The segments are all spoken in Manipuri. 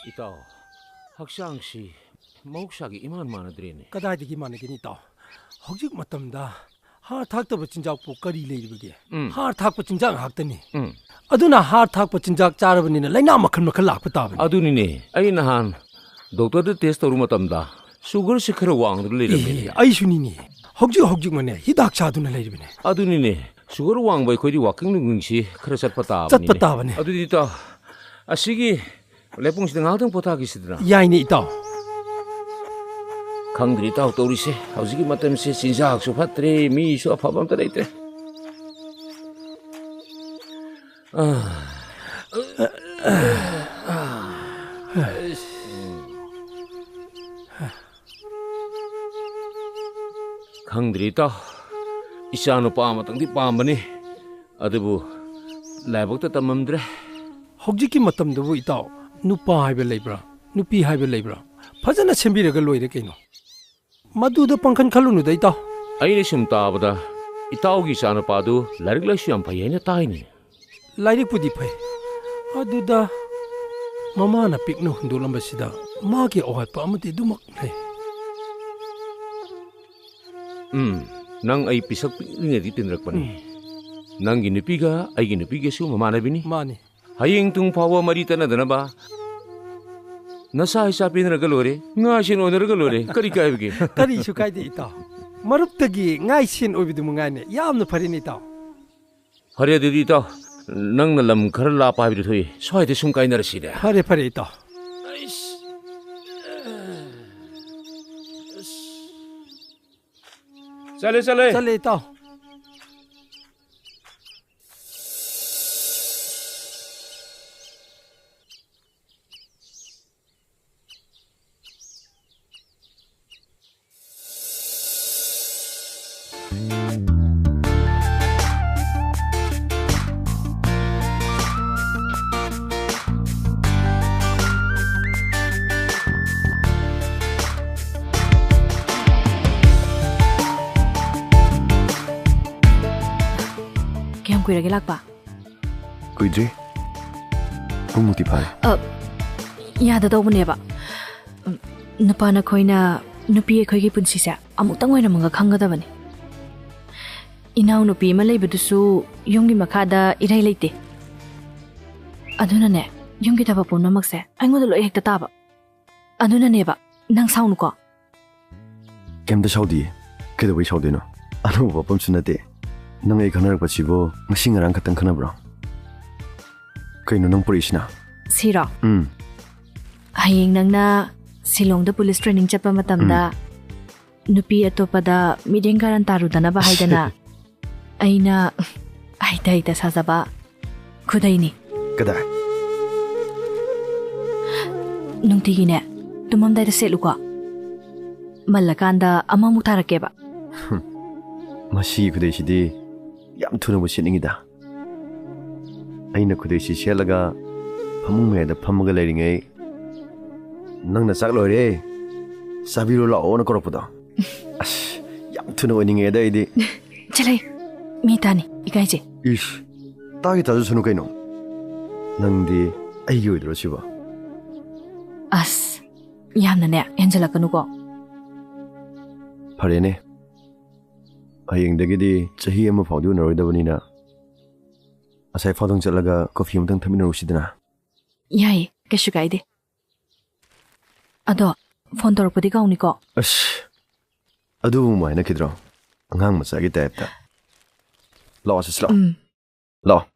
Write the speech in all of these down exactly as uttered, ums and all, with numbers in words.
ꯏꯇꯥꯎ, ꯍꯛꯆꯥꯡꯁꯤ ꯃꯍꯧꯁꯥꯒꯤ ꯏꯃꯥꯟ ꯃꯥꯟꯅꯗ꯭ꯔꯦꯅꯦ꯫ ꯀꯗꯥꯏꯗꯒꯤ ꯃꯥꯟꯅꯒꯅꯤ ꯏꯇꯥꯎ? ꯍꯧꯖꯤꯛ ꯃꯇꯝꯗ ꯍꯥꯔ ꯊꯥꯛꯇꯕ ꯆꯤꯟꯖꯥꯛꯄꯨ ꯀꯔꯤ ꯂꯩꯔꯤꯕꯒꯦ? ꯎꯝ꯫ ꯍꯥꯔ ꯊꯥꯛꯄ ꯆꯤꯟꯖꯥꯛ ꯉꯥꯛꯇꯅꯤ꯫ ꯎꯝ꯫ ꯑꯗꯨꯅ ꯍꯥꯔ ꯊꯥꯛꯄ ꯆꯤꯟꯖꯥꯛ ꯆꯥꯔꯕꯅꯤꯅ ꯂꯥꯏꯅꯥ ꯃꯈꯜ ꯃꯈꯜ ꯂꯥꯛꯄ ꯇꯥꯕꯅꯤ꯫ ꯑꯗꯨꯅꯤꯅꯦ, ꯑꯩ ꯅꯍꯥꯟ ꯗꯣꯛꯇꯔꯗ ꯇꯦꯁ ꯇꯧꯔꯨ ꯃꯇꯝꯗ ꯁꯨꯒꯔꯁꯤ ꯈꯔ ꯋꯥꯡꯗꯨꯅ ꯂꯩꯔꯝꯃꯤꯅꯦ꯫ ꯑꯦ, ꯑꯩꯁꯨꯅꯤꯅꯦ꯫ ꯍꯧꯖꯤꯛ ꯍꯧꯖꯤꯛꯃꯛꯅꯦ ꯍꯤꯗꯥꯛ ꯆꯥꯗꯨꯅ ꯂꯩꯔꯤꯕꯅꯦ꯫ ꯑꯗꯨꯅꯤꯅꯦ, ꯁꯨꯒꯔ ꯋꯥꯡꯕ ꯑꯩꯈꯣꯏꯗꯤ ꯋꯥꯀꯤꯡ ꯅꯨꯡꯀꯤꯡꯁꯤ ꯈꯔ ꯆꯠꯄ ꯇꯥꯕꯅꯤꯅꯦ꯫ ꯆꯠꯄ ꯇꯥꯕꯅꯦ꯫ ꯑꯗꯨꯗꯤ ꯏꯇꯥꯎ, ꯑꯁꯤꯒꯤ ꯂꯩꯄꯨꯡꯁꯤꯗ ꯉꯥꯏꯍꯥꯛꯇꯪ ꯄꯣꯊꯥꯈꯤꯁꯤꯗꯅ꯫ ꯌꯥꯏꯅꯦ, ꯏꯇꯥꯎ꯫ ꯈꯪꯗ꯭ꯔꯦ, ꯏꯇꯥꯎ, ꯇꯧꯔꯤꯁꯦ꯫ ꯍꯧꯖꯤꯛꯀꯤ ꯃꯇꯝꯁꯦ ꯆꯤꯟꯖꯥꯛꯁꯨ ꯐꯠꯇ꯭ꯔꯦ, ꯃꯤꯁꯨ ꯑꯐꯕ ꯑꯝꯇ ꯂꯩꯇ꯭ꯔꯦ꯫ ꯑꯥ꯫ ꯈꯪꯗ꯭ꯔꯦ, ꯏꯇꯥꯎ꯫ ꯏꯆꯥ ꯅꯨꯄꯥ ꯑꯃꯇꯪꯗꯤ ꯄꯥꯝꯕꯅꯤ꯫ ꯑꯗꯨꯕꯨ ꯂꯥꯏꯕꯛꯇ ꯇꯝꯃꯝꯗ꯭ꯔꯦ꯫ ꯍꯧꯖꯤꯛꯀꯤ ꯃꯇꯝꯗꯕꯨ ꯏꯇꯥꯎ, ꯅꯨꯄꯥ ꯍꯥꯏꯕ ꯂꯩꯕ꯭ꯔꯥ, ꯅꯨꯄꯤ ꯍꯥꯏꯕ ꯂꯩꯕ꯭ꯔꯥ? ꯐꯖꯅ ꯁꯦꯝꯕꯤꯔꯒ ꯂꯣꯏꯔꯦ ꯀꯩꯅꯣ꯫ ꯃꯗꯨꯗ ꯄꯥꯡꯈꯟ ꯈꯜꯂꯨꯅꯨꯗ ꯏꯇꯥꯎ꯫ ꯑꯩꯅ ꯁꯨꯝ ꯇꯥꯕꯗ ꯏꯇꯥꯎꯒꯤ ꯏꯆꯥꯅꯨꯄꯥꯗꯨ ꯂꯥꯏꯔꯤꯛ ꯂꯥꯏꯁꯨ ꯌꯥꯝ ꯐꯩ ꯍꯥꯏꯅ ꯇꯥꯏꯅꯦ꯫ ꯂꯥꯏꯔꯤꯛꯄꯨꯗꯤ ꯐꯩ, ꯑꯗꯨꯗ ꯃꯃꯥꯅ ꯄꯤꯛꯅ ꯍꯨꯟꯗꯣꯛꯂꯝꯕꯁꯤꯗ ꯃꯥꯒꯤ ꯑꯋꯥꯠꯄ ꯑꯃꯗꯤ ꯑꯗꯨꯃꯛ ꯂꯩ꯫ ꯎꯝ, ꯅꯪ ꯑꯩ ꯄꯤꯁꯛ ꯄꯤꯛꯂꯤꯉꯩꯗꯒꯤ ꯇꯤꯟꯅꯔꯛꯄꯅꯤ꯫ ꯎꯝ꯫ ꯅꯪꯒꯤ ꯅꯨꯄꯤꯒ ꯑꯩꯒꯤ ꯅꯨꯄꯤꯒꯁꯨ ꯃꯃꯥꯟꯅꯕꯤꯅꯤ꯫ ꯃꯥꯅꯤ꯫ ꯍꯌꯦꯡ ꯇꯨꯡ ꯐꯥꯎꯕ ꯃꯔꯤ ꯇꯠꯅꯗꯅꯕ ꯅꯁꯥ ꯏꯁꯥ ꯄꯤꯅꯔꯒ ꯂꯣꯏꯔꯦ, ꯉꯥ ꯏꯁꯦꯟ ꯑꯣꯏꯅꯔꯒ ꯂꯣꯏꯔꯦ꯫ ꯀꯔꯤ ꯀꯥꯏꯕꯒꯦ? ꯀꯔꯤꯁꯨ ꯀꯥꯏꯗꯦ, ꯏꯇꯥꯎ꯫ ꯃꯔꯨꯞꯇꯒꯤ ꯉꯥ ꯏꯁꯦꯟ ꯑꯣꯏꯕꯗꯨ ꯃꯉꯥꯏꯅꯦ꯫ ꯌꯥꯝꯅ ꯐꯔꯦꯅꯦ, ꯏꯇꯥꯎ꯫ ꯐꯔꯦ ꯑꯗꯨꯗꯤ, ꯏꯇꯥꯎ, ꯅꯪꯅ ꯂꯝ ꯈꯔ ꯂꯥꯞꯄ ꯍꯥꯏꯕꯗꯨ ꯊꯣꯛꯏ, ꯁ꯭ꯋꯥꯏꯗ ꯁꯨꯝ ꯀꯥꯏꯅꯔꯁꯤꯅꯦ꯫ ꯐꯔꯦ, ꯐꯔꯦ, ꯏꯇꯥꯎ꯫ ꯆꯠꯂꯦ, ꯆꯠꯂꯦ꯫ ꯆꯠꯂꯦ, ꯏꯇꯥꯎ꯫ ꯀꯌꯥꯝ ꯀꯨꯏꯔꯒꯦ ꯂꯥꯛꯄ? ꯀꯨꯏꯗ꯭ꯔꯤ꯫ ꯄꯨꯡꯃꯨꯛꯇꯤ ꯐꯥꯔꯦ꯫ ꯑ, ꯌꯥꯗꯗꯧꯕꯅꯦꯕ꯫ ꯎꯝ, ꯅꯨꯄꯥ ꯅꯈꯣꯏꯅ ꯅꯨꯄꯤ ꯑꯩꯈꯣꯏꯒꯤ ꯄꯨꯟꯁꯤꯁꯦ ꯑꯃꯨꯛꯇꯪ ꯑꯣꯏꯔꯝꯃꯒ ꯈꯪꯒꯗꯕꯅꯤ꯫ ꯏꯅꯥꯎꯅꯨꯄꯤ ꯑꯃ ꯂꯩꯕꯗꯨꯁꯨ ꯌꯨꯝꯒꯤ ꯃꯈꯥꯗ ꯏꯔꯩ ꯂꯩꯇꯦ꯫ ꯑꯗꯨꯅꯅꯦ, ꯌꯨꯝꯒꯤ ꯊꯕꯛ ꯄꯨꯝꯅꯃꯛꯁꯦ ꯑꯩꯉꯣꯟꯗ ꯂꯣꯏ ꯍꯦꯛꯇ ꯇꯥꯕ꯫ ꯑꯗꯨꯅꯅꯦꯕ, ꯅꯪ ꯁꯥꯎꯅꯨꯀꯣ꯫ ꯀꯩꯝꯇ ꯁꯥꯎꯗꯤꯌꯦ꯫ ꯀꯩꯗꯧꯕꯩ ꯁꯥꯎꯗꯣꯏꯅꯣ? ꯑꯅꯧꯕ ꯋꯥꯐꯝꯁꯨ ꯅꯠꯇꯦ꯫ ꯅꯪ ꯑꯩ ꯈꯪꯅꯔꯛꯄꯁꯤꯕꯨ ꯉꯁꯤ ꯉꯔꯥꯡ ꯈꯛꯇꯪ ꯈꯪꯅꯕ꯭ꯔꯣ? ꯀꯩꯅꯣ ꯅꯪ ꯄꯨꯔꯛꯏꯁꯤꯅ? ꯁꯤꯔꯣ? ꯎꯝ꯫ ꯍꯌꯦꯡ ꯅꯪꯅ ꯁꯤꯂꯣꯡꯗ ꯄꯨꯂꯤꯁ ꯇ꯭ꯔꯦꯅꯤꯡ ꯆꯠꯄ ꯃꯇꯝꯗ ꯎꯝ꯫ ꯅꯨꯄꯤ ꯑꯇꯣꯞꯄꯗ ꯃꯤꯠꯌꯦꯡ ꯀꯥꯔꯟ ꯇꯥꯔꯨꯗꯅꯕ ꯍꯥꯏꯗꯅ ꯑꯩꯅ ꯍꯩꯇ ꯍꯩꯇ ꯁꯥꯖꯕ ꯈꯨꯗꯩꯅꯤ꯫ ꯀꯗꯥꯏ? ꯅꯨꯡꯇꯤꯒꯤꯅꯦ, ꯇꯨꯝꯃꯝꯗꯥꯏꯗ ꯁꯦꯠꯂꯨꯀꯣ꯫ ꯃꯜꯂꯀꯥꯟꯗ ꯑꯃꯃꯨꯛ ꯊꯥꯔꯛꯀꯦꯕ꯫ ꯍꯨꯝ, ꯃꯁꯤꯒꯤ ꯈꯨꯗꯩꯁꯤꯗꯤ ꯌꯥꯝ ꯊꯨꯅꯕꯨ ꯁꯦꯠꯅꯤꯡꯉꯤꯗ꯫ ꯑꯩꯅ ꯈꯨꯗꯩꯁꯤ ꯁꯦꯠꯂꯒ ꯐꯃꯨꯡ ꯃꯌꯥꯏꯗ ꯐꯝꯃꯒ ꯂꯩꯔꯤꯉꯩ, ꯅꯪꯅ "ꯆꯥꯛ ꯂꯣꯏꯔꯦ, ꯆꯥꯕꯤꯔꯣ ꯂꯥꯛꯑꯣꯅ" ꯀꯧꯔꯛꯄꯗꯣ꯫ ꯑꯁ, ꯌꯥꯝ ꯊꯨꯅ ꯑꯣꯏꯅꯤꯡꯉꯦꯗ ꯑꯩꯗꯤ꯫ ꯆꯠꯂꯍꯦ, ꯃꯤ ꯇꯥꯅꯤ, ꯏꯀꯥꯏꯖꯩ꯫ ꯏꯁ, ꯇꯥꯒꯦ ꯇꯥꯖꯁꯅꯨ ꯀꯩꯅꯣ꯫ ꯅꯪꯗꯤ ꯑꯩꯒꯤ ꯑꯣꯏꯗꯣꯏꯔꯣ ꯁꯤꯕꯣ? ꯑꯁ, ꯌꯥꯝꯅꯅꯦ, ꯍꯦꯟꯖꯜꯂꯛꯀꯅꯨꯀꯣ꯫ ꯐꯔꯦꯅꯦ, ꯍꯌꯦꯡꯗꯒꯤꯗꯤ ꯆꯍꯤ ꯑꯃ ꯐꯥꯎꯗꯤ ꯎꯅꯔꯣꯏꯗꯕꯅꯤꯅ, ꯑꯁꯥꯏ ꯐꯥꯎꯗꯪ ꯆꯠꯂꯒ ꯀꯣꯐꯤ ꯑꯃꯇꯪ ꯊꯛꯃꯤꯟꯅꯔꯨꯁꯤꯗꯅ꯫ ꯌꯥꯏꯌꯦ, ꯀꯩꯁꯨ ꯀꯥꯏꯗꯦ꯫ ꯑꯗꯣ, ꯐꯣꯟ ꯇꯧꯔꯛꯄꯗꯤ ꯀꯥꯎꯅꯤꯀꯣ꯫ ꯑꯁ, ꯑꯗꯨꯕꯨ ꯑꯃꯨꯛ ꯍꯥꯏꯅꯈꯤꯗ꯭ꯔꯣ? ꯑꯉꯥꯡ ꯃꯆꯥꯒꯤ ꯇꯥꯏꯞꯇ꯫ ꯂꯥꯛꯑꯣ, ꯆꯠꯁꯤ ꯂꯥꯛꯑꯣ꯫ ꯎꯝ꯫ ꯂꯥꯛꯑꯣ꯫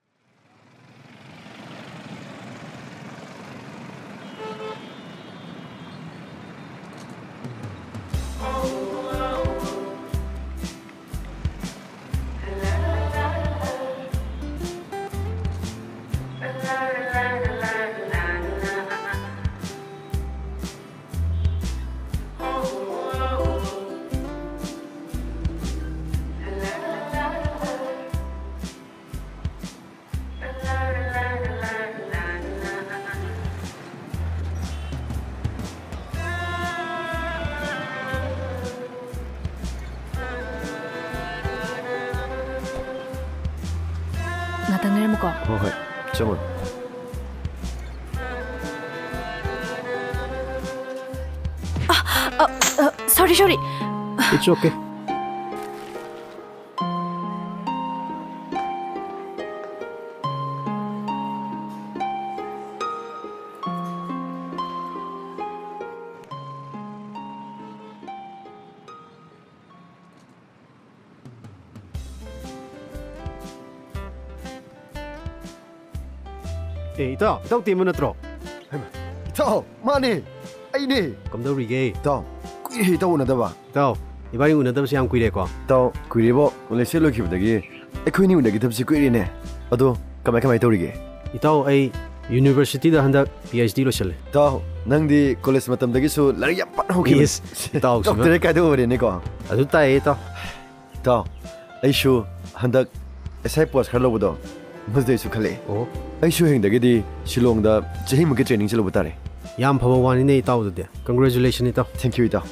ꯉꯥꯛꯇꯪ ꯂꯩꯔꯝꯃꯨꯀꯣ꯫ ꯍꯣꯏ, ꯍꯣꯏ, ꯆꯪꯉꯣ꯫ Sorry, sorry. It's okay. ꯑꯦ, ꯏꯇꯥꯎ, ꯏꯇꯥꯎ ꯇꯦꯝꯕ ꯅꯠꯇ꯭ꯔꯣ? ꯏꯇꯥꯎ, ꯃꯥꯅꯦ, ꯑꯩꯅꯦ꯫ ꯀꯝꯗꯧꯔꯤꯒꯦ? ꯏꯇꯥꯎ, ꯀꯨꯏꯔꯦ ꯏꯇꯥꯎ ꯎꯅꯗꯕ꯫ ꯏꯇꯥꯎ, ꯏꯕꯥꯅꯤ ꯎꯅꯗꯕꯁꯦ ꯌꯥꯝ ꯀꯨꯏꯔꯦꯀꯣ꯫ ꯏꯇꯥꯎ, ꯀꯨꯏꯔꯦꯕꯣ, ꯀꯣꯂꯦꯖꯁꯦ ꯂꯣꯏꯈꯤꯕꯗꯒꯤ ꯑꯩꯈꯣꯏꯅꯤ ꯎꯅꯈꯤꯗꯕꯁꯦ ꯀꯨꯏꯔꯦꯅꯦ꯫ ꯑꯗꯣ ꯀꯃꯥꯏ ꯀꯃꯥꯏ ꯇꯧꯔꯤꯒꯦ? ꯏꯇꯥꯎ, ꯑꯩ ꯌꯨꯅꯤꯚꯔꯁꯤꯇꯤꯗ ꯍꯟꯗꯛ ꯄꯤ ꯑꯩꯆ ꯗꯤ ꯂꯣꯏꯁꯜꯂꯦ꯫ ꯏꯇꯥꯎ, ꯅꯪꯗꯤ ꯀꯣꯂꯦꯖ ꯃꯇꯝꯗꯒꯤꯁꯨ ꯂꯥꯏꯔꯤꯛ ꯌꯥꯝ ꯄꯥꯅ ꯍꯧꯈꯤꯕꯅꯤ꯫ ꯏꯁ, ꯏꯇꯥꯎꯁꯤꯃ꯫ ꯗꯣꯛꯇꯔꯦꯠ ꯀꯥꯏꯗꯣꯛꯎꯔꯦꯅꯦꯀꯣ꯫ ꯑꯗꯨ ꯇꯥꯏꯌꯦ, ꯏꯇꯥꯎ꯫ ꯏꯇꯥꯎ, ꯑꯩꯁꯨ ꯍꯟꯗꯛ ꯑꯦꯁ ꯑꯥꯏ ꯄꯣꯁ ꯈꯔ ꯂꯧꯕꯗꯣ, ꯃꯗꯨꯗꯩꯁꯨ ꯈꯜꯂꯛꯑꯦ꯫ ꯑꯣ, ꯑꯩꯁꯨ ꯍꯌꯦꯡꯗꯒꯤꯗꯤ ꯁꯤꯂꯣꯡꯗ ꯆꯍꯤꯃꯨꯛꯀꯤ ꯇ꯭ꯔꯦꯅꯤꯡ ꯆꯠꯂꯨꯕ ꯇꯥꯔꯦ꯫ ꯌꯥꯝ ꯐꯕ ꯋꯥꯅꯤꯅꯦ, ꯏꯇꯥꯎꯗꯨꯗꯤ꯫ ꯀꯪꯒ꯭ꯔꯦꯆꯨꯂꯦꯁꯟ, ꯏꯇꯥꯎ꯫ ꯊꯦꯡꯀ꯭ꯌꯨ, ꯏꯇꯥꯎ꯫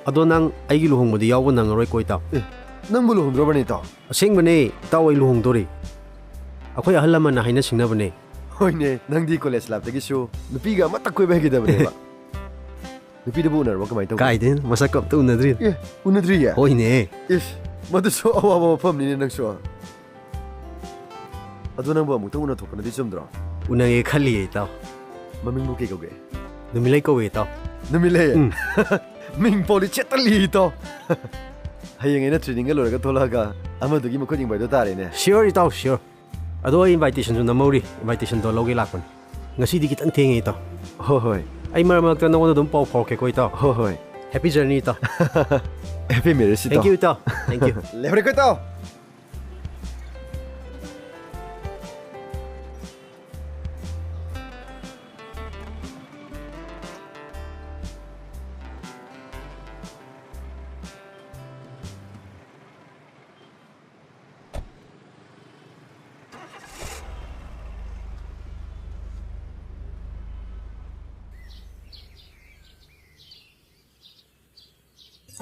ꯑꯗꯣ ꯅꯪ ꯑꯩꯒꯤ ꯂꯨꯍꯣꯡꯕꯗꯤ ꯌꯥꯎꯕ ꯅꯪꯉꯔꯣꯏꯀꯣ, ꯏꯇꯥꯎ? ꯑꯦ, ꯅꯪꯕꯨ ꯂꯨꯍꯣꯡꯗ꯭ꯔꯣꯕꯅꯦ, ꯏꯇꯥꯎ? ꯑꯁꯦꯡꯕꯅꯦ, ꯏꯇꯥꯎ, ꯑꯩ ꯂꯨꯍꯣꯡꯗꯣꯔꯤ꯫ ꯑꯩꯈꯣꯏ ꯑꯍꯜ ꯂꯃꯟꯅ ꯍꯥꯏꯅ ꯁꯤꯡꯅꯕꯅꯦ꯫ ꯍꯣꯏꯅꯦ, ꯅꯪꯗꯤ ꯀꯣꯂꯦꯖ ꯂꯥꯏꯐꯇꯒꯤꯁꯨ ꯅꯨꯄꯤꯒ ꯑꯃꯠꯇ ꯀꯣꯏꯕ ꯍꯩꯈꯤꯗꯕꯅꯦꯕ꯫ ꯅꯨꯄꯤꯗꯨꯕꯨ ꯎꯅꯔꯕ, ꯀꯃꯥꯏꯅ ꯇꯧꯒꯦ? ꯀꯥꯏꯗꯩꯅꯣ? ꯃꯁꯛꯀ ꯑꯝꯇ ꯎꯅꯗ꯭ꯔꯤ꯫ ꯑꯦ, ꯎꯅꯗ꯭ꯔꯤꯌꯦ? ꯍꯣꯏꯅꯦ꯫ ꯏꯁ, ꯃꯗꯨꯁꯨ ꯑꯋꯥꯕ ꯋꯥꯐꯝꯅꯤꯅꯦ ꯅꯪꯁꯨ꯫ ꯑꯗꯨ ꯅꯪꯕꯨ ꯑꯃꯨꯛꯇ ꯎꯅꯊꯣꯛꯄꯅꯗꯤ ꯆꯨꯝꯗ꯭ꯔꯣ? ꯎꯅꯒꯦ ꯈꯜꯂꯤꯌꯦ, ꯏꯇꯥꯎ꯫ ꯃꯃꯤꯡꯕꯨ ꯀꯩ ꯀꯧꯒꯦ? ꯅꯨꯃꯤꯠꯂꯩ ꯀꯧꯋꯦ, ꯏꯇꯥꯎ꯫ ꯅꯨꯃꯤꯠꯂꯩ? ꯎꯝ꯫ ꯃꯤꯡ ꯄꯥꯎꯗꯤ ꯆꯦꯠꯇꯜꯂꯤ, ꯏꯇꯥꯎ꯫ ꯍꯌꯦꯡ ꯑꯩꯅ ꯇ꯭ꯔꯦꯅꯤꯡꯒ ꯂꯣꯏꯔꯒ ꯊꯣꯛꯂꯛꯑꯒ ꯑꯃꯗꯨꯒꯤ ꯃꯈꯨꯠ ꯌꯦꯡꯕ ꯍꯥꯏꯗꯣ ꯇꯥꯔꯦꯅꯦ꯫ ꯁꯤꯌꯣꯔ, ꯏꯇꯥꯎ, ꯁꯤꯌꯣꯔ꯫ ꯑꯗꯣ ꯑꯩ ꯏꯟꯚꯥꯏꯇꯦꯁꯟꯁꯨ ꯅꯝꯍꯧꯔꯤ꯫ ꯏꯟꯚꯥꯏꯇꯦꯁꯟꯗꯣ ꯂꯧꯒꯦ ꯂꯥꯛꯄꯅꯤ꯫ ꯉꯁꯤꯗꯤ ꯈꯤꯇꯪ ꯊꯦꯡꯉꯦ, ꯏꯇꯥꯎ꯫ ꯍꯣꯏ, ꯍꯣꯏ꯫ ꯑꯩ ꯃꯔꯛ ꯃꯔꯛꯇ ꯅꯉꯣꯟꯗ ꯑꯗꯨꯝ ꯄꯥꯎ ꯐꯥꯎꯔꯛꯀꯦꯀꯣ, ꯏꯇꯥꯎ꯫ ꯍꯣꯏ, ꯍꯣꯏ꯫ ꯍꯦꯄꯤ ꯖꯔꯅꯤ, ꯏꯇꯥꯎ꯫ ꯍꯦꯄꯤ ꯃꯦꯔꯦꯖ, ꯏꯇꯥꯎ꯫ ꯊꯦꯡꯀ꯭ꯌꯨ, ꯏꯇꯥꯎ꯫ ꯊꯦꯡꯀ꯭ꯌꯨ꯫ ꯂꯩꯍꯧꯔꯦꯀꯣ, ꯏꯇꯥꯎ꯫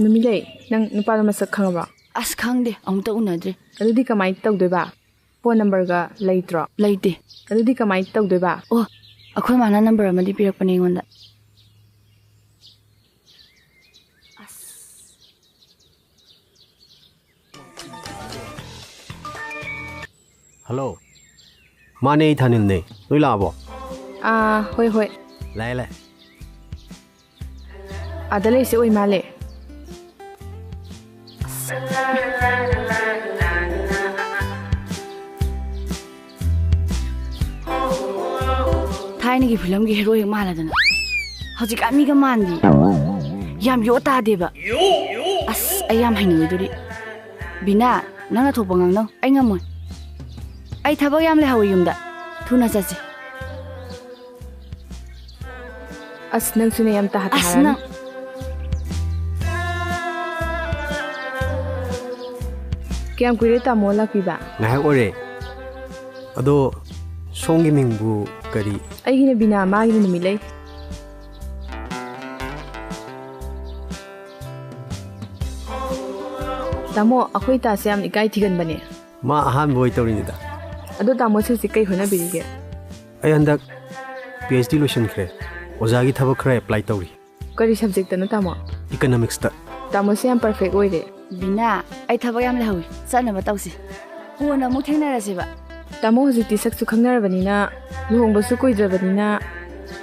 ꯅꯨꯃꯤꯠꯂꯩ, ꯅꯪ ꯅꯨꯄꯥꯗꯣ ꯃꯁꯛ ꯈꯪꯉꯕꯣ? ꯑꯁ, ꯈꯪꯗꯦ, ꯑꯃꯨꯛꯇ ꯎꯅꯗ꯭ꯔꯤ꯫ ꯑꯗꯨꯗꯤ ꯀꯃꯥꯏꯅ ꯇꯧꯗꯣꯏꯕ? ꯐꯣꯟ ꯅꯝꯕꯔꯒ ꯂꯩꯇ꯭ꯔꯣ? ꯂꯩꯇꯦ꯫ ꯑꯗꯨꯗꯤ ꯀꯃꯥꯏꯅ ꯇꯧꯗꯣꯏꯕ? ꯑꯣ, ꯑꯩꯈꯣꯏ ꯃꯥꯅ ꯅꯝꯕꯔ ꯑꯃꯗꯤ ꯄꯤꯔꯛꯄꯅꯦ ꯑꯩꯉꯣꯟꯗ꯫ ꯍꯜꯂꯣ꯫ ꯃꯥꯅꯦ, ꯑꯩ ꯊꯥꯅꯤꯜꯅꯦ꯫ ꯅꯣꯏ ꯂꯥꯛꯑꯕꯣ? ꯑꯥ, ꯍꯣꯏ, ꯍꯣꯏ꯫ ꯂꯥꯛꯑꯦ, ꯂꯥꯛꯑꯦ꯫ ꯑꯥꯗ ꯂꯩꯁꯦ ꯑꯣꯏ ꯃꯥꯜꯂꯦ꯫ ꯊꯥꯏꯅꯒꯤ ꯐꯤꯂꯝꯒꯤ ꯍꯦꯔꯣ ꯍꯦꯛ ꯃꯥꯜꯂꯗꯅ꯫ ꯍꯧꯖꯤꯛꯀꯥꯟ ꯃꯤꯒ ꯃꯥꯟꯗꯦ꯫ ꯌꯥꯝ ꯌꯣ ꯇꯥꯗꯦꯕ꯫ ꯑꯁ, ꯑꯩ ꯌꯥꯝ ꯍꯩꯅꯔꯣꯏꯗꯣꯔꯤ꯫ ꯕꯤꯅꯥ, ꯅꯪꯅ ꯊꯣꯛꯄ ꯉꯥꯡꯅꯧ, ꯑꯩ ꯉꯝꯃꯣꯏ꯫ ꯑꯩ ꯊꯕꯛ ꯌꯥꯝ ꯂꯩꯍꯧꯋꯤ ꯌꯨꯝꯗ꯫ ꯊꯨꯅ ꯆꯠꯁꯤ꯫ ꯑꯁ, ꯅꯪꯁꯨꯅꯦ ꯌꯥꯝ ꯇꯍꯥ ꯑꯁ, ꯇꯍꯥꯔꯅꯨ꯫ ꯅꯪ꯫ ꯀꯌꯥꯝ ꯀꯨꯏꯔꯦ ꯇꯥꯃꯣ ꯂꯥꯛꯄꯤꯕ? ꯉꯥꯏꯍꯥꯛ ꯑꯣꯏꯔꯦ꯫ ꯑꯗꯣ ꯁꯣꯝꯒꯤ ꯃꯤꯡꯕꯨ ꯀꯔꯤ? ꯑꯩꯒꯤꯅ ꯕꯤꯅꯥ, ꯃꯥꯒꯤꯅ ꯅꯨꯃꯤꯠꯂꯩ꯫ ꯇꯥꯃꯣ, ꯑꯩꯈꯣꯏ ꯇꯥꯁꯦ ꯌꯥꯝ ꯏꯀꯥꯏ ꯊꯤꯒꯟꯕꯅꯦ꯫ ꯃꯥ ꯑꯍꯥꯟꯕ ꯑꯣꯏ ꯇꯧꯔꯤꯅꯤꯗ꯫ ꯑꯗꯣ ꯇꯥꯃꯣꯁꯦ ꯍꯧꯖꯤꯛ ꯀꯩ ꯍꯣꯠꯅꯕꯤꯔꯤꯒꯦ? ꯑꯩ ꯍꯟꯗꯛ ꯄꯤ ꯑꯩꯆ ꯗꯤ ꯂꯣꯏꯁꯤꯟꯈ꯭ꯔꯦ꯫ ꯑꯣꯖꯥꯒꯤ ꯊꯕꯛ ꯈꯔ ꯑꯦꯄ꯭ꯂꯥꯏ ꯇꯧꯔꯤ꯫ ꯀꯔꯤ ꯁꯕꯖꯦꯛꯇꯅꯣ ꯇꯥꯃꯣ? ꯏꯀꯅꯣꯃꯤꯛꯁꯇ꯫ ꯇꯥꯃꯣꯁꯦ ꯌꯥꯝ ꯄꯔꯐꯦꯛ ꯑꯣꯏꯔꯦ꯫ ꯕꯤꯅꯥ, ꯑꯩ ꯊꯕꯛ ꯌꯥꯝ ꯂꯩꯍꯧꯋꯤ, ꯆꯠꯅꯕ ꯇꯧꯁꯤ꯫ ꯀꯣꯟꯅ ꯑꯃꯨꯛ ꯊꯦꯡꯅꯔꯁꯦꯕ꯫ ꯇꯥꯃꯣ, ꯍꯧꯖꯤꯛꯇꯤ ꯁꯛꯁꯨ ꯈꯪꯅꯔꯕꯅꯤꯅ, ꯂꯨꯍꯣꯡꯕꯁꯨ ꯀꯨꯏꯗ꯭ꯔꯕꯅꯤꯅ,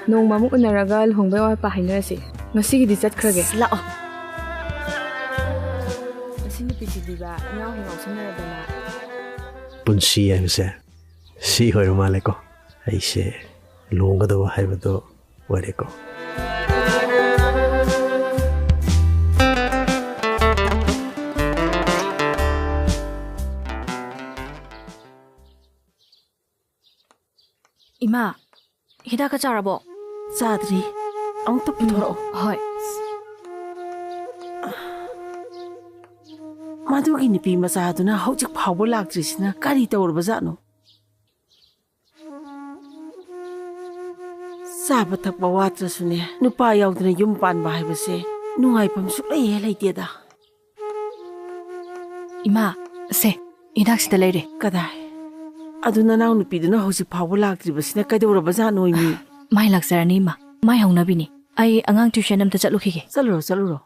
ꯅꯣꯡꯃ ꯑꯃꯨꯛ ꯎꯅꯔꯒ ꯂꯨꯍꯣꯡꯕꯩ ꯑꯋꯥꯠ ꯑꯄꯥ ꯍꯥꯏꯅꯔꯁꯤ꯫ ꯉꯁꯤꯒꯤꯗꯤ ꯆꯠꯈ꯭ꯔꯒꯦ꯫ ꯑꯁ, ꯂꯥꯛꯑꯣ꯫ ꯉꯁꯤ ꯅꯨꯄꯤꯁꯤꯗꯤꯕ ꯏꯉꯥꯎ ꯍꯦꯛ ꯉꯥꯎꯁꯟꯅꯔꯗꯅ꯫ ꯄꯨꯟꯁꯤ ꯍꯥꯏꯕꯁꯦ ꯁꯤ ꯑꯣꯏꯔ ꯃꯥꯜꯂꯦꯀꯣ꯫ ꯑꯩꯁꯦ ꯂꯨꯍꯣꯡꯒꯗꯕ ꯍꯥꯏꯕꯗꯣ ꯑꯣꯏꯔꯦꯀꯣ꯫ ꯏꯃꯥ, ꯍꯤꯗꯥꯛꯀ ꯆꯥꯔꯕꯣ? ꯆꯥꯗ꯭ꯔꯤ꯫ ꯑꯃꯨꯛꯇ ꯄꯨꯊꯣꯔꯛꯑꯣ꯫ ꯎꯝ, ꯍꯣꯏ꯫ ꯃꯗꯨꯒꯤ ꯅꯨꯄꯤ ꯃꯆꯥꯗꯨꯅ ꯍꯧꯖꯤꯛ ꯐꯥꯎꯕ ꯂꯥꯛꯇ꯭ꯔꯤꯁꯤꯅ ꯀꯔꯤ ꯇꯧꯔꯕꯖꯥꯠꯅꯣ? ꯆꯥꯕ ꯊꯛꯄ ꯋꯥꯠꯇ꯭ꯔꯁꯨꯅꯦ, ꯅꯨꯄꯥ ꯌꯥꯎꯗꯅ ꯌꯨꯝ ꯄꯥꯟꯕ ꯍꯥꯏꯕꯁꯦ ꯅꯨꯡꯉꯥꯏꯐꯝ ꯁꯨꯛꯂꯩ ꯍꯦꯛ ꯂꯩꯇꯦꯗ꯫ ꯏꯃꯥ, ꯁꯦ, ꯍꯤꯗꯥꯛꯁꯤꯗ ꯂꯩꯔꯦ꯫ ꯀꯗꯥꯏ? ꯑꯗꯨ ꯅꯅꯥꯎ ꯅꯨꯄꯤꯗꯨꯅ ꯍꯧꯖꯤꯛ ꯐꯥꯎꯕ ꯂꯥꯛꯇ꯭ꯔꯤꯕꯁꯤꯅ ꯀꯩꯗꯧꯔꯕꯖꯥꯠꯅꯣ, ꯏꯃꯤ? ꯃꯥꯏ ꯂꯥꯛꯆꯔꯅꯤ, ꯏꯃꯥ꯫ ꯃꯥꯏ ꯍꯧꯅꯕꯤꯅꯤ꯫ ꯑꯩ ꯑꯉꯥꯡ ꯇ꯭ꯌꯨꯁꯟ ꯑꯝꯇ ꯆꯠꯂꯨꯈꯤꯒꯦ꯫ ꯆꯠꯂꯨꯔꯣ, ꯆꯠꯂꯨꯔꯣ꯫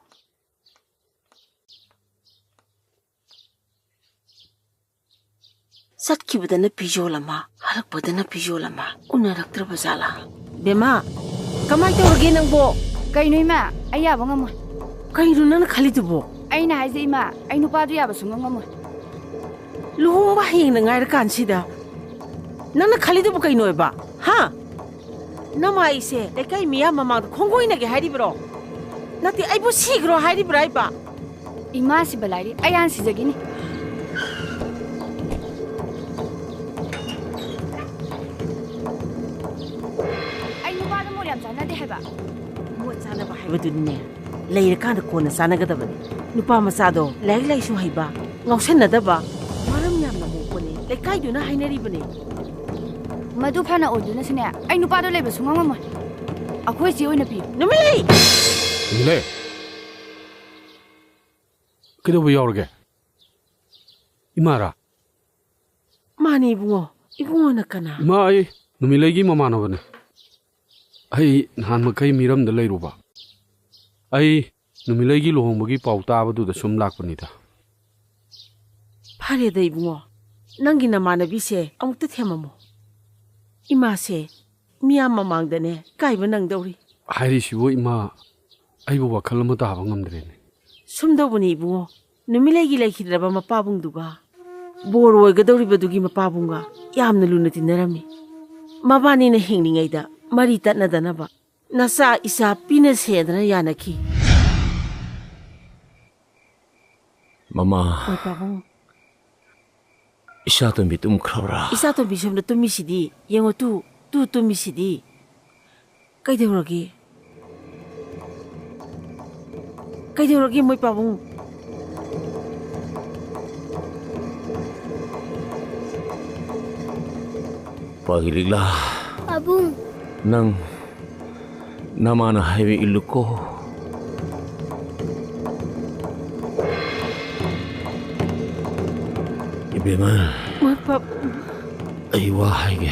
ꯆꯠꯈꯤꯕꯗꯅ ꯐꯤꯖꯣꯜ ꯑꯃ, ꯍꯜꯂꯛꯄꯗꯅ ꯐꯤꯖꯣꯜ ꯑꯃ꯫ ꯎꯅꯔꯛꯇ꯭ꯔꯕ ꯖꯥꯠꯂꯥ? ꯕꯦꯝꯃ, ꯀꯃꯥꯏ ꯇꯧꯔꯒꯦ ꯅꯪꯕꯣ? ꯀꯩꯅꯣ ꯏꯃꯥ? ꯑꯩ ꯌꯥꯕ ꯉꯝꯃꯣꯏ꯫ ꯀꯩꯅꯣ ꯅꯪꯅ ꯈꯜꯂꯤꯗꯨꯕꯣ? ꯑꯩꯅ ꯍꯥꯏꯁꯦ ꯏꯃꯥ, ꯑꯩ ꯅꯨꯄꯥꯗꯨ ꯌꯥꯕ ꯁꯨꯡꯉꯝ ꯉꯝꯃꯣꯏ꯫ ꯂꯨꯍꯣꯡꯕ ꯍꯌꯦꯡꯗ ꯉꯥꯏꯔꯀꯥꯟꯁꯤꯗ ꯅꯪꯅ ꯈꯜꯂꯤꯗꯨꯕꯨ ꯀꯩꯅꯣꯕ? ꯍꯥ? ꯅꯃꯥꯏꯁꯦ ꯂꯩꯀꯥꯏ ꯃꯤꯌꯥꯝ ꯃꯃꯥꯡꯗ ꯈꯣꯡꯒꯣꯏꯅꯒꯦ ꯍꯥꯏꯔꯤꯕ꯭ꯔꯣ? ꯅꯠꯇꯦ, ꯑꯩꯕꯨ ꯁꯤꯈ꯭ꯔꯣ ꯍꯥꯏꯔꯤꯕ꯭ꯔꯥ ꯍꯥꯏꯕ? ꯏꯃꯥ ꯁꯤꯕ ꯂꯥꯏꯔꯤ, ꯑꯩ ꯍꯥꯟꯅ ꯁꯤꯖꯒꯤꯅꯤ꯫ ꯑꯩ ꯅꯨꯄꯥꯗ ꯃꯣꯠ ꯌꯥꯝ ꯆꯥꯟꯅꯗꯦ ꯍꯥꯏꯕ꯫ ꯃꯣꯠ ꯆꯥꯟꯅꯕ ꯍꯥꯏꯕꯗꯨꯅꯤꯅꯦ, ꯂꯩꯔꯀꯥꯟꯗ ꯀꯣꯟꯅ ꯆꯥꯟꯅꯒꯗꯕꯅꯤ꯫ ꯅꯨꯄꯥ ꯃꯆꯥꯗꯣ ꯂꯥꯏꯔꯤꯛ ꯂꯥꯏꯁꯨ ꯍꯩꯕ, ꯉꯥꯎꯁꯟꯅꯗꯕ, ꯃꯔꯝ ꯌꯥꯝꯅ ꯃꯣꯛꯄꯅꯦ, ꯂꯩꯀꯥꯏꯗꯨꯅ ꯍꯥꯏꯅꯔꯤꯕꯅꯦ꯫ ꯃꯗꯨ ꯐꯅ ꯑꯣꯏꯗꯨꯅꯁꯨꯅꯦ, ꯑꯩ ꯅꯨꯄꯥꯗꯣ ꯂꯩꯕ ꯁꯨꯡꯉꯝ ꯉꯝꯃꯣꯏ꯫ ꯑꯩꯈꯣꯏ ꯆꯦ ꯑꯣꯏꯅ ꯄꯤꯌꯨ꯫ ꯅꯨꯃꯤꯠꯂꯩ! ꯅꯨꯃꯤꯠꯂꯩ! ꯀꯩꯗꯧꯕ ꯌꯥꯎꯔꯒꯦ? ꯏꯃꯥꯔꯥ? ꯃꯥꯅꯦ ꯏꯕꯨꯡꯉꯣ꯫ ꯏꯕꯨꯡꯉꯣꯅ ꯀꯅꯥ? ꯏꯃꯥ, ꯑꯩ ꯅꯨꯃꯤꯠꯂꯩꯒꯤ ꯃꯃꯥꯟꯅꯕꯅꯦ꯫ ꯑꯩ ꯅꯍꯥꯟ ꯃꯈꯩ ꯃꯤꯔꯝꯗ ꯂꯩꯔꯨꯕ꯫ ꯑꯩ ꯅꯨꯃꯤꯠꯂꯩꯒꯤ ꯂꯨꯍꯣꯡꯕꯒꯤ ꯄꯥꯎ ꯇꯥꯕꯗꯨꯗ ꯁꯨꯝ ꯂꯥꯛꯄꯅꯤꯗ꯫ ꯐꯔꯦꯗ ꯏꯕꯨꯡꯉꯣ, ꯅꯪꯒꯤ ꯅꯃꯥꯟꯅꯕꯤꯁꯦ ꯑꯃꯨꯛꯇ ꯊꯦꯝꯃꯝꯃꯣ꯫ ꯏꯃꯥꯁꯦ ꯃꯤꯌꯥꯝ ꯃꯃꯥꯡꯗꯅꯦ ꯏꯀꯥꯏꯕ ꯅꯪꯗꯧꯔꯤ꯫ ꯍꯥꯏꯔꯤꯁꯤꯕꯨ ꯏꯃꯥ, ꯑꯩꯕꯨ ꯋꯥꯈꯜ ꯑꯃ ꯇꯥꯕ ꯉꯝꯗ꯭ꯔꯦꯅꯦ꯫ ꯁꯨꯝꯗꯧꯕꯅꯤ ꯏꯕꯨꯡꯉꯣ, ꯅꯨꯃꯤꯠꯂꯩꯒꯤ ꯂꯩꯈꯤꯗ꯭ꯔꯕ ꯃꯄꯥꯕꯨꯡꯗꯨꯒ ꯕꯣꯔ ꯑꯣꯏꯒꯗꯧꯔꯤꯕꯗꯨꯒꯤ ꯃꯄꯥꯕꯨꯡꯒ ꯌꯥꯝꯅ ꯂꯨꯅ ꯇꯤꯟꯅꯔꯝꯃꯤ꯫ ꯃꯕꯥꯅꯤꯅ ꯍꯤꯡꯂꯤꯉꯩꯗ ꯃꯔꯤ ꯇꯠꯅꯗꯅꯕ ꯅꯆꯥ ꯏꯆꯥ ꯄꯤꯅꯁꯦꯗꯅ ꯌꯥꯅꯈꯤ꯫ ꯃꯃꯥ꯫ ꯍꯣꯏ, ꯄꯥꯕꯨꯡ꯫ ꯏꯆꯥꯇꯣꯝꯕꯤ ꯇꯨꯝꯈ꯭ꯔꯕ꯭ꯔꯥ? ꯏꯆꯥꯇꯣꯝꯕꯤ ꯁꯣꯝꯗ ꯇꯨꯝꯃꯤꯁꯤꯗꯤ꯫ ꯌꯦꯡꯉꯣ ꯇꯨ, ꯇꯨ ꯇꯨꯝꯃꯤꯁꯤꯗꯤ꯫ ꯀꯩꯗꯧꯔꯒꯦ? ꯀꯩꯗꯧꯔꯒꯦ ꯃꯣꯏ ꯄꯥꯕꯨꯡ? ꯄꯥꯒꯤ ꯂꯤꯛꯂꯥ꯫ ꯄꯥꯕꯨꯡ꯫ ꯅꯪ ꯅꯃꯥꯅ ꯍꯥꯏꯕ ꯏꯜꯂꯨꯀꯣ꯫ ꯏꯕꯦꯝꯃ, ꯃꯣꯏ ꯄꯥꯕꯨꯡ꯫ ꯑꯩ ꯋꯥ ꯍꯥꯏꯒꯦ꯫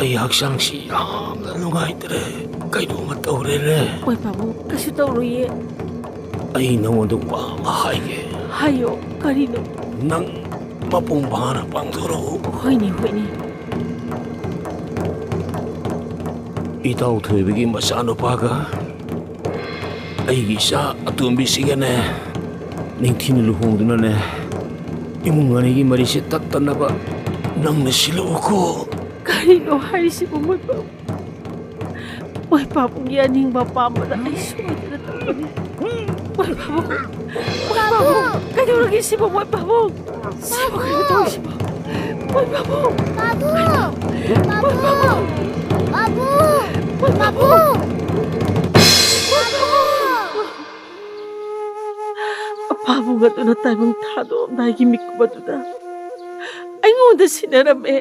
ꯑꯩ ꯍꯛꯆꯥꯡꯁꯤ ꯌꯥꯝꯅ ꯅꯨꯡꯉꯥꯏꯇ꯭ꯔꯦ꯫ ꯀꯩꯅꯣꯝꯃ ꯇꯧꯔꯦꯅꯦ꯫ ꯃꯣꯏ ꯄꯥꯕꯨꯡ, ꯀꯩꯁꯨ ꯇꯧꯔꯣꯏꯌꯦ꯫ ꯑꯩ ꯅꯉꯣꯟꯗ ꯋꯥ ꯑꯃ ꯍꯥꯏꯒꯦ꯫ ꯍꯥꯏꯌꯣ, ꯀꯔꯤꯅꯣ? ꯅꯪ ꯃꯄꯨꯡ ꯐꯥꯅ ꯄꯥꯡꯊꯣꯔꯛꯎ꯫ ꯍꯣꯏꯅꯦ, ꯍꯣꯏꯅꯦ꯫ ꯏꯇꯥꯎ ꯊꯣꯏꯕꯒꯤ ꯃꯆꯥꯅꯨꯄꯥꯒ ꯑꯩꯒꯤ ꯏꯆꯥ ꯑꯇꯣꯝꯕꯤꯁꯤꯒꯅꯦ, ꯅꯤꯡꯊꯤꯅ ꯂꯨꯍꯣꯡꯗꯨꯅꯅꯦ, ꯏꯃꯨꯡ ꯑꯅꯤꯒꯤ ꯃꯔꯤꯁꯦ ꯇꯠꯇꯅꯕ ꯅꯪꯅ ꯁꯤꯜꯂꯛꯎꯀꯣ꯫ ꯀꯔꯤꯅꯣ ꯍꯥꯏꯔꯤꯁꯤꯕꯨ, ꯃꯣꯏ ꯄꯥꯕꯨꯡ? ꯃꯣꯏ ꯄꯥꯕꯨꯡꯒꯤ ꯑꯅꯤꯡꯕ ꯑꯄꯥꯝꯕꯗ ꯑꯩ ꯁꯣꯏꯗꯅ ꯇꯧꯒꯅꯤ꯫ ꯃꯣꯏ ꯄꯥꯕꯨꯡ, ꯃꯣꯏ ꯄꯥꯕꯨꯡ, ꯀꯩꯗꯧꯔꯒꯦ ꯁꯤꯕꯨ, ꯃꯣꯏ ꯄꯥꯕꯨꯡ? ꯁꯤꯕꯨ ꯀꯩꯅꯣ ꯇꯧꯔꯤꯁꯤꯕꯣ? ꯃꯣꯏ ꯄꯥꯕꯨꯡ! ꯄꯥꯕꯨꯡ! ꯃꯣꯏ ꯄꯥꯕꯨꯡ! ꯄꯥꯕꯨꯡ! ꯄꯥꯕꯨꯡ! ꯃꯣꯏ ꯄꯥꯕꯨꯡ! ꯄꯥꯕꯨꯡ! ꯄꯥꯕꯨꯡ! ꯄꯥꯕꯨꯡ ꯑꯗꯨꯅ ꯇꯥꯏꯕꯪ ꯊꯥꯗꯣꯛꯑꯝꯗꯥꯏꯒꯤ ꯃꯤꯀꯨꯞ ꯑꯗꯨꯗ ꯑꯩꯉꯣꯟꯗ ꯁꯤꯟꯅꯔꯝꯃꯦ꯫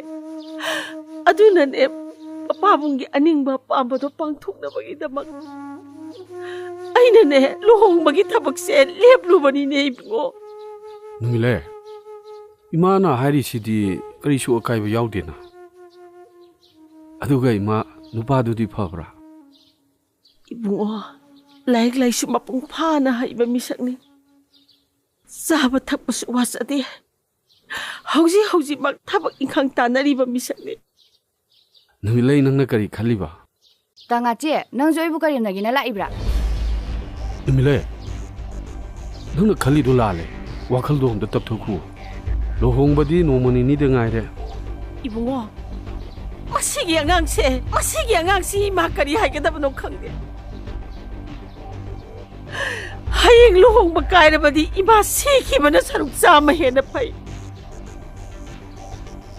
ꯑꯗꯨꯅꯅꯦ, ꯄꯥꯕꯨꯡꯒꯤ ꯑꯅꯤꯡꯕ ꯑꯄꯥꯝꯕꯗꯣ ꯄꯥꯡꯊꯣꯛꯅꯕꯒꯤꯗꯃꯛ ꯑꯩꯅꯅꯦ, ꯂꯨꯍꯣꯡꯕꯒꯤ ꯊꯕꯛꯁꯦ ꯂꯦꯞꯂꯨꯕꯅꯤꯅꯦ, ꯏꯕꯨꯡꯉꯣ꯫ ꯅꯨꯃꯤꯠꯂꯩ, ꯏꯃꯥꯅ ꯍꯥꯏꯔꯤꯁꯤꯗꯤ ꯀꯔꯤꯁꯨ ꯑꯀꯥꯏꯕ ꯌꯥꯎꯗꯦꯅ꯫ ꯑꯗꯨꯒ ꯏꯃꯥ, ꯅꯨꯄꯥꯗꯨꯗꯤ ꯐꯕ꯭ꯔꯥ? ꯏꯕꯨꯡꯉꯣ, ꯂꯥꯏꯔꯤꯛ ꯂꯥꯏꯁꯨ ꯃꯄꯨꯡ ꯐꯥꯅ ꯍꯩꯕ ꯃꯤꯁꯛꯅꯤ꯫ ꯆꯥꯕ ꯊꯛꯄꯁꯨ ꯋꯥꯠꯆꯗꯦ꯫ ꯍꯧꯖꯤꯛ ꯍꯧꯖꯤꯛꯃꯛ ꯊꯕꯛ ꯏꯪꯈꯥꯡ ꯇꯥꯟꯅꯔꯤꯕ ꯃꯤꯁꯛꯅꯤ꯫ ꯅꯨꯃꯤꯠꯂꯩ, ꯅꯪꯅ ꯀꯔꯤ ꯈꯜꯂꯤꯕ? ꯇꯥꯉꯥꯆꯦ, ꯅꯪꯁꯨ ꯑꯩꯕꯨ ꯀꯔꯦꯝꯅꯒꯦꯅ ꯂꯥꯛꯏꯕ꯭ꯔꯥ? ꯅꯨꯃꯤꯠꯂꯩ, ꯅꯪꯅ ꯈꯜꯂꯤꯗꯣ ꯂꯥꯜꯂꯦ꯫ ꯋꯥꯈꯜꯗꯣ ꯑꯝꯇ ꯇꯞꯊꯣꯛꯈꯣ꯫ ꯂꯨꯍꯣꯡꯕꯗꯤ ꯅꯣꯡꯃ ꯅꯤꯅꯤꯗ ꯉꯥꯏꯔꯦ꯫ ꯏꯕꯨꯡꯉꯣ, ꯃꯁꯤꯒꯤ ꯑꯉꯥꯡꯁꯦ, ꯃꯁꯤꯒꯤ ꯑꯉꯥꯡꯁꯤ ꯏꯃꯥ ꯀꯔꯤ ꯍꯥꯏꯒꯗꯕꯅꯣ ꯈꯪꯗꯦ꯫ ꯍꯌꯦꯡ ꯂꯨꯍꯣꯡꯕ ꯀꯥꯏꯔꯕꯗꯤ ꯏꯃꯥ ꯁꯤꯈꯤꯕꯅ ꯁꯔꯨꯛ ꯆꯥꯝꯃ ꯍꯦꯟꯅ ꯐꯩ꯫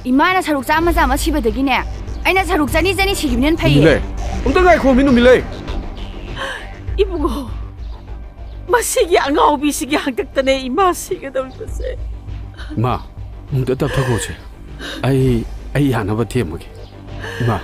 ꯏꯃꯥꯅ ꯁꯔꯨꯛ ꯆꯥꯝꯃ ꯆꯥꯝꯃ ꯁꯤꯕꯗꯒꯤꯅꯦ, ꯑꯩꯅ ꯁꯔꯨꯛ ꯆꯅꯤ ꯆꯅꯤ ꯁꯤꯈꯤꯕꯅ ꯍꯦꯟꯅ ꯐꯩꯌꯦ꯫ ꯅꯨꯃꯤꯠꯂꯩ, ꯑꯝꯇ ꯉꯥꯏꯈꯣ ꯃꯤ, ꯅꯨꯃꯤꯠꯂꯩ꯫ ꯏꯕꯨꯡꯉꯣ, ꯃꯁꯤꯒꯤ ꯑꯉꯥꯎꯕꯤꯁꯤꯒꯤ ꯍꯥꯛꯇꯛꯇꯅꯦ ꯏꯃꯥ ꯁꯤꯒꯗꯧꯔꯤꯕꯁꯦ꯫ ꯏꯃꯥ, ꯑꯝꯇ ꯇꯞꯊꯈꯣꯁꯦ꯫ ꯑꯩ, ꯑꯩ ꯌꯥꯅꯕ ꯊꯦꯝꯃꯒꯦ꯫ ꯏꯃꯥ꯫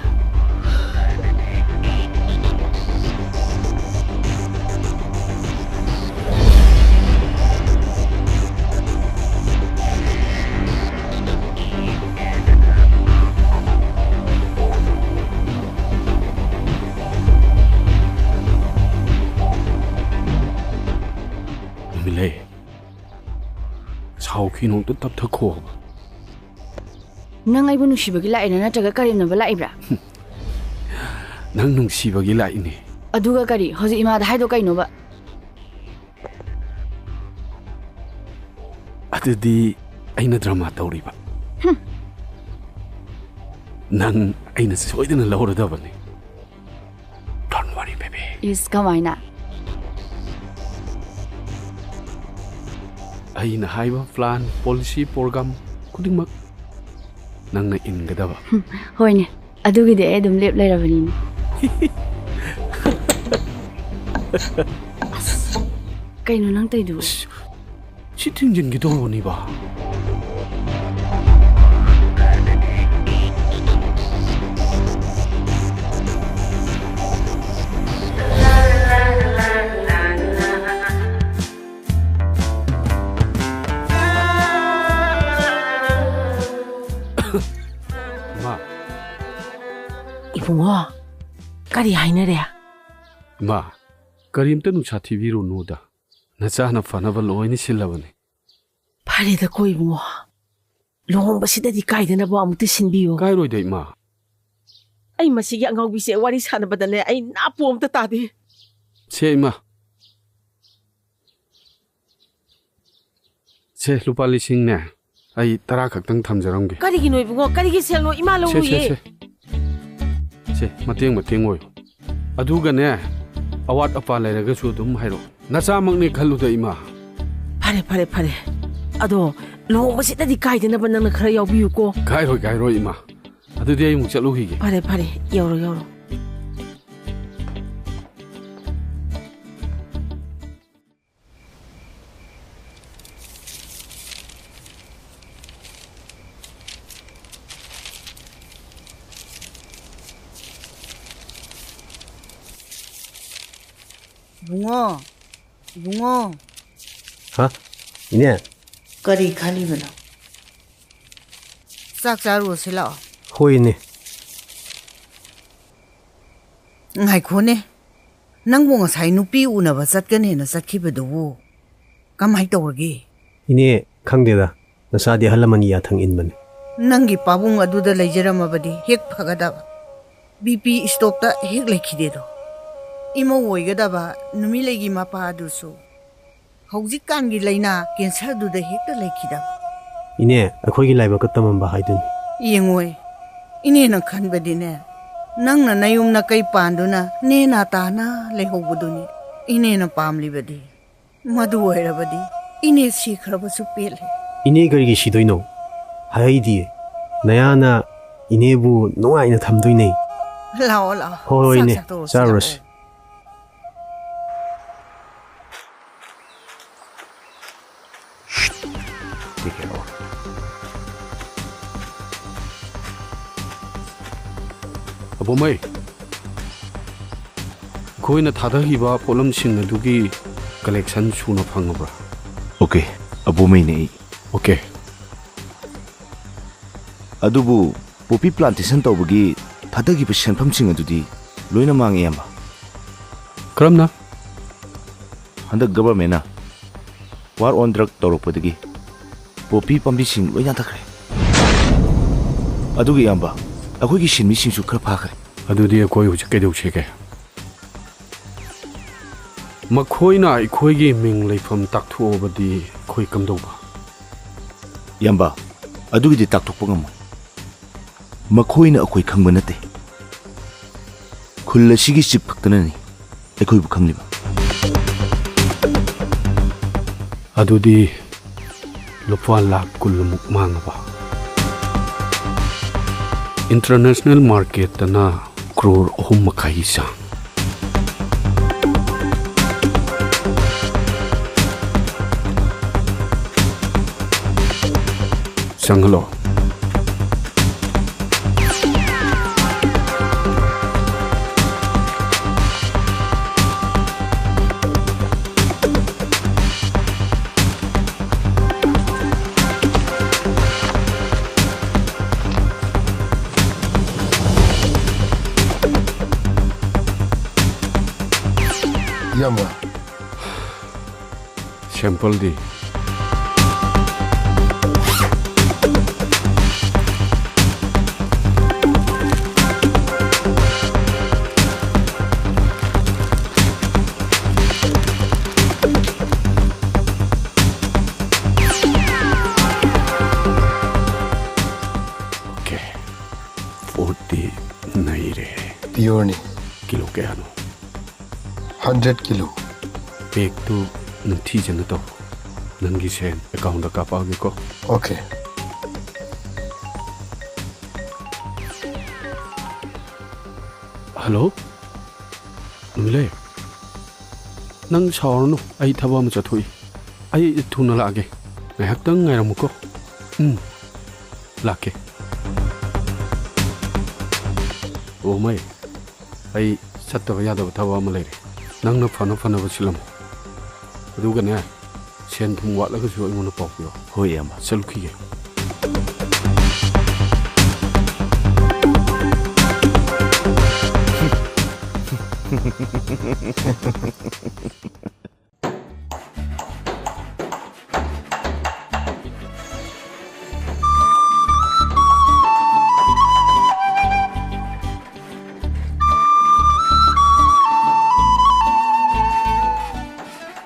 ꯅꯨꯃꯤꯠꯂꯩ, ꯁꯥꯎ ꯄꯨꯈ꯭ꯔꯤ ꯅꯣꯡꯇ ꯇꯞꯊꯈꯣ ꯍꯥꯏꯕ꯫ ꯅꯪ ꯑꯩꯕꯨ ꯅꯨꯡꯁꯤꯕꯒꯤ ꯂꯥꯛꯏꯔꯥ, ꯅꯠꯇ꯭ꯔꯒ ꯀꯔꯦꯝꯅꯕ ꯂꯥꯛꯏꯕ꯭ꯔꯥ? ꯅꯪ ꯅꯨꯡꯁꯤꯕꯒꯤ ꯂꯥꯛꯏꯅꯦ꯫ ꯑꯗꯨꯒ ꯀꯔꯤ? ꯍꯧꯖꯤꯛ ꯏꯃꯥꯗ ꯍꯥꯏꯗꯣ ꯀꯩꯅꯣꯕ? ꯑꯗꯨꯗꯤ ꯑꯩꯅ ꯗ꯭ꯔꯃꯥ ꯇꯧꯔꯤꯕ꯫ ꯍꯨꯝ꯫ ꯅꯪ ꯑꯩꯅ ꯁꯣꯏꯗꯅ ꯂꯧꯔꯗꯕꯅꯤ꯫ Don't worry, baby. ꯏꯁ, ꯀꯃꯥꯏꯅ? ꯑꯩꯅ ꯍꯥꯏꯕ plan, policy, program ꯈꯨꯗꯤꯡꯃꯛ ꯅꯪꯅ ꯏꯟꯒꯗꯕ꯫ ꯍꯨꯝ, ꯍꯣꯏꯅꯦ, ꯑꯗꯨꯒꯤꯗꯤ ꯑꯩ ꯑꯗꯨꯝ ꯂꯦꯞ ꯂꯩꯔꯕꯅꯤꯅꯦ꯫ ꯑꯁ, ꯀꯩꯅꯣ ꯅꯪ ꯇꯧꯏꯗꯨꯕꯨ? ꯁꯤ ꯊꯤꯡꯖꯤꯟꯒꯦ ꯇꯧꯕꯅꯤꯕ꯫ ꯏꯃꯥ꯫ ꯏꯕꯨꯡꯉꯣ, ꯀꯔꯤ ꯍꯥꯏꯅꯔꯦ? ꯏꯃꯥ, ꯀꯔꯤꯝꯇ ꯅꯨꯡꯁꯥ ꯊꯤꯕꯤꯔꯨꯅꯨꯗ꯫ ꯅꯆꯥꯅ ꯐꯅꯕ ꯂꯣꯏꯅ ꯁꯤꯜꯂꯕꯅꯤ꯫ ꯐꯔꯦꯗꯀꯣ ꯏꯕꯨꯡꯉꯣ, ꯂꯨꯍꯣꯡꯕꯁꯤꯗꯗꯤ ꯀꯥꯏꯗꯅꯕ ꯑꯃꯨꯛꯇ ꯁꯤꯟꯕꯤꯌꯨ꯫ ꯀꯥꯏꯔꯣꯏꯗ, ꯏꯃꯥ꯫ ꯑꯩ ꯃꯁꯤꯒꯤ ꯑꯉꯥꯎꯕꯤꯁꯦ ꯋꯥꯔꯤ ꯁꯥꯟꯅꯕꯗꯅꯦ ꯑꯩ ꯅꯥꯄꯨ ꯑꯝꯇ ꯇꯥꯗꯦ꯫ ꯁꯦ, ꯏꯃꯥ꯫ ꯁꯦ, ꯂꯨꯄꯥ ꯂꯤꯁꯤꯡꯅꯦ꯫ ꯑꯩ ꯇꯔꯥ ꯈꯛꯇꯪ ꯊꯝꯖꯔꯝꯒꯦ꯫ ꯀꯔꯤꯒꯤꯅꯣ ꯏꯕꯨꯡꯉꯣ? ꯀꯔꯤꯒꯤ ꯁꯦꯜꯅꯣ? ꯏꯃꯥ ꯁꯦ, ꯁꯦ, ꯂꯧꯔꯨꯏꯌꯦ꯫ ꯁꯦ꯫ ꯁꯦ, ꯃꯇꯦꯡ, ꯃꯇꯦꯡ ꯑꯣꯏꯌꯨ꯫ ꯑꯗꯨꯒꯅꯦ, ꯑꯋꯥꯠ ꯑꯄꯥ ꯂꯩꯔꯒꯁꯨ ꯑꯗꯨꯝ ꯍꯥꯏꯔꯛꯑꯣ꯫ ꯅꯆꯥꯃꯛꯅꯦ ꯈꯜꯂꯨꯗ, ꯏꯃꯥ꯫ ꯐꯔꯦ, ꯐꯔꯦ, ꯐꯔꯦ꯫ ꯑꯗꯣ ꯂꯨꯍꯣꯡꯕꯁꯤꯗꯗꯤ ꯀꯥꯏꯗꯅꯕ ꯅꯪꯅ ꯈꯔ ꯌꯥꯎꯕꯤꯌꯨꯀꯣ꯫ ꯀꯥꯏꯔꯣꯏ, ꯀꯥꯏꯔꯣꯏ, ꯏꯃꯥ꯫ ꯑꯗꯨꯗꯤ ꯑꯩ ꯑꯃꯨꯛ ꯆꯠꯂꯨꯈꯤꯒꯦ꯫ ꯐꯔꯦ, ꯐꯔꯦ꯫ ꯌꯧꯔꯣ, ꯌꯧꯔꯣ꯫ ꯏꯕꯨꯡꯉꯣ, ꯏꯕꯨꯡꯉꯣ꯫ ꯍꯥ? ꯏꯅꯦ? ꯀꯔꯤ ꯈꯜꯂꯤꯕꯅꯣ? ꯆꯥꯛ ꯆꯥꯔꯨꯔꯁꯤ ꯂꯥꯛꯑꯣ꯫ ꯍꯣꯏ, ꯏꯅꯦ꯫ ꯉꯥꯏꯈꯣꯅꯦ, ꯅꯪꯕꯨ ꯉꯁꯥꯏ ꯅꯨꯄꯤ ꯎꯅꯕ ꯆꯠꯀꯅꯦꯅ ꯆꯠꯈꯤꯕꯗꯨꯕꯨ ꯀꯃꯥꯏ ꯇꯧꯔꯒꯦ? ꯏꯅꯦ, ꯈꯪꯗꯦꯗ, ꯅꯆꯥꯗꯤ ꯑꯍꯜ ꯂꯃꯟꯒꯤ ꯌꯥꯊꯪ ꯏꯟꯕꯅꯤ꯫ ꯅꯪꯒꯤ ꯄꯥꯕꯨꯡ ꯑꯗꯨꯗ ꯂꯩꯖꯔꯝꯃꯕꯗꯤ ꯍꯦꯛ ꯐꯒꯗꯕ꯫ ꯕꯤ ꯄꯤ ꯁ꯭ꯇꯣꯛꯇ ꯍꯦꯛ ꯂꯩꯈꯤꯗꯦꯗꯣ꯫ ꯏꯃꯧ ꯑꯣꯏꯒꯗꯕ ꯅꯨꯃꯤꯠꯂꯩꯒꯤ ꯃꯄꯥ ꯑꯗꯨꯁꯨ ꯍꯧꯖꯤꯛꯀꯥꯟꯒꯤ ꯂꯥꯏꯅꯥ ꯀꯦꯟꯁꯔꯗꯨꯗ ꯍꯦꯛꯇ ꯂꯩꯈꯤꯗꯕ꯫ ꯏꯅꯦ, ꯑꯩꯈꯣꯏꯒꯤ ꯂꯥꯏꯕꯛꯀ ꯇꯝꯃꯝꯕ ꯍꯥꯏꯗꯨꯅꯤ꯫ ꯌꯦꯡꯉꯣꯏ, ꯏꯅꯦꯅ ꯈꯟꯕꯗꯤꯅꯦ, ꯅꯪꯅ ꯅꯌꯨꯝ ꯅꯀꯩ ꯄꯥꯟꯗꯨꯅ ꯅꯦꯅꯥ ꯇꯥꯅ ꯂꯩꯍꯧꯕꯗꯨꯅꯤ ꯏꯅꯦꯅ ꯄꯥꯝꯂꯤꯕꯗꯤ꯫ ꯃꯗꯨ ꯑꯣꯏꯔꯕꯗꯤ ꯏꯅꯦ ꯁꯤꯈ꯭ꯔꯕꯁꯨ ꯄꯦꯜꯂꯦ꯫ ꯏꯅꯦ ꯀꯔꯤꯒꯤ ꯁꯤꯗꯣꯏꯅꯣ? ꯍꯥꯏꯗꯤ, ꯅꯌꯥꯅ ꯏꯅꯦꯕꯨ ꯅꯨꯡꯉꯥꯏꯅ ꯊꯝꯗꯣꯏꯅꯦ꯫ ꯂꯥꯛꯑꯣ, ꯂꯥꯛꯑꯣ꯫ ꯍꯣꯏ, ꯍꯣꯏ, ꯆꯥꯛ ꯏꯅꯦ, ꯆꯥꯊꯣꯛꯑꯁꯤ, ꯆꯥꯔꯨꯔꯁꯤ꯫ ꯂꯥꯛꯑꯣ꯫ ꯑꯕꯣꯃꯩ, ꯑꯩꯈꯣꯏꯅ ꯊꯥꯗꯈꯤꯕ ꯄꯣꯠꯂꯝꯁꯤꯡ ꯑꯗꯨꯒꯤ ꯀꯂꯦꯛꯁꯟ ꯁꯨꯅ ꯐꯪꯉꯕ꯭ꯔꯥ? ꯑꯣꯀꯦ, ꯑꯕꯣꯃꯩꯅꯦ ꯑꯩ꯫ ꯑꯣꯀꯦ꯫ ꯑꯗꯨꯕꯨ ꯄꯣꯄꯤ ꯄ꯭ꯂꯥꯟꯇꯦꯁꯟ ꯇꯧꯕꯒꯤ ꯊꯥꯗꯈꯤꯕ ꯁꯦꯟꯐꯝꯁꯤꯡ ꯑꯗꯨꯗꯤ ꯂꯣꯏꯅ ꯃꯥꯡꯉꯦ, ꯏꯌꯥꯝꯕ꯫ ꯀꯔꯝꯅ? ꯍꯟꯗꯛ ꯒꯚꯔꯟꯃꯦꯟꯅ war on drug ꯇꯧꯔꯛꯄꯗꯒꯤ ꯄꯣꯄꯤ ꯄꯥꯝꯕꯤꯁꯤꯡ ꯂꯣꯏ ꯌꯥꯟꯊꯈ꯭ꯔꯦ꯫ ꯑꯗꯨꯒ ꯏꯌꯥꯝꯕ, ꯑꯩꯈꯣꯏꯒꯤ ꯁꯤꯟꯃꯤꯁꯤꯡꯁꯨ ꯈꯔ ꯐꯥꯈ꯭ꯔꯦ꯫ ꯑꯗꯨꯗꯤ ꯑꯩꯈꯣꯏ ꯍꯧꯖꯤꯛ ꯀꯩꯗꯧꯁꯤꯒꯦ? ꯃꯈꯣꯏꯅ ꯑꯩꯈꯣꯏꯒꯤ ꯃꯤꯡ ꯂꯩꯐꯝ ꯇꯥꯛꯊꯣꯛꯑꯕꯗꯤ ꯑꯩꯈꯣꯏ ꯀꯝꯗꯧꯕ? ꯏꯌꯥꯝꯕ, ꯑꯗꯨꯒꯤꯗꯤ ꯇꯥꯛꯊꯣꯛꯄ ꯉꯝꯃꯣꯏ꯫ ꯃꯈꯣꯏꯅ ꯑꯩꯈꯣꯏ ꯈꯪꯕ ꯅꯠꯇꯦ꯫ ꯈꯨꯜ ꯑꯁꯤꯒꯤ ꯆꯤꯞ ꯈꯛꯇꯅꯅꯤ ꯑꯩꯈꯣꯏꯕꯨ ꯈꯪꯂꯤꯕ꯫ ꯑꯗꯨꯗꯤ ꯂꯨꯄꯥ ꯂꯥꯈ ꯀꯨꯟꯃꯨꯛ ꯃꯥꯡꯉꯕ? ꯏꯟꯇꯔꯅꯦꯁꯅꯦꯜ ꯃꯥꯔꯀꯦꯠꯇꯅ ꯀ꯭ꯔꯣꯔ ꯑꯍꯨꯝ ꯃꯈꯥꯏꯒꯤ ꯆꯥꯡ꯫ ꯆꯪꯍꯜꯂꯣ꯫ ꯏꯌꯥꯝꯕ꯫ ꯁꯦꯝꯄꯜꯗꯤ? ꯌꯣꯔꯅꯤ꯫ ꯀꯤꯂꯣ ꯀꯌꯥꯅꯣ? Hundred kilo. ꯄꯦꯛꯇꯨ ꯅꯤꯡꯊꯤꯖꯅ ꯇꯧ꯫ ꯅꯪꯒꯤ ꯁꯦꯟ ꯑꯦꯀꯥꯎꯟꯗ ꯀꯥꯞꯄꯛꯑꯒꯦꯀꯣ꯫ ꯑꯣꯀꯦ꯫ ꯍꯜꯂꯣ? ꯅꯨꯃꯤꯠꯂꯩ, ꯅꯪ ꯁꯥꯎꯔꯅꯨ, ꯑꯩ ꯊꯕꯛ ꯑꯃ ꯆꯠꯊꯣꯛꯏ꯫ ꯑꯩ ꯊꯨꯅ ꯂꯥꯛꯑꯒꯦ꯫ ꯉꯥꯏꯍꯥꯛꯇꯪ ꯉꯥꯏꯔꯝꯃꯨꯀꯣ꯫ ꯎꯝ, ꯂꯥꯛꯀꯦ꯫ ꯑꯣ, ꯃꯩ, ꯑꯩ ꯆꯠꯇꯕ ꯌꯥꯗꯕ ꯊꯕꯛ ꯑꯃ ꯂꯩꯔꯦ꯫ ꯅꯪꯅ ꯐꯅ ꯐꯅꯕ ꯁꯤꯜꯂꯝꯃꯣ꯫ ꯑꯗꯨꯒꯅꯦ, ꯁꯦꯟ ꯊꯨꯝ ꯋꯥꯠꯂꯒꯁꯨ ꯑꯩꯉꯣꯟꯗ ꯄꯥꯎ ꯄꯤꯔꯣ꯫ ꯍꯣꯏ, ꯏꯌꯥꯝꯕ꯫ ꯆꯠꯂꯨꯈꯤꯒꯦ꯫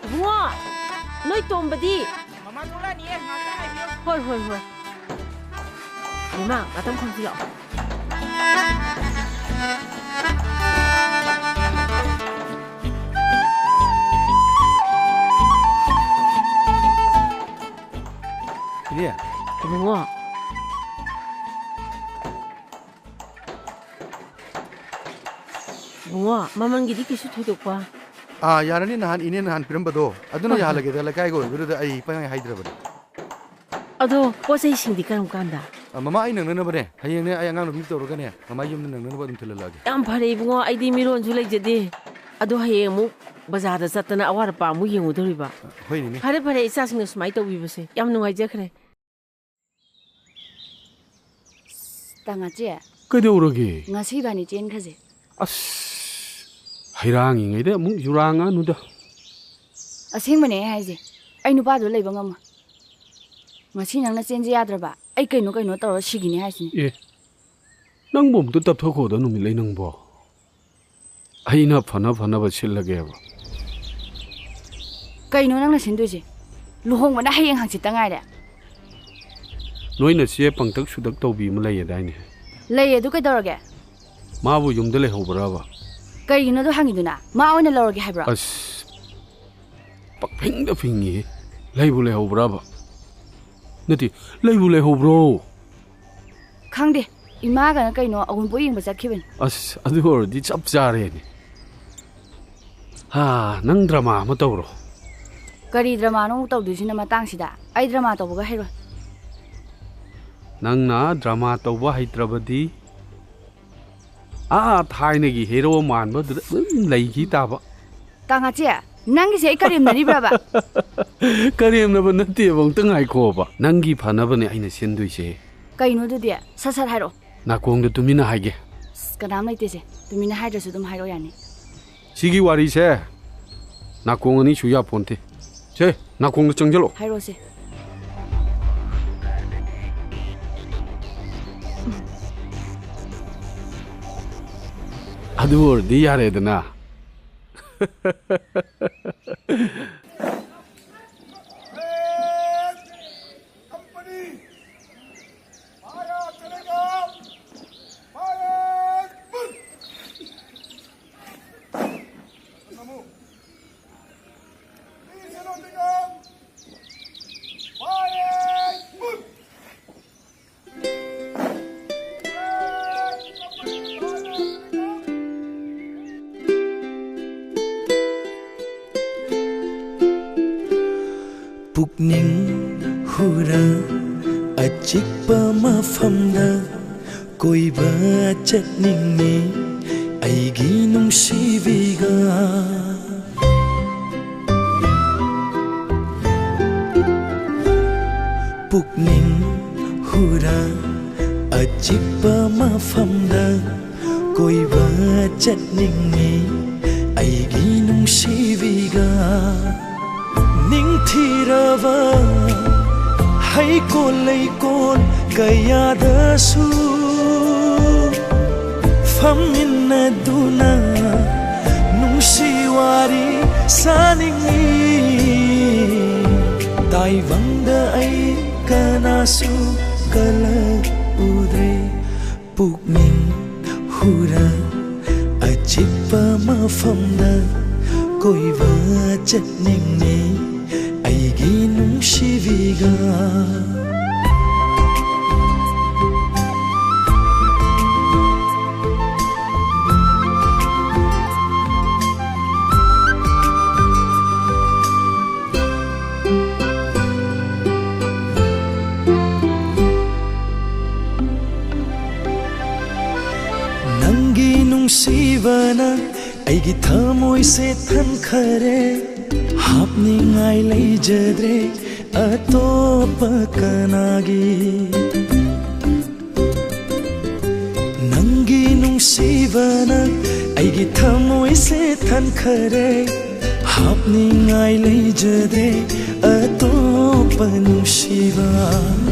ꯏꯕꯨꯡꯉꯣ, ꯅꯣꯏ ꯇꯣꯝꯕꯗꯤ? ꯃꯃꯥ ꯊꯣꯛꯂꯛꯑꯅꯤꯌꯦ, ꯉꯥꯛꯇ ꯉꯥꯏꯕꯤꯌꯣ꯫ ꯍꯣꯏ, ꯍꯣꯏ, ꯍꯣꯏ꯫ ꯏꯃꯥ, ꯉꯥꯛꯇꯪ ꯐꯝꯁꯤ ꯂꯥꯛꯑꯣ꯫ ꯏꯅꯦ꯫ ꯏꯕꯨꯡꯉꯣ꯫ ꯏꯕꯨꯡꯉꯣ, ꯃꯃꯜꯒꯤꯗꯤ ꯀꯩꯁꯨ ꯊꯣꯏꯗꯣꯛꯄ? ꯑꯥ, ꯌꯥꯔꯅꯤ, ꯅꯍꯥꯟ ꯏꯅꯦ ꯅꯍꯥꯟ ꯄꯤꯔꯝꯕꯗꯣ, ꯑꯗꯨꯅ ꯍꯣꯏ, ꯍꯣꯏ꯫ ꯌꯥꯍꯜꯂꯒꯦꯗ, ꯂꯩꯀꯥꯏꯒ ꯑꯣꯏꯕꯗꯨꯗ ꯑꯩ ꯄꯪꯍꯥꯏ ꯍꯥꯏꯗ꯭ꯔꯕꯅꯤ꯫ ꯑꯗꯣ ꯄꯣꯠ ꯆꯩꯁꯤꯡꯗꯤ ꯀꯔꯝ ꯀꯥꯟꯗ? ꯑ, ꯃꯃꯥ, ꯑꯩ ꯅꯪꯅꯅꯕꯅꯦ꯫ ꯍꯌꯦꯡꯅꯦ, ꯑꯩ ꯑꯉꯥꯡ ꯅꯨꯄꯤ ꯇꯧꯔꯒꯅꯦ, ꯃꯃꯥ ꯌꯨꯝꯗ ꯅꯪꯅꯅꯕ ꯑꯗꯨꯝ ꯊꯤꯜꯍꯜꯂꯛꯑꯒꯦ꯫ ꯌꯥꯝ ꯐꯔꯦ ꯏꯕꯨꯡꯉꯣ, ꯑꯩꯗꯤ ꯃꯤꯔꯣꯟꯁꯨ ꯂꯩꯖꯗꯦ꯫ ꯑꯗꯣ ꯍꯌꯦꯡ ꯑꯃꯨꯛ ꯕꯖꯥꯔꯗ ꯆꯠꯇꯅ ꯑꯋꯥꯠ ꯑꯄꯥ ꯑꯃꯨꯛ ꯌꯦꯡꯉꯨꯗꯧꯔꯤꯕ꯫ ꯍꯣꯏꯅꯦ, ꯏꯅꯦ꯫ ꯐꯔꯦ, ꯐꯔꯦ, ꯏꯆꯥꯁꯤꯡꯅ ꯁꯨꯃꯥꯏꯅ ꯇꯧꯕꯤꯕꯁꯦ ꯌꯥꯝ ꯅꯨꯡꯉꯥꯏꯖꯈ꯭ꯔꯦ꯫ ꯇꯥꯉꯥꯆꯦ, ꯀꯩꯗꯧꯔꯒꯦ? ꯉꯁꯤ ꯏꯕꯥꯅꯤ ꯆꯦꯟꯈ꯭ꯔꯁꯦ꯫ ꯑꯁ, ꯍꯩꯔꯥꯡꯉꯤꯉꯩꯗ ꯑꯃꯨꯛ ꯌꯨꯔꯥꯡꯉꯅꯨꯗ꯫ ꯑꯁꯦꯡꯕꯅꯦ ꯑꯩ ꯍꯥꯏꯁꯦ, ꯑꯩ ꯅꯨꯄꯥꯗꯣ ꯂꯩꯕ ꯉꯝꯃꯣꯏ꯫ ꯉꯁꯤ ꯅꯪꯅ ꯆꯦꯟꯁꯦ ꯌꯥꯗ꯭ꯔꯕ, ꯑꯩ ꯀꯩꯅꯣ ꯀꯩꯅꯣ ꯇꯧꯔ ꯁꯤꯈꯤꯅꯤ ꯍꯥꯏꯁꯤꯅꯤ꯫ ꯑꯦ, ꯅꯪꯕꯨ ꯑꯝꯇ ꯇꯞꯊꯣꯛꯈꯣꯗ, ꯅꯨꯃꯤꯠꯂꯩ ꯅꯪꯕꯣ꯫ ꯑꯩꯅ ꯐꯅ ꯐꯅꯕ ꯁꯤꯜꯂꯒꯦꯕ꯫ ꯀꯩꯅꯣ ꯅꯪꯅ ꯁꯤꯟꯗꯣꯏꯁꯦ? ꯂꯨꯍꯣꯡꯕꯅ ꯍꯌꯦꯡ ꯍꯪꯆꯤꯠꯇ ꯉꯥꯏꯔꯦ꯫ ꯅꯣꯏ ꯅꯆꯦ ꯄꯪꯇꯛ ꯁꯨꯇꯛ ꯇꯧꯕꯤ ꯑꯃ ꯂꯩꯌꯦꯗꯥꯏꯅꯦ? ꯂꯩꯌꯦ, ꯑꯗꯨ ꯀꯩꯗꯧꯔꯒꯦ? ꯃꯥꯕꯨ ꯌꯨꯝꯗ ꯂꯩꯍꯧꯕ꯭ꯔꯕ? ꯀꯩꯒꯤꯅꯣ ꯑꯗꯨ ꯍꯪꯉꯤꯗꯨꯅ? ꯃꯥ ꯑꯣꯏꯅ ꯂꯧꯔꯒꯦ ꯍꯥꯏꯕ꯭ꯔꯣ? ꯑꯁ, ꯄꯛꯐꯤꯡꯗ ꯐꯤꯡꯉꯤꯍꯦ꯫ ꯂꯩꯕꯨ ꯂꯩꯍꯧꯕ꯭ꯔꯕ? ꯅꯠꯇꯦ, ꯂꯩꯕꯨ ꯂꯩꯍꯧꯕ꯭ꯔꯣ? ꯈꯪꯗꯦ꯫ ꯏꯃꯥꯒꯅ ꯀꯩꯅꯣ ꯑꯋꯨꯟꯄꯣꯠ ꯌꯦꯡꯕ ꯆꯠꯈꯤꯕꯅꯤ꯫ ꯑꯁ, ꯑꯗꯨ ꯑꯣꯏꯔꯗꯤ ꯆꯞ ꯆꯥꯔꯦꯅꯦ꯫ ꯍꯥ, ꯅꯪ ꯗ꯭ꯔꯃꯥ ꯑꯃ ꯇꯧꯔꯣ꯫ ꯀꯔꯤ ꯗ꯭ꯔꯃꯥꯅꯣ ꯑꯃꯨꯛ ꯇꯧꯗꯣꯏꯁꯤꯅ ꯃꯇꯥꯡꯁꯤꯗ? ꯑꯩ ꯗ꯭ꯔꯃꯥ ꯇꯧꯕꯒ ꯍꯩꯔꯣꯏ꯫ ꯅꯪꯅ ꯗ꯭ꯔꯃꯥ ꯇꯧꯕ ꯍꯩꯇ꯭ꯔꯕꯗꯤ ꯑꯥ ꯊꯥꯏꯅꯒꯤ ꯍꯦꯔꯣ ꯃꯥꯟꯕꯗꯨꯗ ꯑꯗꯨꯝ ꯂꯩꯈꯤ ꯇꯥꯕ꯫ ꯇꯥꯉꯥꯆꯦ, ꯅꯪꯒꯤꯁꯦ ꯑꯩ ꯀꯔꯦꯝꯅꯔꯤꯕ꯭ꯔꯕ? ꯀꯔꯦꯝꯅꯕ ꯅꯠꯇꯦꯕ, ꯑꯃꯨꯛꯇ ꯉꯥꯏꯈꯣꯕ꯫ ꯅꯪꯒꯤ ꯐꯅꯕꯅꯦ ꯑꯩꯅ ꯁꯤꯟꯗꯣꯏꯁꯦ꯫ ꯀꯩꯅꯣ ꯑꯗꯨꯗꯤ? ꯁꯠ ꯁꯠ ꯍꯥꯏꯔꯛꯑꯣ꯫ ꯅꯥꯀꯣꯡꯗ ꯇꯨꯃꯤꯟꯅ ꯍꯥꯏꯒꯦ꯫ ꯑꯁ, ꯀꯅꯥꯝ ꯂꯩꯇꯦꯁꯦ꯫ ꯇꯨꯃꯤꯟꯅ ꯍꯥꯏꯗ꯭ꯔꯁꯨ ꯑꯗꯨꯝ ꯍꯥꯏꯔꯛꯑꯣ ꯌꯥꯅꯤ꯫ ꯁꯤꯒꯤ ꯋꯥꯔꯤꯁꯦ ꯅꯥꯀꯣꯡ ꯑꯅꯤ ꯁꯨ ꯌꯥꯄꯣꯟꯇꯦ꯫ ꯁꯦ, ꯅꯥꯀꯣꯡꯗ ꯆꯪꯁꯤꯜꯂꯣ꯫ ꯍꯥꯏꯔꯛꯑꯣꯁꯦ꯫ ꯑꯗꯨ ꯑꯣꯏꯔꯗꯤ ꯌꯥꯔꯦꯗꯅ꯫ ꯄꯨꯛꯅꯤꯡ ꯍꯨꯔ ꯑꯆꯤꯛꯄ ꯃꯐꯝꯗ ꯀꯣꯏꯕ ꯆꯠꯅꯤꯡꯉꯤ ꯑꯩꯒꯤ ꯅꯨꯡꯁꯤꯕꯤꯒ꯫ ꯄꯨꯛꯅꯤꯡ ꯍꯨꯔ ꯑꯆꯤꯛꯄ ꯃꯐꯝꯗ ꯀꯣꯏꯕ ꯆꯠꯅꯤꯡꯉꯤ ꯑꯩꯒꯤ ꯅꯨꯡꯁꯤꯕꯤꯒ꯫ ꯅꯤꯡꯊꯤꯔꯕ ꯍꯩꯀꯣꯜ ꯂꯩꯀꯣꯜ ꯀꯌꯥꯗꯁꯨ ꯐꯝꯃꯤꯟꯅꯗꯨꯅ ꯅꯨꯡꯁꯤ ꯋꯥꯔꯤ ꯁꯥꯅꯤꯡꯉꯤ꯫ ꯇꯥꯏꯕꯪꯗ ꯑꯩ ꯀꯅꯥꯁꯨ ꯀꯜꯂꯛꯎꯗ꯭ꯔꯦ꯫ ꯄꯨꯛꯅꯤꯡ ꯄꯨꯔꯥ ꯑꯆꯤꯛꯄ ꯃꯐꯝꯗ ꯀꯣꯏꯕ ꯆꯠꯅꯤꯡꯉꯤ ꯑꯩꯒꯤ ꯅꯨꯡꯁꯤꯕꯤꯒ꯫ ꯅꯪꯒꯤ ꯅꯨꯡꯁꯤꯕꯅ ꯑꯩꯒꯤ ꯊꯃꯣꯏꯁꯦ ꯊꯟꯈꯔꯦ, ꯍꯥꯞꯅꯤꯡꯉꯥꯏ ꯂꯩꯖꯗ꯭ꯔꯦ ꯑꯇꯣꯞꯄ ꯀꯅꯥꯒꯤ꯫ ꯅꯪꯒꯤ ꯅꯨꯡꯁꯤꯕꯅ ꯑꯩꯒꯤ ꯊꯃꯣꯏꯁꯦ ꯊꯟꯈꯔꯦ, ꯍꯥꯞꯅꯤꯡꯉꯥꯏ ꯂꯩꯖꯗꯦ ꯑꯇꯣꯞꯄ ꯅꯨꯡꯁꯤꯕ꯫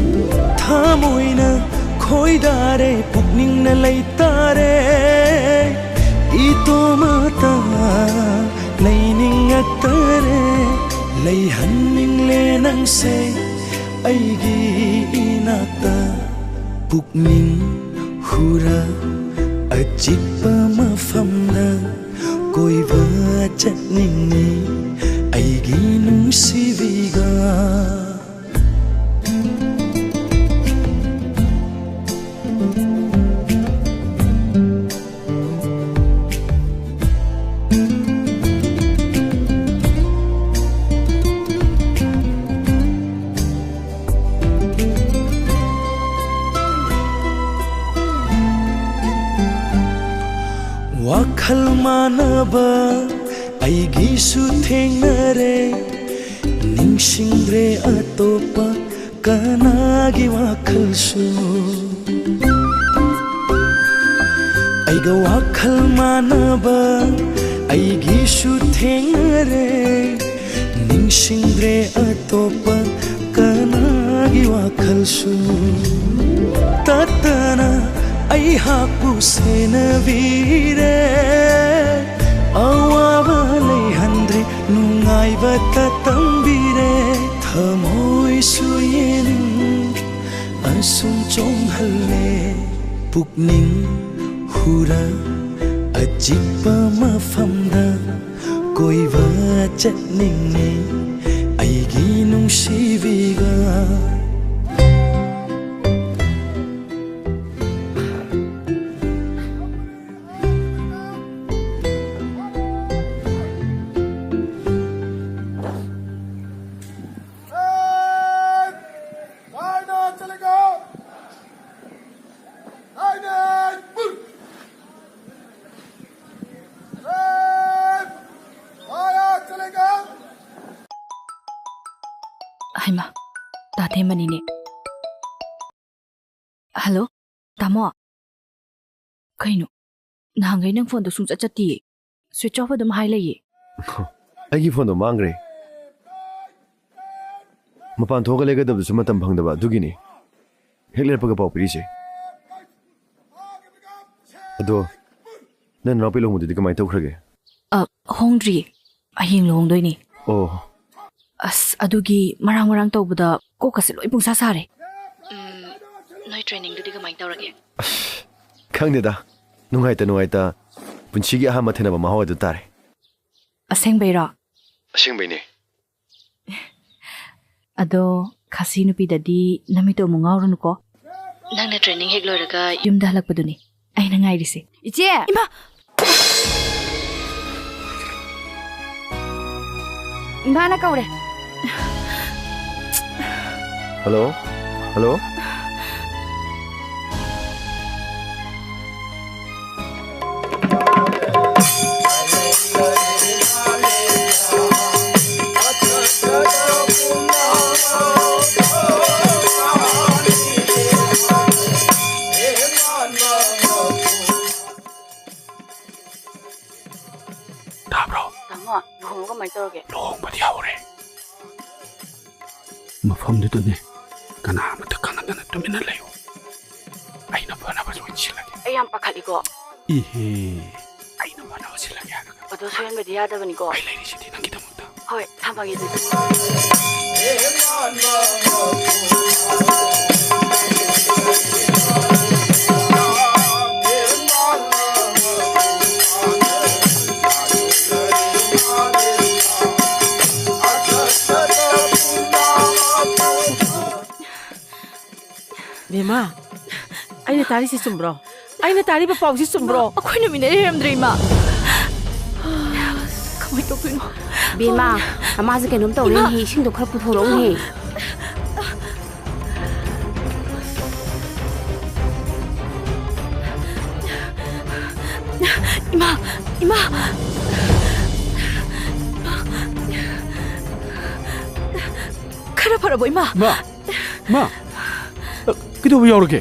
ꯊꯃꯣꯏꯅ ꯈꯣꯏꯗꯥꯔꯦ, ꯄꯨꯛꯅꯤꯡꯅ ꯂꯩꯇꯥꯔꯦ, ꯏꯇꯣꯝꯇ ꯂꯩꯅꯤꯡꯉꯛꯇꯔꯦ꯫ ꯂꯩꯍꯟꯅꯤꯡꯂꯦ ꯅꯪꯁꯦ ꯑꯩꯒꯤ ꯏꯅꯥꯛꯇ꯫ ꯄꯨꯛꯅꯤꯡ ꯍꯨꯔ ꯑꯆꯤꯛꯄ ꯃꯐꯝꯗ ꯀꯣꯏꯕ ꯆꯠꯅꯤꯡꯉꯤ ꯑꯩꯒꯤ ꯅꯨꯡꯁꯤꯕꯤꯒ꯫ ꯋꯥꯈꯜ ꯃꯥꯟꯅꯕ ꯑꯩꯒꯤꯁꯨ ꯊꯦꯡꯅꯔꯦ, ꯅꯤꯡꯁꯤꯡꯗ꯭ꯔꯦ ꯑꯇꯣꯞꯄ ꯀꯅꯥꯒꯤ ꯋꯥꯈꯜꯁꯨ꯫ ꯑꯩꯒ ꯋꯥꯈꯜ ꯃꯥꯟꯅꯕ ꯑꯩꯒꯤꯁꯨ ꯊꯦꯡꯅꯔꯦ, ꯅꯤꯡꯁꯤꯡꯗ꯭ꯔꯦ ꯑꯇꯣꯞꯄ ꯀꯅꯥꯒꯤ ꯋꯥꯈꯜꯁꯨ꯫ ꯇꯠꯇꯅ ꯑꯩꯍꯥꯛꯄꯨ ꯁꯦꯟꯅꯕꯤꯔꯦ, ꯑꯋꯥꯕ ꯂꯩꯍꯟꯗ꯭ꯔꯦ, ꯅꯨꯡꯉꯥꯏꯕꯇ ꯇꯝꯕꯤꯔꯦ꯫ ꯊꯃꯣꯏꯁꯨ ꯌꯦꯅꯤꯡ ꯑꯁꯨꯝ ꯆꯣꯡꯍꯜꯂꯦ, ꯄꯨꯛꯅꯤꯡ ꯄꯨꯔꯥ ꯑꯆꯤꯛꯄ ꯃꯐꯝꯗ ꯀꯣꯏꯕ ꯆꯠꯅꯤꯡꯉꯤ ꯑꯩꯒꯤ ꯅꯨꯡꯁꯤꯕꯤꯒ꯫ ꯍꯩꯃꯥ, ꯇꯥꯊꯦꯝꯕꯅꯤꯅꯦ꯫ ꯍꯜꯂꯣ, ꯇꯥꯃꯣ꯫ ꯀꯩꯅꯣ, ꯅꯍꯥꯟꯈꯩ ꯅꯪ ꯐꯣꯟꯗꯣ ꯁꯨꯡꯆꯠ ꯆꯠꯇꯤꯌꯦ꯫ ꯁ꯭ꯋꯤꯆ ꯑꯣꯐ ꯑꯗꯨꯝ ꯍꯥꯏ ꯂꯩꯌꯦ꯫ ꯑꯩꯒꯤ ꯐꯣꯟꯗꯣ ꯃꯥꯡꯈ꯭ꯔꯦ꯫ ꯃꯄꯥꯟ ꯊꯣꯛꯑꯒ ꯂꯩꯒꯗꯕꯗꯨꯁꯨ ꯃꯇꯝ ꯐꯪꯗꯕ, ꯑꯗꯨꯒꯤꯅꯤ꯫ ꯍꯦꯛ ꯂꯩꯔꯛꯄꯒ ꯄꯥꯎ ꯄꯤꯔꯤꯁꯦ꯫ ꯑꯗꯣ, ꯅꯪ ꯅꯅꯥꯎꯄꯤ ꯂꯨꯍꯣꯡꯕꯗꯨꯗꯤ ꯀꯃꯥꯏꯅ ꯇꯧꯈ꯭ꯔꯒꯦ? ꯑ, ꯍꯣꯡꯗ꯭ꯔꯤꯌꯦ꯫ ꯍꯌꯦꯡ ꯂꯨꯍꯣꯡꯗꯣꯏꯅꯦ꯫ ꯑꯣ꯫ ꯑꯁ, ꯑꯗꯨꯒꯤ ꯃꯔꯥꯡ ꯃꯔꯥꯡ ꯇꯧꯕꯗ ꯀꯣꯛꯀꯁꯦ ꯂꯣꯏ ꯄꯨꯡꯁꯥ ꯁꯥꯔꯦ꯫ ꯎꯝ, ꯅꯣꯏ ꯇ꯭ꯔꯦꯅꯤꯡꯗꯨꯗꯤ ꯀꯃꯥꯏꯅ ꯇꯧꯔꯒꯦ? ꯑꯁ, ꯈꯪꯗꯦꯗ꯫ ꯅꯨꯡꯉꯥꯏꯇ ꯅꯨꯡꯉꯥꯏꯇ ꯄꯨꯟꯁꯤꯒꯤ ꯑꯍꯥꯟꯕ ꯊꯦꯡꯅꯕ ꯃꯍꯥꯎ ꯑꯗꯨ ꯇꯥꯔꯦ꯫ ꯑꯁꯦꯡꯕꯩꯔꯣ? ꯑꯁꯦꯡꯕꯩꯅꯦ꯫ ꯑꯗꯣ, ꯈꯥꯁꯤ ꯅꯨꯄꯤꯗꯗꯤ ꯅꯃꯤꯠꯇꯣ ꯑꯃꯨꯛ ꯉꯥꯎꯔꯨꯅꯨꯀꯣ꯫ ꯅꯪꯅ ꯇ꯭ꯔꯦꯅꯤꯡ ꯍꯦꯛ ꯂꯣꯏꯔꯒ ꯌꯨꯝꯗ ꯍꯜꯂꯛꯄꯗꯨꯅꯤ ꯑꯩꯅ ꯉꯥꯏꯔꯤꯁꯦ꯫ ꯏꯆꯦ! ꯏꯃꯥ! ꯏꯃꯥꯅ ꯀꯧꯔꯦ꯫ ꯍꯜꯂꯣ? ꯍꯜꯂꯣ? ꯇꯥꯕ꯭ꯔꯣ? ꯇꯥꯃꯣ, ꯂꯨꯍꯣꯡꯕ ꯀꯃꯥꯏꯅ ꯇꯧꯔꯒꯦ? ꯂꯨꯍꯣꯡꯕꯗꯤ ꯍꯧꯔꯦ꯫ ꯃꯐꯝꯗꯨꯗꯅꯦ, ꯀꯅꯥ ꯑꯃꯠꯇ ꯈꯪꯍꯟꯗꯅ ꯇꯨꯃꯤꯟꯅ ꯂꯩꯌꯨ꯫ ꯑꯩꯅ ꯐꯅꯕ ꯂꯣꯏ ꯁꯤꯜꯂꯒꯦ꯫ ꯑꯩ ꯌꯥꯝ ꯄꯥꯈꯠꯂꯤꯀꯣ꯫ ꯏꯍꯦ, ꯑꯩꯅ ꯐꯅꯕ ꯁꯤꯜꯂꯒꯦ ꯍꯥꯏꯔꯒ꯫ ꯑꯗꯣ ꯁꯣꯏꯍꯟꯕꯗꯤ ꯌꯥꯗꯕꯅꯤꯀꯣ꯫ ꯑꯩ ꯂꯩꯔꯤꯁꯤꯗꯤ ꯅꯪꯒꯤꯗꯃꯛꯇ꯫ ꯍꯣꯏ, ꯊꯝꯃꯒꯦ ꯑꯗꯨꯗꯤ꯫ ꯏꯃꯥ, ꯑꯩꯅ ꯇꯥꯔꯤꯁꯤ ꯆꯨꯝꯕ꯭ꯔꯣ? ꯑꯩꯅ ꯇꯥꯔꯤꯕ ꯄꯥꯎꯁꯤ ꯆꯨꯝꯕ꯭ꯔꯣ? ꯑꯩꯈꯣꯏ ꯅꯨꯃꯤꯠꯅ ꯂꯩꯔꯝꯗ꯭ꯔꯦ, ꯏꯃꯥ꯫ ꯀꯃꯥꯏꯅ ꯇꯧꯗꯣꯏꯅꯣ? ꯕꯦꯝꯃ, ꯃꯃꯥꯁꯦ ꯀꯩꯅꯣꯝ ꯇꯧꯔꯦꯅꯦꯍꯦ, ꯏꯁꯤꯡꯗꯣ ꯈꯔ ꯄꯨꯊꯣꯔꯛꯎꯅꯦꯍꯦ꯫ ꯏꯃꯥ, ꯏꯃꯥ, ꯈꯔ ꯐꯔꯕꯣ, ꯏꯃꯥ? ꯏꯃꯥ! ꯏꯃꯥ! ꯀꯩꯗꯧꯕ ꯌꯥꯎꯔꯒꯦ?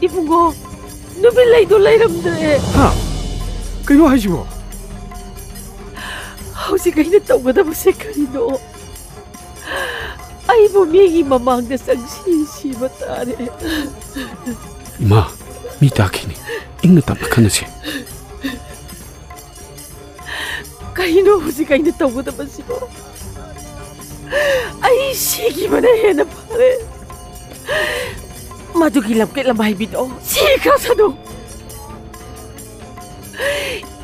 ꯏꯕꯨꯡꯉꯣ, ꯅꯨꯃꯤꯠ ꯂꯩꯗꯣ ꯂꯩꯔꯝꯗ꯭ꯔꯦ꯫ ꯍꯥ? ꯀꯩꯅꯣ ꯍꯥꯏꯁꯤꯕꯣ? ꯍꯧꯖꯤꯛ ꯑꯩꯅ ꯇꯧꯒꯗꯕꯁꯦ ꯀꯔꯤꯅꯣ? ꯑꯩꯕꯨ ꯃꯤꯒꯤ ꯃꯃꯥꯡꯗ ꯆꯪꯁꯤ ꯁꯤꯕ ꯇꯥꯔꯦ꯫ ꯏꯃꯥ, ꯃꯤ ꯇꯥꯈꯤꯅꯤ꯫ ꯏꯪꯅ ꯇꯞꯅ ꯈꯟꯅꯁꯤ꯫ ꯀꯩꯅꯣ ꯍꯧꯖꯤꯛ ꯑꯩꯅ ꯇꯧꯒꯗꯕꯁꯤꯕꯣ? ꯑꯩ ꯁꯤꯈꯤꯕꯅ ꯍꯦꯟꯅ ꯐꯔꯦ꯫ ꯃꯗꯨꯒꯤ ꯂꯝꯀꯦꯠ ꯂꯝꯍꯥꯏꯕꯤꯗꯣ ꯁꯤꯈ꯭ꯔꯁꯅꯨ꯫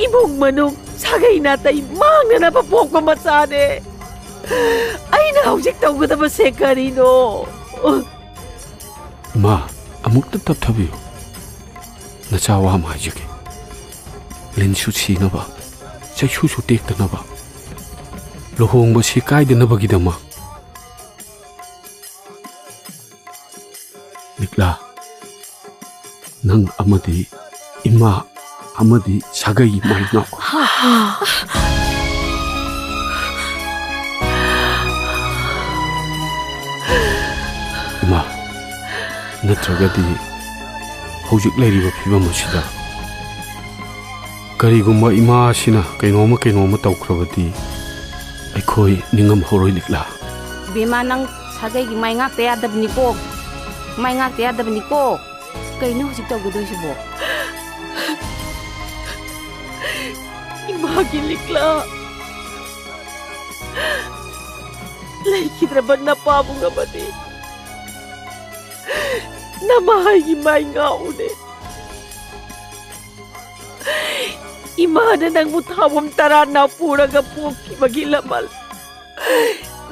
ꯏꯃꯨꯡ ꯃꯅꯨꯡ ꯁꯥꯒꯩ ꯅꯥꯇꯩ ꯃꯥꯡꯅꯅꯕ ꯄꯣꯛꯄ ꯃꯆꯥꯅꯦ꯫ ꯑꯩꯅ ꯍꯧꯖꯤꯛ ꯇꯧꯒꯗꯕꯁꯦ ꯀꯔꯤꯅꯣ? ꯏꯃꯥ, ꯑꯃꯨꯛꯇ ꯇꯞꯊꯕꯤꯌꯨ꯫ ꯅꯆꯥ ꯋꯥ ꯑꯃ ꯍꯥꯏꯖꯒꯦ꯫ ꯂꯤꯟꯁꯨ ꯁꯤꯅꯕ, ꯆꯩꯁꯨꯁꯨ ꯇꯦꯛꯇꯅꯕ, ꯂꯨꯍꯣꯡꯕꯁꯤ ꯀꯥꯏꯗꯅꯕꯒꯤꯗꯃꯛ꯫ ꯂꯤꯛꯂꯥ, ꯅꯪ ꯑꯃꯗꯤ ꯏꯃꯥ ꯑꯃꯗꯤ ꯁꯥꯒꯩ ꯃꯥꯏ ꯉꯥꯛꯑꯣ꯫ ꯏꯃꯥ, ꯅꯠꯇ꯭ꯔꯒꯗꯤ ꯍꯧꯖꯤꯛ ꯂꯩꯔꯤꯕ ꯐꯤꯕꯝ ꯑꯁꯤꯗ ꯀꯔꯤꯒꯨꯝꯕ ꯏꯃꯥ ꯑꯁꯤꯅ ꯀꯩꯅꯣꯝꯃ ꯀꯩꯅꯣꯝꯃ ꯇꯧꯈ꯭ꯔꯕꯗꯤ ꯑꯩꯈꯣꯏ ꯅꯤꯡꯉꯝꯍꯧꯔꯣꯏ, ꯂꯤꯛꯂꯥ꯫ ꯕꯦꯝꯃ, ꯅꯪ ꯁꯥꯒꯩꯒꯤ ꯃꯥꯏ ꯉꯥꯛꯇ ꯌꯥꯗꯕꯅꯤꯀꯣ꯫ ꯃꯥꯏ ꯉꯥꯛꯇ ꯌꯥꯗꯕꯅꯤꯀꯣ꯫ ꯀꯩꯅꯣ ꯍꯧꯖꯤꯛ ꯇꯧꯒꯗꯣꯏꯁꯤꯕꯣ? ꯏꯃꯥꯒꯤ ꯂꯤꯛꯂꯥ, ꯂꯩꯈꯤꯗ꯭ꯔꯕ ꯅꯄꯥꯕꯨꯡ ꯑꯃꯗꯤ ꯅꯃꯥꯒꯤ ꯃꯥꯏ ꯉꯥꯎꯅꯦ꯫ ꯏꯃꯥꯅ ꯅꯪꯕꯨ ꯊꯥꯕꯝ ꯇꯔꯥ ꯅꯥꯄꯨꯔꯒ ꯄꯣꯛꯈꯤꯕꯒꯤ ꯂꯃꯜ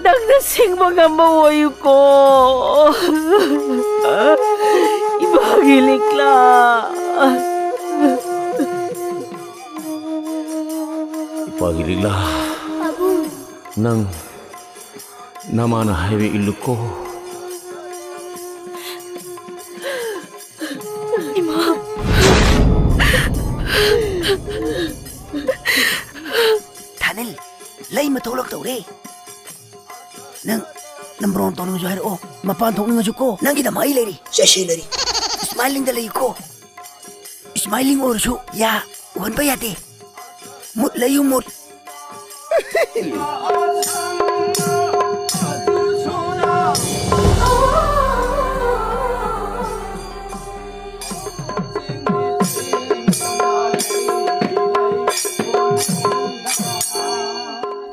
ꯅꯪꯅ ꯁꯤꯡꯕ ꯉꯝꯕ ꯑꯣꯏꯌꯨꯀꯣ, ꯏꯃꯥꯒꯤ ꯂꯤꯛꯂꯥ꯫ ꯏꯄꯥꯒꯤ ꯂꯤꯛꯂꯥ, ꯄꯥꯕꯨꯡ꯫ ꯅꯪ ꯅꯃꯥꯅ ꯍꯥꯏꯕ ꯏꯜꯂꯨꯀꯣ꯫ ꯏꯃꯥ꯫ ꯊꯥꯅꯤꯜ, ꯂꯩꯃ ꯊꯣꯛꯂꯛꯇꯧꯔꯦ꯫ ꯅꯪ ꯅꯝꯕꯔ ꯋꯥꯟ ꯇꯧꯅꯤꯡꯉꯁꯨ ꯍꯥꯏꯔꯛꯑꯣ꯫ ꯃꯄꯥꯟ ꯊꯣꯛꯅꯤꯡꯉꯁꯨ ꯀꯣ, ꯅꯪꯒꯤꯗꯃꯛ ꯑꯩ ꯂꯩꯔꯤ꯫ ꯆꯠꯁꯦ ꯂꯩꯔꯤ꯫ ꯏꯁꯃꯥꯏꯂꯤꯡꯗ ꯂꯩꯌꯨꯀꯣ꯫ ꯏꯁꯃꯥꯏꯂꯤꯡ ꯑꯣꯏꯔꯁꯨ ꯌꯥ ꯎꯍꯟꯕ ꯌꯥꯗꯦ꯫ ꯃꯨꯠ ꯂꯩꯌꯨ, ꯃꯨꯠ꯫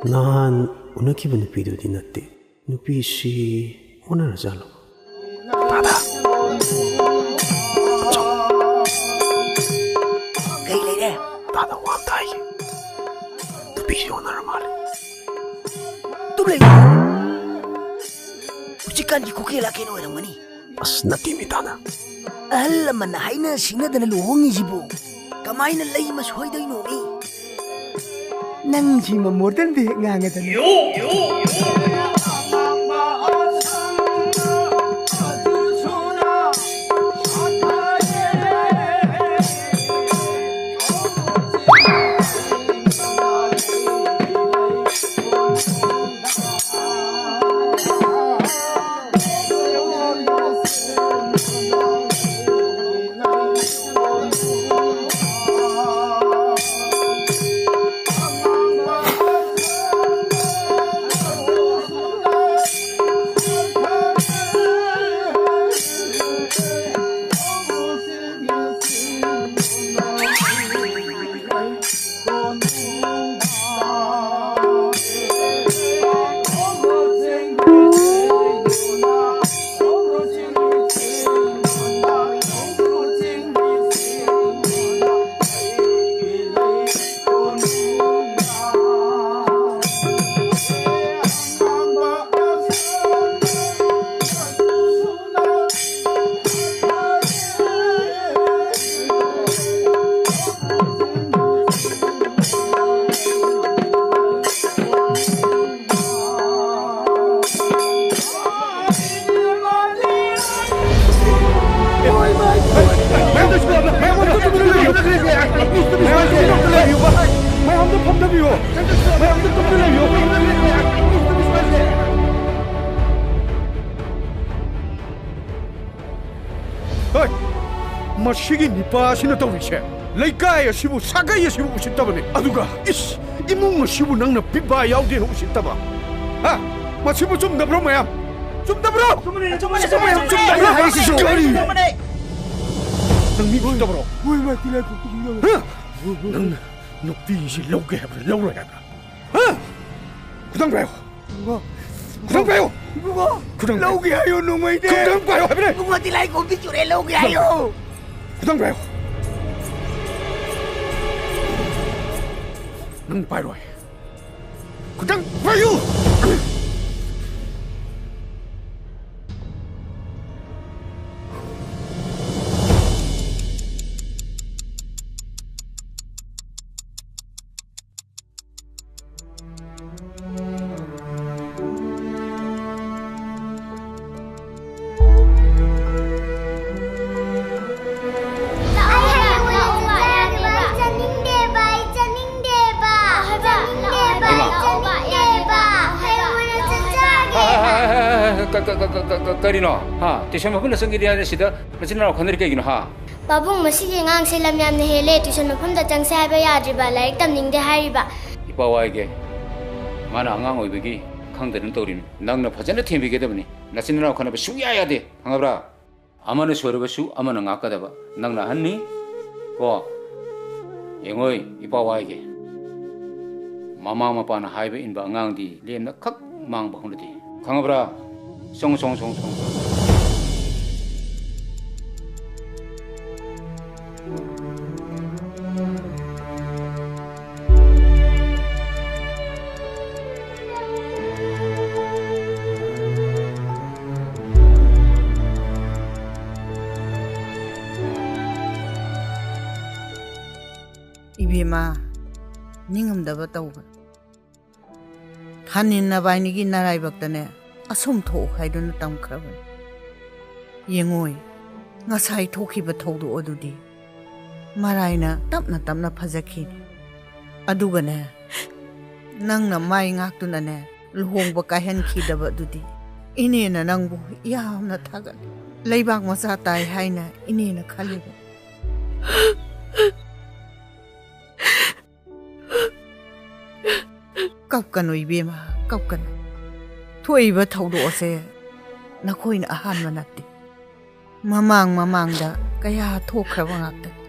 ꯅꯍꯥꯟ ꯎꯅꯈꯤꯕ ꯅꯨꯄꯤꯗꯨꯗꯤ ꯅꯠꯇꯦ꯫ ꯅꯨꯄꯤꯁꯤ ꯑꯣꯟꯅꯔꯖꯥꯠꯂꯣ? ꯗꯥꯗꯥ꯫ ꯀꯩ ꯂꯩꯔꯦ? ꯗꯥꯗꯥ, ꯋꯥ ꯑꯝꯇ ꯍꯥꯏꯒꯦ꯫ ꯅꯨꯄꯤꯁꯤ ꯑꯣꯟꯅꯔ ꯃꯥꯜꯂꯦ꯫ ꯇꯨꯝ ꯂꯩꯌꯨ꯫ ꯍꯧꯖꯤꯛꯀꯥꯟꯒꯤ ꯈꯨꯀꯦ ꯂꯥꯀꯦꯟ ꯑꯣꯏꯔꯝꯒꯅꯤ꯫ ꯑꯁ, ꯅꯠꯇꯦꯃꯤ ꯗꯥꯗꯥ꯫ ꯑꯍꯜ ꯂꯃꯟꯅ ꯍꯥꯏꯅ ꯁꯤꯡꯅꯗꯅ ꯂꯨꯍꯣꯡꯉꯤꯁꯤꯕꯨ ꯀꯃꯥꯏꯅ ꯂꯩꯃ ꯁꯣꯏꯗꯣꯏꯅꯣꯃꯤ? ꯅꯪꯁꯤꯃ ꯃꯣꯗꯔꯟꯗ ꯍꯦꯛ ꯉꯥꯡꯉꯗꯅ꯫ ꯃꯌꯥꯝꯗ ꯇꯨꯝꯗꯨꯅ ꯂꯩꯌꯨ꯫ ꯍꯣꯏ, ꯃꯁꯤꯒꯤ ꯅꯤꯄꯥ ꯑꯁꯤꯅ ꯇꯧꯔꯤꯁꯦ, ꯂꯩꯀꯥꯏ ꯑꯁꯤꯕꯨ, ꯁꯥꯒꯩ ꯑꯁꯤꯕꯨ ꯎꯁꯤꯠꯇꯕꯅꯤ꯫ ꯑꯗꯨꯒ ꯏꯁ, ꯏꯃꯨꯡ ꯑꯁꯤꯕꯨ ꯅꯪꯅ ꯄꯤꯕ ꯌꯥꯎꯗꯦꯅ ꯎꯁꯤꯠꯇꯕ꯫ ꯍꯥ? ꯃꯁꯤꯕꯨ ꯆꯨꯝꯗꯕ꯭ꯔꯣ ꯃꯌꯥꯝ? ꯆꯨꯝꯗꯕ꯭ꯔꯣ? ꯆꯨꯝꯕꯅꯦ, ꯆꯨꯝꯕꯅꯦ, ꯆꯨꯝꯕꯅꯦ, ꯆꯨꯝꯕꯅꯦ, ꯆꯨꯝꯗꯕ꯭ꯔꯣ? ꯆꯨꯝꯕꯅꯦ, ꯍꯥꯏꯁꯤꯁꯨ ꯆꯨꯝꯕꯅꯦ, ꯀꯔꯤ? ꯆꯨꯝꯕꯅꯦ꯫ ꯅꯪ ꯃꯤ ꯎꯁꯤꯠꯇꯕ꯭ꯔꯣ? ꯍꯣꯏ, ꯃꯥ ꯇꯤꯜꯍꯥꯏ ꯈꯨꯝꯕꯤ ꯆꯨꯝꯗꯕꯅꯦ꯫ ꯍꯥ? ꯅꯪꯅ ꯅꯨꯄꯤꯁꯤ ꯂꯧꯒꯦ ꯍꯥꯏꯕ꯭ꯔꯥ, ꯂꯧꯔꯣꯏ ꯍꯥꯏꯕ꯭ꯔꯥ? ꯍꯥ? ꯈꯨꯗꯥꯡ ꯄꯥꯏꯌꯣ꯫ ꯏꯕꯨꯡꯉꯣ꯫ ꯈꯨꯗꯥꯡ ꯄꯥꯏꯌꯣ꯫ ꯏꯕꯨꯡꯉꯣ꯫ ꯈꯨꯗꯥꯡ ꯄꯥꯏꯌꯣ꯫ ꯂꯧꯒꯦ ꯍꯥꯏꯌꯣ, ꯅꯣꯡꯃꯩꯗꯤ꯫ ꯈꯨꯗꯥꯡ ꯄꯥꯏꯌꯣ ꯍꯥꯏꯕꯅꯦ꯫ ꯏꯕꯨꯡꯉꯣ, ꯇꯤꯜꯍꯥꯏ ꯈꯨꯝꯕꯤ ꯆꯨꯔꯦ, ꯂꯧꯒꯦ ꯍꯥꯏꯌꯣ꯫ ꯈꯨꯗꯥꯡ ꯄꯥꯏꯌꯣ꯫ ꯅꯪ ꯄꯥꯏꯔꯣꯏ꯫ ꯈꯨꯗꯥꯡ ꯄꯥꯏꯌꯨ! ꯑꯩ ꯍꯌꯦꯡ ꯑꯣꯏꯅ ꯆꯠꯆꯔꯒꯦ꯫ ꯑꯩ ꯆꯠꯅꯤꯡꯗꯦꯕ, ꯑꯩ ꯆꯠꯅꯤꯡꯗꯦꯕ꯫ ꯆꯠꯅꯤꯡꯗꯦꯕ, ꯑꯩ ꯆꯠꯅꯤꯡꯗꯦꯕ꯫ ꯍꯌꯦꯡ ꯑꯣꯏꯅ ꯆꯠꯆꯔꯒꯦ꯫ ꯍꯥꯏ, ꯍꯥꯏ, ꯍꯥꯏ, ꯍꯥꯏ, ꯍꯥꯏ, ꯀ-, ꯀ-, ꯀꯔꯤꯅꯣ? ꯍꯥ? ꯇ꯭ꯌꯨꯁꯟ ꯃꯐꯝꯗ ꯆꯪꯒꯦꯗꯤ ꯍꯥꯏꯔꯦ, ꯁꯤꯗ ꯅꯆꯤꯟ ꯅꯅꯥꯎ ꯈꯟꯅꯔꯤ ꯀꯩꯒꯤꯅꯣ, ꯍꯥ? ꯄꯥꯕꯨꯡ, ꯃꯁꯤꯒꯤ ꯑꯉꯥꯡꯁꯦ ꯂꯝ ꯌꯥꯝꯅ ꯍꯦꯜꯂꯦ, ꯇ꯭ꯌꯨꯁꯟ ꯃꯐꯝꯗ ꯆꯪꯁꯦ ꯍꯥꯏꯕ ꯌꯥꯗ꯭ꯔꯤꯕ, ꯂꯥꯏꯔꯤꯛ ꯇꯝꯅꯤꯡꯗꯦ ꯍꯥꯏꯔꯤꯕ꯫ ꯏꯄꯥ ꯋꯥꯏꯒꯦ, ꯃꯥꯅ ꯑꯉꯥꯡ ꯑꯣꯏꯕꯒꯤ ꯈꯪꯗꯗꯅ ꯇꯧꯔꯤꯅꯤ꯫ ꯅꯪꯅ ꯐꯖꯅ ꯊꯦꯝꯕꯤꯒꯗꯕꯅꯤ꯫ ꯅꯆꯤꯟ ꯅꯅꯥꯎ ꯈꯟꯅꯕ ꯁꯨꯡꯌꯥ ꯌꯥꯗꯦ, ꯈꯪꯉꯕ꯭ꯔꯥ? ꯑꯃꯅ ꯁꯣꯏꯔꯕꯁꯨ ꯑꯃꯅ ꯉꯥꯛꯀꯗꯕ꯫ ꯅꯪꯅ ꯑꯍꯟꯅꯤ ꯀꯣ꯫ ꯌꯦꯡꯉꯣꯏ, ꯏꯄꯥ ꯋꯥꯏꯒꯦ, ꯃꯃꯥ ꯃꯄꯥꯅ ꯍꯥꯏꯕ ꯏꯟꯕ ꯑꯉꯥꯡꯗꯤ ꯂꯦꯝꯅ ꯈꯛ ꯃꯥꯡꯕ ꯍꯧꯅꯗꯦ, ꯈꯪꯉꯕ꯭ꯔꯥ? ꯆꯪꯉꯨ, ꯆꯪꯉꯨ, ꯆꯪꯉꯨ, ꯆꯪꯉꯨ꯫ ꯏꯕꯦꯝꯃ, ꯅꯤꯡꯉꯝꯗꯕ ꯇꯧꯕ꯫ ꯍꯥꯟꯅꯤ ꯅꯕꯥꯏꯅꯤꯒꯤ ꯅꯔꯥꯏꯕꯛꯇꯅꯦ, ꯑꯁꯨꯝ ꯊꯣꯛꯎ ꯍꯥꯏꯗꯨꯅ ꯇꯝꯈ꯭ꯔꯕꯅꯤ꯫ ꯌꯦꯡꯉꯣꯏ, ꯉꯁꯥꯏ ꯊꯣꯛꯈꯤꯕ ꯊꯧꯗꯣꯛ ꯑꯗꯨꯗꯤ ꯃꯔꯥꯏꯅ ꯇꯞꯅ ꯇꯞꯅ ꯐꯖꯈꯤꯅꯤ꯫ ꯑꯗꯨꯒꯅꯦ, ꯅꯪꯅ ꯃꯥꯏ ꯉꯥꯛꯇꯨꯅꯅꯦ, ꯂꯨꯍꯣꯡꯕ ꯀꯥꯏꯍꯟꯈꯤꯗꯕꯗꯨꯗꯤ ꯏꯅꯦꯅ ꯅꯪꯕꯨ ꯌꯥꯝꯅ ꯊꯥꯒꯠꯂꯤ꯫ ꯂꯩꯕꯥꯛ ꯃꯆꯥ ꯇꯥꯏ ꯍꯥꯏꯅ ꯏꯅꯦꯅ ꯈꯜꯂꯤꯕ꯫ ꯀꯞꯀꯅꯨ ꯏꯕꯦꯝꯃ, ꯀꯞꯀꯅꯨ꯫ ꯊꯣꯛꯏꯕ ꯊꯧꯗꯣꯛ ꯑꯁꯦ ꯅꯈꯣꯏꯅ ꯑꯍꯥꯟꯕ ꯅꯠꯇꯦ꯫ ꯃꯃꯥꯡ ꯃꯃꯥꯡꯗ ꯀꯌꯥ ꯊꯣꯛꯈ꯭ꯔꯕ ꯉꯥꯛꯇꯅꯤ꯫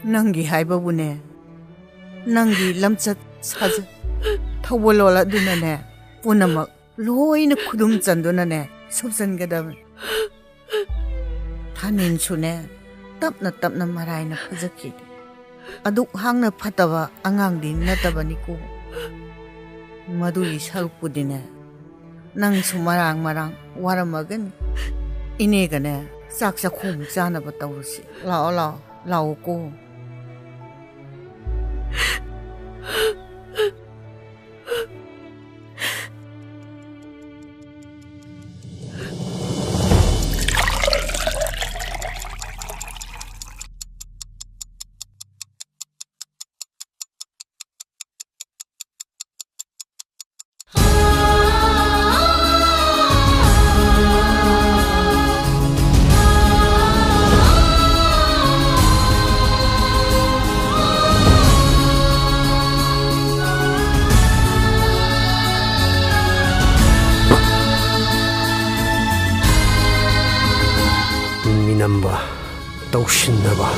ꯅꯪꯒꯤ ꯍꯥꯏꯕꯕꯨꯅꯦ, ꯅꯪꯒꯤ ꯂꯝꯆꯠ ꯁꯥꯖꯠ, ꯊꯧꯒꯜꯂꯣꯟ ꯑꯗꯨꯅꯅꯦ, ꯄꯨꯝꯅꯃꯛ ꯂꯣꯏꯅ ꯈꯨꯗꯨꯝ ꯆꯟꯗꯨꯅꯅꯦ ꯁꯨꯞꯆꯟꯒꯗꯕꯅꯤ꯫ ꯊꯥꯅꯤꯟꯁꯨꯅꯦ, ꯇꯞꯅ ꯇꯞꯅ ꯃꯔꯥꯏꯅ ꯐꯖꯈꯤ꯫ ꯑꯗꯨꯛ ꯍꯥꯡꯅ ꯐꯠꯇꯕ ꯑꯉꯥꯡꯗꯤ ꯅꯠꯇꯕꯅꯤꯀꯣ꯫ ꯃꯗꯨꯒꯤ ꯁꯔꯨꯛꯄꯨꯗꯤꯅꯦ, ꯅꯪꯁꯨ ꯃꯔꯥꯡ ꯃꯔꯥꯡ ꯋꯥꯔꯝꯃꯒꯅꯤ꯫ ꯏꯅꯦꯒꯅꯦ, ꯆꯥꯛ ꯆꯥꯛꯈꯨꯝ ꯆꯥꯅꯕ ꯇꯧꯔꯨꯁꯤ꯫ ꯂꯥꯛꯑꯣ, ꯂꯥꯛꯑꯣ, ꯂꯥꯛꯑꯣꯀꯣ꯫ ꯃꯤꯅꯝꯕ ꯇꯧꯁꯤꯟꯅꯕ꯫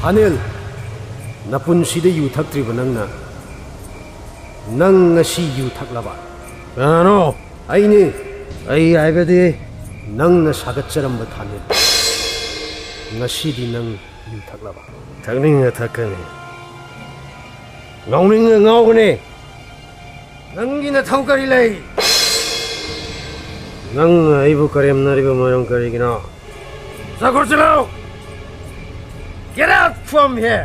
ꯑꯅꯤꯜ, ꯅꯄꯨꯟꯁꯤꯗ ꯌꯨ ꯊꯛꯇ꯭ꯔꯤꯕ ꯅꯪꯅ, ꯅꯪ ꯉꯁꯤ ꯌꯨ ꯊꯛꯂꯕ? ꯀꯅꯥꯅꯣ? ꯑꯩꯅꯤ꯫ ꯑꯩ ꯍꯥꯏꯕꯗꯤ? ꯅꯪꯅ ꯁꯥꯒꯠꯆꯔꯝꯕ ꯊꯥꯅꯤꯜ, ꯉꯁꯤꯗꯤ ꯅꯪ ꯌꯨ ꯊꯛꯂꯕ? ꯊꯛꯅꯤꯡꯉ ꯊꯛꯀꯅꯤ, ꯉꯥꯎꯅꯤꯡꯉ ꯉꯥꯎꯒꯅꯤ꯫ ꯅꯪꯒꯤ ꯅꯊꯧ ꯀꯔꯤ ꯂꯩ? ꯅꯪꯅ ꯑꯩꯕꯨ ꯀꯔꯦꯝꯅꯔꯤꯕ ꯃꯔꯝ ꯀꯔꯤꯒꯤꯅꯣ? ꯆꯠꯈ꯭ꯔꯣ, ꯆꯠꯂꯣ! Get out from here!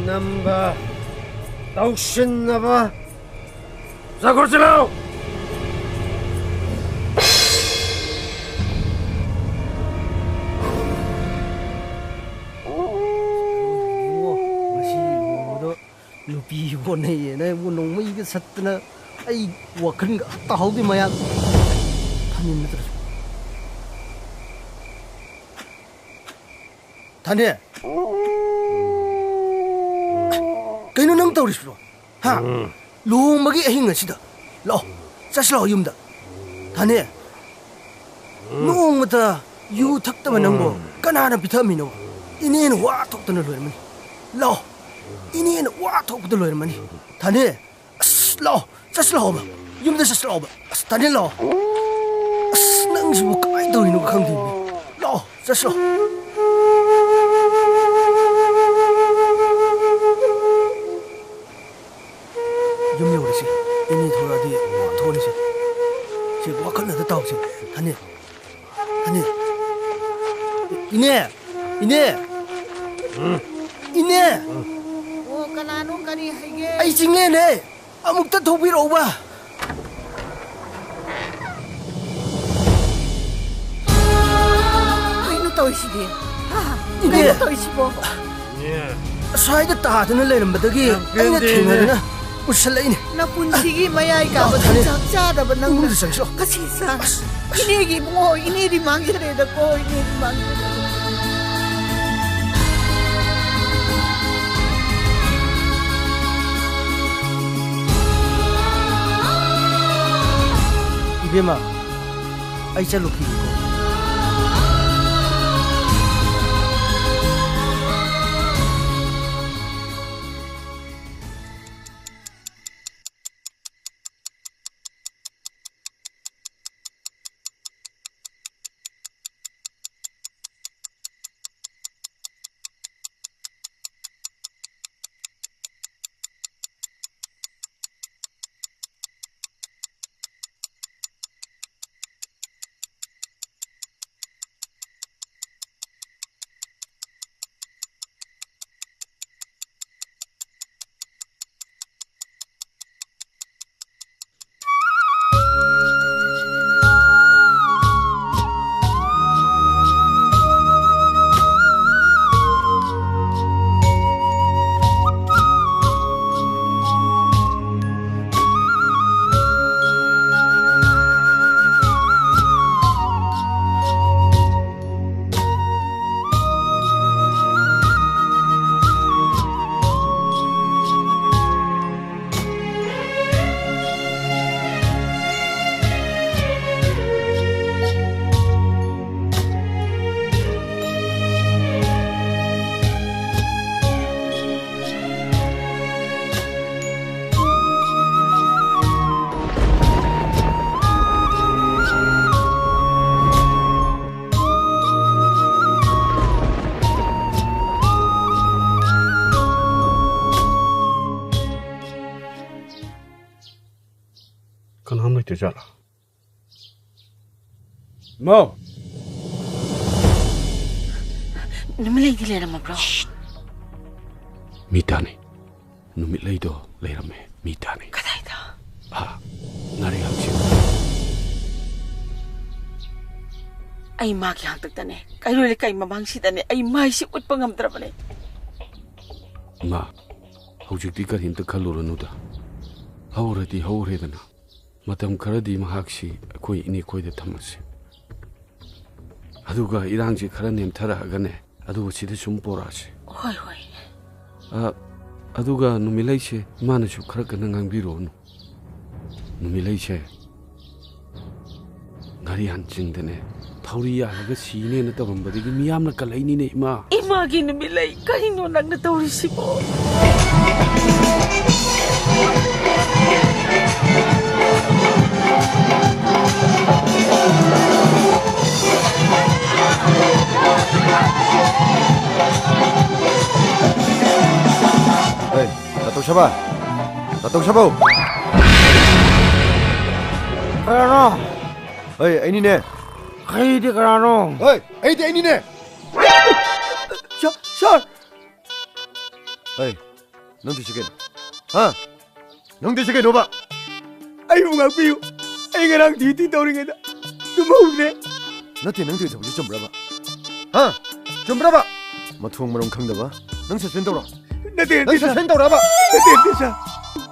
ꯅꯝꯕ, ꯇꯧꯁꯤꯟꯅꯕ, ꯆꯠꯈ꯭ꯔꯣ, ꯆꯠꯂꯣ! ꯉꯁꯤ ꯂꯨꯍꯣꯡꯕꯗꯣ ꯅꯨꯄꯤ ꯑꯣꯟꯅꯩꯌꯦꯅ ꯑꯩꯕꯨ ꯅꯣꯡꯃꯩꯒ ꯁꯠꯇꯅ ꯑꯩ ꯋꯥꯈꯜꯒ ꯑꯝꯇ ꯍꯧꯗꯦ ꯃꯌꯥꯝ꯫ ꯊꯥꯅꯤꯜ ꯅꯠꯇ꯭ꯔꯁꯨ꯫ ꯊꯥꯅꯤꯜ! ꯀꯩꯅꯣ ꯅꯪ ꯇꯧꯔꯤꯁꯤꯕꯣ? ꯍꯥ? ꯎꯝ꯫ ꯂꯨꯍꯣꯡꯕꯒꯤ ꯑꯍꯤꯡ ꯑꯁꯤꯗ? ꯂꯥꯛꯑꯣ, ꯆꯠꯁꯤ ꯂꯥꯛꯑꯣ ꯌꯨꯝꯗ꯫ ꯊꯥꯅꯤꯜ! ꯎꯝ꯫ ꯅꯣꯡꯃꯇ ꯌꯨ ꯊꯛꯇꯕ ꯅꯪꯕꯨ ꯎꯝ꯫ ꯀꯅꯥꯅ ꯄꯤꯊꯛꯑꯝꯃꯤꯅꯣ? ꯏꯅꯦꯅ ꯋꯥ ꯊꯣꯛꯇꯅ ꯂꯣꯏꯔꯝꯃꯅꯤ꯫ ꯂꯥꯛꯑꯣ, ꯏꯅꯦꯅ ꯋꯥ ꯊꯣꯛꯄꯗ ꯂꯣꯏꯔꯝꯃꯅꯤ꯫ ꯊꯥꯅꯤꯜ! ꯑꯁ, ꯂꯥꯛꯑꯣ, ꯆꯠꯁꯤ ꯂꯥꯛꯑꯣꯕ꯫ ꯌꯨꯝꯗ ꯆꯠꯁꯤ ꯂꯥꯛꯑꯣꯕ꯫ ꯑꯁ, ꯊꯥꯅꯤꯜ, ꯂꯥꯛꯑꯣ꯫ ꯑꯁ, ꯅꯪꯁꯤꯕꯨ ꯀꯃꯥꯏꯅ ꯇꯧꯔꯤꯅꯣ ꯈꯪꯗꯦꯅꯦ꯫ ꯂꯥꯛꯑꯣ, ꯆꯠꯁꯤ ꯂꯥꯛꯑꯣ꯫ ꯌꯨꯝ ꯌꯧꯔꯁꯤ꯫ ꯏꯅꯦ ꯊꯣꯛꯂꯛꯑꯗꯤ ꯋꯥ ꯊꯣꯛꯑꯅꯤꯁꯦ꯫ ꯁꯤ ꯋꯥꯈꯜꯅꯗ ꯇꯥꯎꯁꯦ꯫ ꯊꯥꯅꯤꯜ, ꯊꯥꯅꯤꯜ꯫ ꯏꯅꯦ! ꯏꯅꯦ! ꯎꯝ꯫ ꯏꯅꯦ! ꯑꯣ, ꯀꯅꯥꯅꯣ? ꯀꯔꯤ ꯍꯥꯏꯒꯦ? ꯑꯩ ꯆꯤꯡꯂꯦꯟꯅꯦ! ꯑꯃꯨꯛꯇ ꯊꯣꯛꯄꯤꯔꯛꯎꯕ! ꯀꯩꯅꯣ ꯇꯧꯔꯤꯁꯤꯗꯤ? ꯍꯥ? ꯏꯅꯦ! ꯀꯩꯅꯣ ꯇꯧꯔꯤꯁꯤꯕꯣ? ꯏꯅꯦ! ꯑꯁ꯭ꯋꯥꯏꯗ ꯇꯥꯗꯅ ꯂꯩꯔꯝꯕꯗꯒꯤ ꯌꯥꯝ ꯑꯩꯅ ꯄꯦꯟꯗꯦ, ꯊꯦꯡꯅꯗꯨꯅ ꯏꯅꯦ꯫ ꯄꯨꯁꯜꯂꯛꯏꯅꯦ꯫ ꯅꯄꯨꯟꯁꯤꯒꯤ ꯃꯌꯥꯏ ꯀꯥꯕ ꯊꯥꯅꯤꯜ, ꯆꯥꯛ ꯆꯥꯗꯕ ꯅꯪꯅ ꯏꯃꯨꯡꯗ ꯆꯪꯁꯤꯜꯂꯣ꯫ ꯉꯁꯤ ꯆꯥ-, ꯑꯁ, ꯑꯁ꯫ ꯏꯅꯦꯒꯤ ꯏꯕꯨꯡꯉꯣ, ꯏꯅꯦꯗꯤ ꯃꯥꯡꯖꯔꯦꯗꯀꯣ, ꯏꯅꯦꯗꯤ ꯃꯥꯡꯖꯔꯦ꯫ ꯏꯕꯦꯝꯃ, ꯑꯩ ꯆꯠꯂꯨꯈꯤꯒꯦꯀꯣ꯫ ꯀꯅꯥꯝ ꯂꯩꯇ꯭ꯔꯖꯥꯠꯂꯣ? ꯃꯧ! ꯅꯨꯃꯤꯠꯂꯩꯗꯤ ꯂꯩꯔꯝꯃꯕ꯭ꯔꯣ? ꯃꯤ ꯇꯥꯅꯤ꯫ ꯅꯨꯃꯤꯠꯂꯩꯗꯣ ꯂꯩꯔꯝꯃꯦ꯫ ꯃꯤ ꯇꯥꯅꯤ꯫ ꯀꯗꯥꯏꯗ? ꯑꯥ, ꯉꯥꯔꯤꯌꯥꯟꯁꯤꯡ꯫ ꯑꯩ ꯃꯥꯒꯤ ꯍꯥꯛꯇꯛꯇꯅꯦ, ꯀꯩꯔꯣꯏ ꯂꯩꯀꯥꯏ ꯃꯃꯥꯡꯁꯤꯗꯅꯦ, ꯑꯩ ꯃꯥꯏꯁꯤ ꯎꯠꯄ ꯉꯝꯗ꯭ꯔꯕꯅꯦ꯫ ꯏꯃꯥ, ꯍꯧꯖꯤꯛꯇꯤ ꯀꯔꯤꯝꯇ ꯈꯜꯂꯨꯔꯅꯨꯗ꯫ ꯍꯧꯔꯗꯤ ꯍꯧꯔꯦꯗꯅ꯫ ꯃꯇꯝ ꯈꯔꯗꯤ ꯃꯍꯥꯛꯁꯤ ꯑꯩꯈꯣꯏ ꯏꯅꯦꯈꯣꯏꯗ ꯊꯝꯃꯁꯤ꯫ ꯑꯗꯨꯒ ꯏꯔꯥꯡꯁꯤ ꯈꯔ ꯅꯦꯝꯊꯔꯛꯑꯒꯅꯦ, ꯑꯗꯨꯒ ꯁꯤꯗ ꯁꯨꯝ ꯄꯣꯔꯛꯑꯁꯤ꯫ ꯍꯣꯏ, ꯍꯣꯏ꯫ ꯑ, ꯑꯗꯨꯒ ꯅꯨꯃꯤꯠꯂꯩꯁꯦ ꯏꯃꯥꯅꯁꯨ ꯈꯔ ꯀꯟꯅ ꯉꯥꯡꯕꯤꯔꯣꯅꯨ꯫ ꯅꯨꯃꯤꯠꯂꯩꯁꯦ ꯉꯥꯔꯤꯌꯥꯟ ꯆꯤꯡꯗꯅꯦ, ꯊꯧꯔꯤ ꯌꯥꯜꯂꯒ ꯁꯤꯅꯦꯅ ꯇꯧꯔꯝꯕꯗꯒꯤ ꯃꯤꯌꯥꯝꯅ ꯀꯜꯂꯛꯏꯅꯤꯅꯦ, ꯏꯃꯥ꯫ ꯏꯃꯥꯒꯤ ꯅꯨꯃꯤꯠꯂꯩ, ꯀꯔꯤꯅꯣ ꯅꯪꯅ ꯇꯧꯔꯤꯁꯤꯕꯣ? ꯍꯩ, ꯇꯥꯇꯧ ꯁꯥꯕ! ꯇꯥꯇꯧ ꯁꯥꯕꯧ! ꯀꯅꯥꯅꯣ? ꯍꯩ, ꯑꯩꯅꯤꯅꯦ꯫ ꯑꯩꯗꯤ ꯀꯅꯥꯅꯣ? ꯍꯩ, ꯑꯩꯗꯤ ꯑꯩꯅꯤꯅꯦ꯫ ꯁꯥ-, ꯁꯥꯔ! ꯍꯩ, ꯅꯪ ꯇꯧꯔꯤꯁꯤ ꯀꯩꯅꯣ? ꯍꯥ? ꯅꯪ ꯇꯧꯔꯤꯁꯤ ꯀꯩꯅꯣꯕ? ꯑꯩꯕꯨ ꯉꯥꯛꯄꯤꯌꯨ꯫ ꯑꯩ ꯉꯔꯥꯡ ꯗ꯭ꯌꯨꯇꯤ ꯇꯧꯔꯤꯉꯩꯗ ꯇꯨꯝꯍꯧꯗ꯭ꯔꯦ꯫ ꯅꯠꯇꯦ, ꯅꯪ ꯇꯧꯔꯤ ꯊꯕꯛꯁꯤ ꯆꯨꯝꯕ꯭ꯔꯕ? ꯍꯥ? ꯆꯨꯝꯕ꯭ꯔꯕ? ꯃꯊꯣꯡ ꯃꯔꯝ ꯈꯪꯗꯕ? ꯅꯪ ꯁꯁꯄꯦꯟ ꯇꯧꯔꯣ꯫ ꯅꯠꯇꯦ, ꯅꯠꯇꯦ, ꯅꯪ ꯁꯥꯔ꯫ ꯁꯁꯄꯦꯟ ꯇꯧꯔꯕ? ꯅꯠꯇꯦ, ꯅꯠꯇꯦ, ꯁꯥꯔ꯫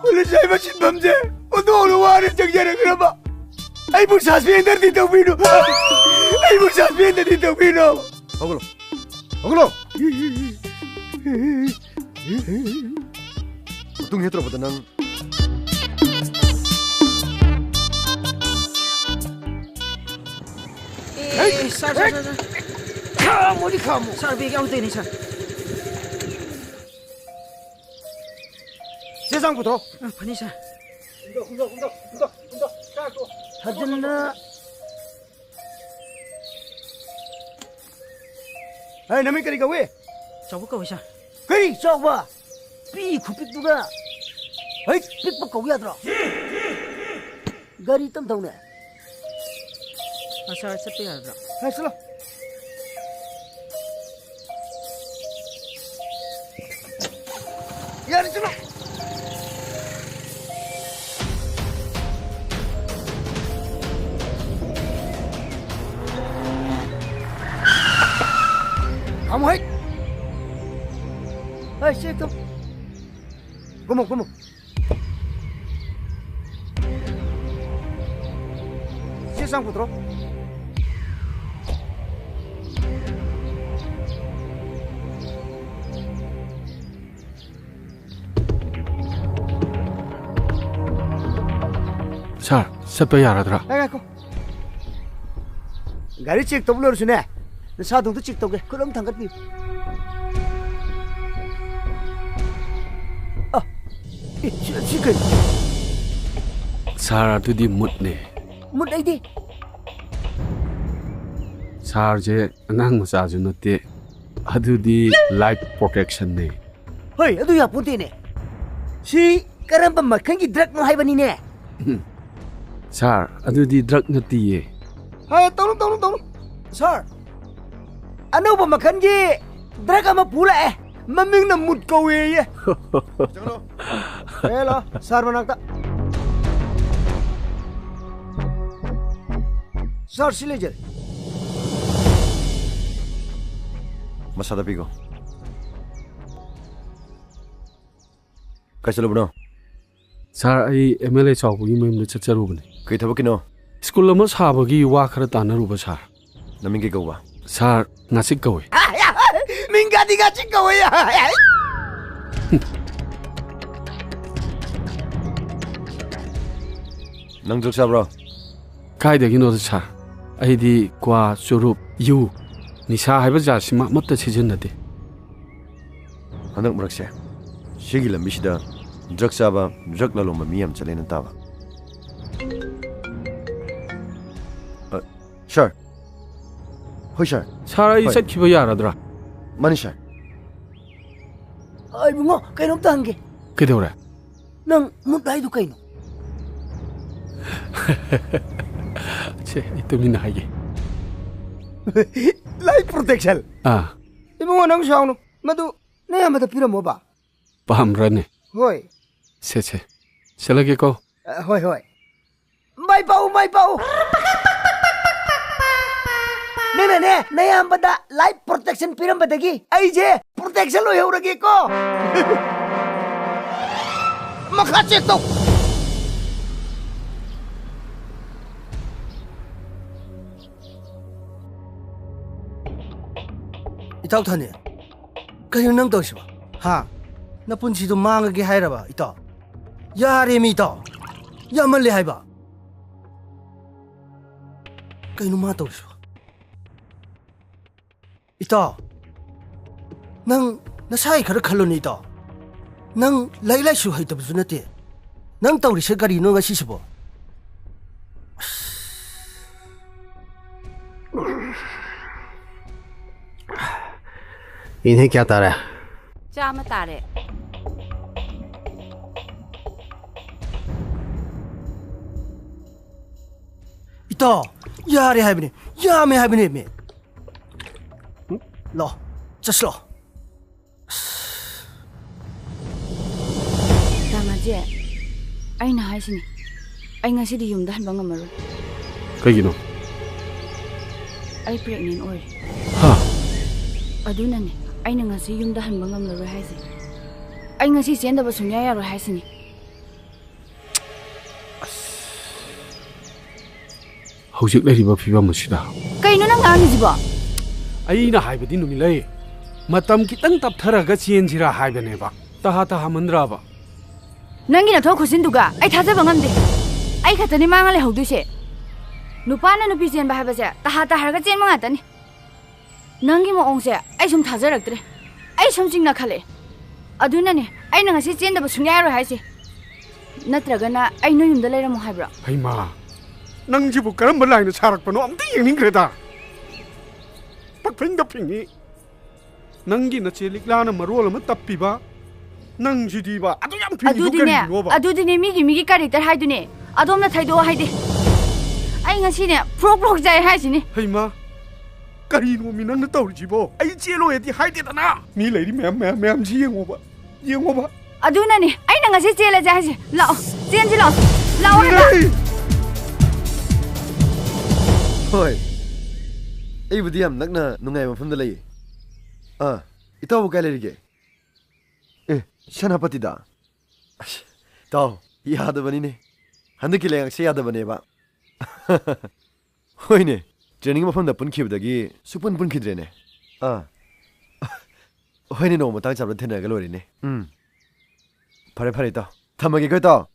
ꯄꯨꯂꯤꯁ ꯍꯥꯏꯕ ꯁꯤꯟꯐꯝꯁꯦ ꯑꯣꯟꯊꯣꯛꯅ ꯋꯥꯅ ꯆꯪꯖꯔꯛꯈ꯭ꯔꯕ꯫ ꯑꯩꯕꯨ ꯁꯁꯄꯦꯟꯗꯔꯗꯤ ꯇꯧꯕꯤꯅꯨ꯫ ꯑꯩꯕꯨ ꯁꯁꯄꯦꯟꯗꯔꯗꯤ ꯇꯧꯕꯤꯅꯨ꯫ ꯍꯧꯒꯠꯂꯣ꯫ ꯍꯧꯒꯠꯂꯣ꯫ ꯃꯇꯨꯡ ꯍꯦꯛ ꯇꯧꯔꯛꯄꯗ ꯅꯪ꯫ ꯑꯦ, ꯁꯥꯔ, ꯁꯥꯔ, ꯁꯥꯔ, ꯁꯥꯔ꯫ ꯈꯥꯝꯃꯣꯗꯤ ꯈꯥꯝꯃꯣ꯫ ꯁꯥꯔ, ꯕꯦꯒ ꯌꯥꯎꯗꯦꯅꯦ, ꯁꯥꯔ꯫ ꯆꯦ ꯆꯥꯡ ꯄꯨꯊꯣꯛ꯫ ꯑ, ꯐꯅꯤ, ꯁꯥꯔ꯫ ꯊꯥꯖꯤꯟꯅ꯫ ꯍꯦ, ꯅꯃꯤꯡ ꯀꯔꯤ ꯀꯧꯏ? ꯆꯥꯎꯕ ꯀꯧꯏ, ꯁꯥꯔ꯫ ꯀꯔꯤ ꯆꯥꯎꯕ? ꯄꯤ ꯈꯨꯄꯤꯛꯇꯨꯒ꯫ ꯍꯩ, ꯄꯤꯛꯄ ꯀꯧ ꯌꯥꯗ꯭ꯔꯣ? ꯒꯥꯔꯤ ꯇꯝ ꯊꯧꯅꯦ꯫ ꯑ, ꯁꯥꯔ, ꯆꯠꯄ ꯌꯥꯔꯗ꯭ꯔꯥ? ꯍꯦ, ꯆꯠꯂꯣ꯫ ꯌꯥꯔꯦ, ꯆꯠꯂꯣ꯫ ꯈꯥꯝꯃꯣ ꯍꯦꯛ꯫ ꯍꯦ, ꯁꯤ ꯊꯝ-, ꯀꯨꯝꯃꯣ, ꯀꯨꯝꯃꯣ꯫ ꯆꯦ ꯆꯥꯡ ꯄꯨꯊꯣꯔꯛꯑꯣ꯫ ꯁꯥꯔ, ꯆꯠꯄ ꯌꯥꯔꯗ꯭ꯔꯥ? ꯉꯥꯏ-, ꯉꯥꯏꯈꯣ꯫ ꯒꯥꯔꯤ ꯆꯦꯛ ꯇꯧꯕ ꯂꯣꯏꯔꯁꯨꯅꯦ, ꯅꯁꯥꯗꯣ ꯑꯝꯇ ꯆꯦꯛ ꯇꯧꯒꯦ꯫ ꯈꯨꯠ ꯑꯃ ꯊꯥꯡꯒꯠꯄꯤꯌꯨ꯫ ꯑ, ꯑꯦ, ꯁꯤ, ꯁꯤ ꯀꯩꯅꯣ? ꯁꯥꯔ, ꯑꯗꯨꯗꯤ ꯃꯨꯠꯅꯦ꯫ ꯃꯨꯠ ꯑꯩꯗꯤ꯫ ꯁꯥꯔꯁꯦ ꯑꯉꯥꯡ ꯃꯆꯥꯁꯨ ꯅꯠꯇꯦ꯫ ꯑꯗꯨꯗꯤ life protection ꯅꯦ꯫ ꯍꯣꯏ, ꯑꯗꯨ ꯌꯥꯄꯣꯟꯇꯦꯅꯦ꯫ ꯁꯤ ꯀꯔꯝꯕ ꯃꯈꯜꯒꯤ drug ꯅꯣ ꯍꯥꯏꯕꯅꯤꯅꯦ? ꯎꯝ꯫ ꯁꯥꯔ, ꯑꯗꯨꯗꯤ drug ꯅꯠꯇꯤꯌꯦ꯫ ꯍꯦ, ꯇꯧꯅꯨ, ꯇꯧꯅꯨ, ꯇꯧꯅꯨ꯫ ꯁꯥꯔ, ꯑꯅꯧꯕ ꯃꯈꯜꯒꯤ drug ꯑꯃ ꯄꯨ ꯂꯥꯛꯑꯦ꯫ ꯃꯃꯤꯡꯅ ꯃꯨꯠ ꯀꯧꯋꯦꯌꯦ꯫ ꯆꯪꯉꯛꯑꯣ꯫ ꯑꯦ, ꯂꯥꯛꯑꯣ, ꯁꯥꯔ ꯃꯅꯥꯛꯇ꯫ ꯁꯥꯔ, ꯁꯤ ꯂꯩꯖꯔꯦ꯫ ꯃꯁꯥꯗ ꯄꯤꯈꯣ꯫ ꯀꯥꯏ ꯆꯠꯂꯨꯕꯅꯣ? ꯁꯥꯔ, ꯑꯩ ꯑꯦꯝ ꯑꯦꯜ ꯑꯦ ꯆꯥꯎꯕꯒꯤ ꯃꯌꯨꯝꯗ ꯆꯠꯆꯔꯨꯕꯅꯤ꯫ ꯀꯩ ꯊꯕꯛꯀꯤꯅꯣ? ꯁ꯭ꯀꯨꯜ ꯑꯃ ꯁꯥꯕꯒꯤ ꯋꯥ ꯈꯔ ꯇꯥꯟꯅꯔꯨꯕ, ꯁꯥꯔ꯫ ꯅꯃꯤꯡ ꯀꯩ ꯀꯧꯕ? ꯁꯥꯔ, ꯉꯥꯆꯤꯛ ꯀꯧꯏ꯫ ꯃꯤꯡꯒꯗꯤ ꯉꯥꯆꯤꯛ ꯀꯧꯏ꯫ ꯅꯪ ꯗ꯭ꯔꯒ ꯆꯥꯕ꯭ꯔꯣ? ꯀꯥꯏꯗꯒꯤꯅꯣꯗ, ꯁꯥꯔ? ꯑꯩꯗꯤ ꯀ꯭ꯋꯥ, ꯆꯨꯔꯨꯞ, ꯌꯨ, ꯅꯤꯁꯥ ꯍꯥꯏꯕ ꯖꯥꯠꯁꯤꯃ ꯑꯃꯠꯇ ꯁꯤꯖꯤꯟꯅꯗꯦ꯫ ꯍꯟꯗꯛ ꯃꯔꯛꯁꯦ ꯁꯤꯒꯤ ꯂꯝꯕꯤꯁꯤꯗ ꯗ꯭ꯔꯒ ꯆꯥꯕ, ꯗ꯭ꯔꯒ ꯂꯂꯣꯟꯕ ꯃꯤ ꯌꯥꯝ ꯆꯠꯂꯦꯅ ꯇꯥꯕ꯫ ꯑ, ꯁꯥꯔ꯫ ꯍꯣꯏ, ꯁꯥꯔ꯫ ꯁꯥꯔ, ꯑꯩ ꯍꯣꯏ꯫ ꯆꯠꯈꯤꯕ ꯌꯥꯔꯗ꯭ꯔꯥ? ꯃꯥꯅꯤ, ꯁꯥꯔ꯫ ꯑ, ꯏꯕꯨꯡꯉꯣ, ꯀꯩꯅꯣꯝꯇ ꯍꯪꯒꯦ꯫ ꯀꯩꯗꯧꯔꯦ? ꯅꯪ ꯃꯨꯠ ꯍꯥꯏꯗꯨ ꯀꯩꯅꯣ? ꯁꯦ, ꯑꯩ ꯇꯨꯃꯤꯟꯅ ꯍꯥꯏꯒꯦ꯫ Life protection? ꯑꯥ꯫ ꯏꯕꯨꯡꯉꯣ, ꯅꯪ ꯁꯥꯎꯅꯨ꯫ ꯃꯗꯨ ꯅꯌꯥꯝꯕꯗ ꯄꯤꯔꯝꯃꯣꯕ꯫ ꯄꯥꯝꯕ꯭ꯔꯅꯦ? ꯍꯣꯏ꯫ ꯁꯦ, ꯁꯦ꯫ ꯁꯦꯠꯂꯒꯦꯀꯣ꯫ ꯑ, ꯍꯣꯏ, ꯍꯣꯏ꯫ ꯃꯥꯏ ꯄꯥꯛꯎ, ꯃꯥꯏ ꯄꯥꯛꯎ꯫ ꯅꯪꯅꯅꯦ, ꯅꯌꯥꯝꯕꯗ life protection ꯄꯤꯔꯝꯕꯗꯒꯤ ꯑꯩꯁꯦ protection ꯑꯣꯏꯍꯧꯔꯒꯦꯀꯣ꯫ ꯃꯈꯥ check ꯇꯧ꯫ ꯏꯇꯥꯎ ꯊꯥꯅꯤ, ꯀꯩꯅꯣ ꯅꯪ ꯇꯧꯔꯤꯁꯤꯕꯣ? ꯍꯥ? ꯅꯄꯨꯟꯁꯤꯗꯣ ꯃꯥꯡꯉꯒꯦ ꯍꯥꯏꯔꯕ, ꯏꯇꯥꯎ? ꯌꯥꯔꯦꯃꯤ, ꯏꯇꯥꯎ꯫ ꯌꯥꯝꯃꯜꯂꯦ ꯍꯥꯏꯕ꯫ ꯀꯩꯅꯣ ꯃꯥ ꯇꯧꯔꯤꯁꯤꯕꯣ? ꯏꯇꯥꯎ, ꯅꯪ ꯅꯁꯥꯒꯤ ꯈꯔ ꯈꯜꯂꯨꯅꯦ, ꯏꯇꯥꯎ꯫ ꯅꯪ ꯂꯥꯏꯔꯤꯛ ꯂꯥꯏꯁꯨ ꯍꯩꯇꯕꯁꯨ ꯅꯠꯇꯦ꯫ ꯅꯪ ꯇꯧꯔꯤꯁꯦ ꯀꯔꯤꯅꯣ ꯉꯁꯤꯁꯤꯕꯣ? ꯏꯟꯍꯦ, ꯀꯌꯥ ꯇꯥꯔꯦ? ꯆꯥꯝꯃ ꯇꯥꯔꯦ꯫ ꯏꯇꯥꯎ, ꯌꯥꯔꯦ ꯍꯥꯏꯕꯅꯦ, ꯌꯥꯝꯃꯦ ꯍꯥꯏꯕꯅꯦ, ꯃꯤ꯫ ꯂꯥꯛꯑꯣ, ꯆꯠꯁꯤ ꯂꯥꯛꯑꯣ꯫ ꯗꯥꯃꯥꯖꯤ, ꯑꯩꯅ ꯍꯥꯏꯁꯤꯅꯤ, ꯑꯩ ꯉꯁꯤꯗꯤ ꯌꯨꯝꯗ ꯍꯟꯕ ꯉꯝꯃꯔꯣꯏ꯫ ꯀꯩꯒꯤꯅꯣ? ꯑꯩ pregnant ꯑꯣꯏꯔꯦ꯫ ꯍꯥ? ꯑꯗꯨꯅꯅꯦ ꯑꯩꯅ ꯉꯁꯤ ꯌꯨꯝꯗ ꯍꯟꯕ ꯉꯝꯂꯔꯣꯏ ꯍꯥꯏꯁꯦ꯫ ꯑꯩ ꯉꯁꯤ ꯆꯦꯟꯗꯕ ꯁꯨꯡꯌꯥ ꯌꯥꯔꯣꯏ ꯍꯥꯏꯁꯤꯅꯤ꯫ ꯍꯧꯖꯤꯛ ꯂꯩꯔꯤꯕ ꯐꯤꯕꯝ ꯑꯁꯤꯗ꯫ ꯀꯩꯅꯣ ꯅꯪ ꯉꯥꯡꯉꯤꯁꯤꯕꯣ? ꯑꯩꯅ ꯍꯥꯏꯕꯗꯤ, ꯅꯨꯃꯤꯠꯂꯩ, ꯃꯇꯝ ꯈꯤꯇꯪ ꯇꯞꯊꯔꯒ ꯆꯦꯟꯁꯤꯔꯥ ꯍꯥꯏꯕꯅꯦꯕ꯫ ꯇꯍꯥ ꯇꯍꯥꯃꯟꯗ꯭ꯔꯕ? ꯅꯪꯒꯤ ꯅꯊꯧ ꯈꯨꯠꯁꯤꯟꯗꯨꯒ ꯑꯩ ꯊꯥꯖꯕ ꯉꯝꯗꯦ꯫ ꯑꯩ ꯈꯛꯇꯅꯤ ꯃꯥꯡꯉ ꯂꯩꯍꯧꯗꯣꯏꯁꯦ꯫ ꯅꯨꯄꯥꯅ ꯅꯨꯄꯤ ꯆꯦꯟꯕ ꯍꯥꯏꯕꯁꯦ ꯇꯍꯥ ꯇꯍꯥꯔꯒ ꯆꯦꯟꯕ ꯉꯥꯛꯇꯅꯤ꯫ ꯅꯪꯒꯤ ꯃꯑꯣꯡꯁꯦ ꯑꯩ ꯁꯨꯝ ꯊꯥꯖꯔꯛꯇ꯭ꯔꯦ꯫ ꯑꯩ ꯁꯨꯝ ꯆꯤꯡꯅꯈꯠꯂꯛꯑꯦ꯫ ꯑꯗꯨꯅꯅꯦ ꯑꯩꯅ ꯉꯁꯤ ꯆꯦꯟꯗꯕ ꯁꯨꯡꯌꯥ ꯌꯥꯔꯣꯏ ꯍꯥꯏꯁꯦ꯫ ꯅꯠꯇ꯭ꯔꯒꯅ ꯑꯩ ꯅꯣꯏ ꯌꯨꯝꯗ ꯂꯩꯔꯝꯃꯣ ꯍꯥꯏꯕ꯭ꯔꯣ? ꯍꯩꯃꯥ, ꯅꯪꯁꯤꯕꯨ ꯀꯔꯝꯕ ꯂꯥꯏꯅ ꯁꯥꯔꯛꯄꯅꯣ ꯑꯝꯇ ꯌꯦꯡꯅꯤꯡꯈ꯭ꯔꯦꯗ꯫ ꯄꯛꯐꯤꯡꯗ ꯐꯤꯡꯉꯤ꯫ ꯅꯪꯒꯤ ꯅꯆꯦ ꯂꯤꯛꯂꯥꯅ ꯃꯔꯣꯜ ꯑꯃ ꯇꯞꯄꯤꯕ, ꯅꯪꯁꯤꯗꯤꯕ ꯑꯗꯨ ꯌꯥꯝ ꯐꯤꯡꯉꯤꯗꯨ ꯑꯗꯨꯗꯤꯅꯦ, ꯀꯔꯤꯒꯤꯅꯣꯕ? ꯑꯗꯨꯗꯤꯅꯦ, ꯃꯤꯒꯤ, ꯃꯤꯒꯤ character ꯍꯥꯏꯗꯨꯅꯦ꯫ ꯑꯗꯣꯝꯅ ꯊꯩꯗꯣꯛꯑꯣ ꯍꯥꯏꯗꯤ꯫ ꯑꯩ ꯉꯁꯤꯅꯦ ꯐ꯭ꯔꯣꯛ ꯐ꯭ꯔꯣꯛ ꯆꯥꯏ ꯍꯥꯏꯁꯤꯅꯤ꯫ ꯍꯩꯃꯥ, ꯀꯔꯤꯅꯣꯃꯤ ꯅꯪꯅ ꯇꯧꯔꯤꯁꯤꯕꯣ? ꯑꯩ ꯆꯦꯜꯂꯣꯏꯗꯤ ꯍꯥꯏꯗꯦꯗꯅ꯫ ꯃꯤ ꯂꯩꯔꯤ ꯃꯌꯥꯝ, ꯃꯌꯥꯝ, ꯃꯌꯥꯝꯁꯤ ꯌꯦꯡꯉꯣꯕ, ꯌꯦꯡꯉꯣꯕ꯫ ꯑꯗꯨꯅꯅꯤ ꯑꯩꯅ ꯉꯁꯤ ꯆꯦꯜꯂꯁꯦ ꯍꯥꯏꯁꯦ꯫ ꯂꯥꯛꯑꯣ, ꯆꯦꯟꯁꯤ ꯂꯥꯛꯑꯣ, ꯂꯥꯛꯑꯣ ꯍꯥꯏꯕ꯫ ꯍꯣꯏ, ꯑꯩꯕꯨꯗꯤ ꯌꯥꯝ ꯅꯛꯅ ꯅꯨꯡꯉꯥꯏꯕ ꯃꯐꯝꯗ ꯂꯩꯌꯦ꯫ ꯑꯥ, ꯏꯇꯥꯎꯕꯨ ꯀꯥꯏ ꯂꯩꯔꯤꯒꯦ? ꯑꯦ, ꯁꯦꯅꯥꯄꯇꯤꯗ? ꯑꯁ, ꯏꯇꯥꯎ, ꯌꯥꯗꯕꯅꯤꯅꯦ꯫ ꯍꯟꯗꯛꯀꯤ ꯂꯩꯉꯥꯛꯁꯦ ꯌꯥꯗꯕꯅꯦꯕ꯫ ꯍꯣꯏꯅꯦ, training ꯃꯐꯝꯗ ꯄꯨꯟꯈꯤꯕꯗꯒꯤ ꯁꯨꯛꯄꯨꯟ ꯄꯨꯟꯈꯤꯗ꯭ꯔꯦꯅꯦ꯫ ꯑꯥ꯫ ꯍꯣꯏꯅꯦ, ꯅꯣꯡꯃ ꯃꯇꯥꯡ ꯆꯥꯕꯗ ꯊꯦꯡꯅꯔꯒ ꯂꯣꯏꯔꯦꯅꯦ꯫ ꯎꯝ꯫ ꯐꯔꯦ, ꯐꯔꯦ, ꯏꯇꯥꯎ꯫ ꯊꯝꯃꯒꯦꯀꯣ, ꯏꯇꯥꯎ꯫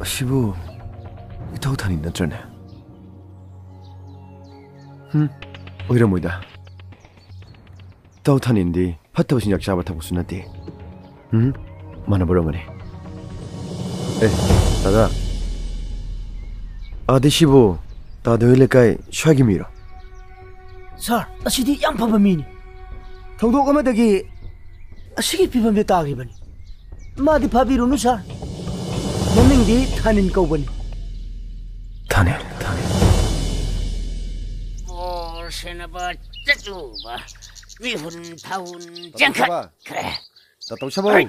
ꯑꯁꯤꯕꯨ ꯏꯇꯥꯎ ꯊꯥꯅꯤꯟ ꯅꯠꯇ꯭ꯔꯅꯦ? ꯍꯨꯝ, ꯑꯣꯏꯔꯝꯃꯣꯏꯗ꯫ ꯏꯇꯥꯎ ꯊꯥꯅꯤꯟꯗꯤ ꯐꯠꯇꯕ ꯆꯤꯟꯖꯥꯛ ꯆꯥꯕ ꯊꯛꯄꯁꯨ ꯅꯠꯇꯦ꯫ ꯎꯝ? ꯃꯥꯟꯅꯕ ꯑꯣꯏꯔꯝꯒꯅꯤ꯫ ꯑꯦ, ꯇꯥꯗ꯫ ꯑꯥꯗꯤ ꯁꯤꯕꯨ ꯇꯥꯗ ꯍꯣꯏ ꯂꯩꯀꯥꯏ ꯁ꯭ꯋꯥꯏꯒꯤ ꯃꯤꯔꯣ? ꯁꯥꯔ, ꯑꯁꯤꯗꯤ ꯌꯥꯝ ꯐꯕ ꯃꯤꯅꯤ꯫ ꯊꯧꯗꯣꯛ ꯑꯃꯗꯒꯤ ꯑꯁꯤꯒꯤ ꯐꯤꯕꯝꯗ ꯇꯥꯈꯤꯕꯅꯤ꯫ ꯃꯥꯗꯤ ꯐꯥꯕꯤꯔꯨꯅꯨ, ꯁꯥꯔ꯫ ꯃꯃꯤꯡꯗꯤ ꯊꯥꯅꯤꯟ ꯀꯧꯕꯅꯤ꯫ ꯊꯥꯅꯤꯟ, ꯊꯥꯅꯤꯟ꯫ ꯕꯣꯔ ꯁꯦꯟꯅꯕ ꯆꯠꯂꯨꯕ ꯃꯤꯍꯨꯟ ꯊꯥꯍꯨꯟ ꯆꯦꯟꯈꯠꯈ꯭ꯔꯦ꯫ ꯇꯥꯇꯧ ꯁꯥꯕꯧ꯫ ꯑꯩ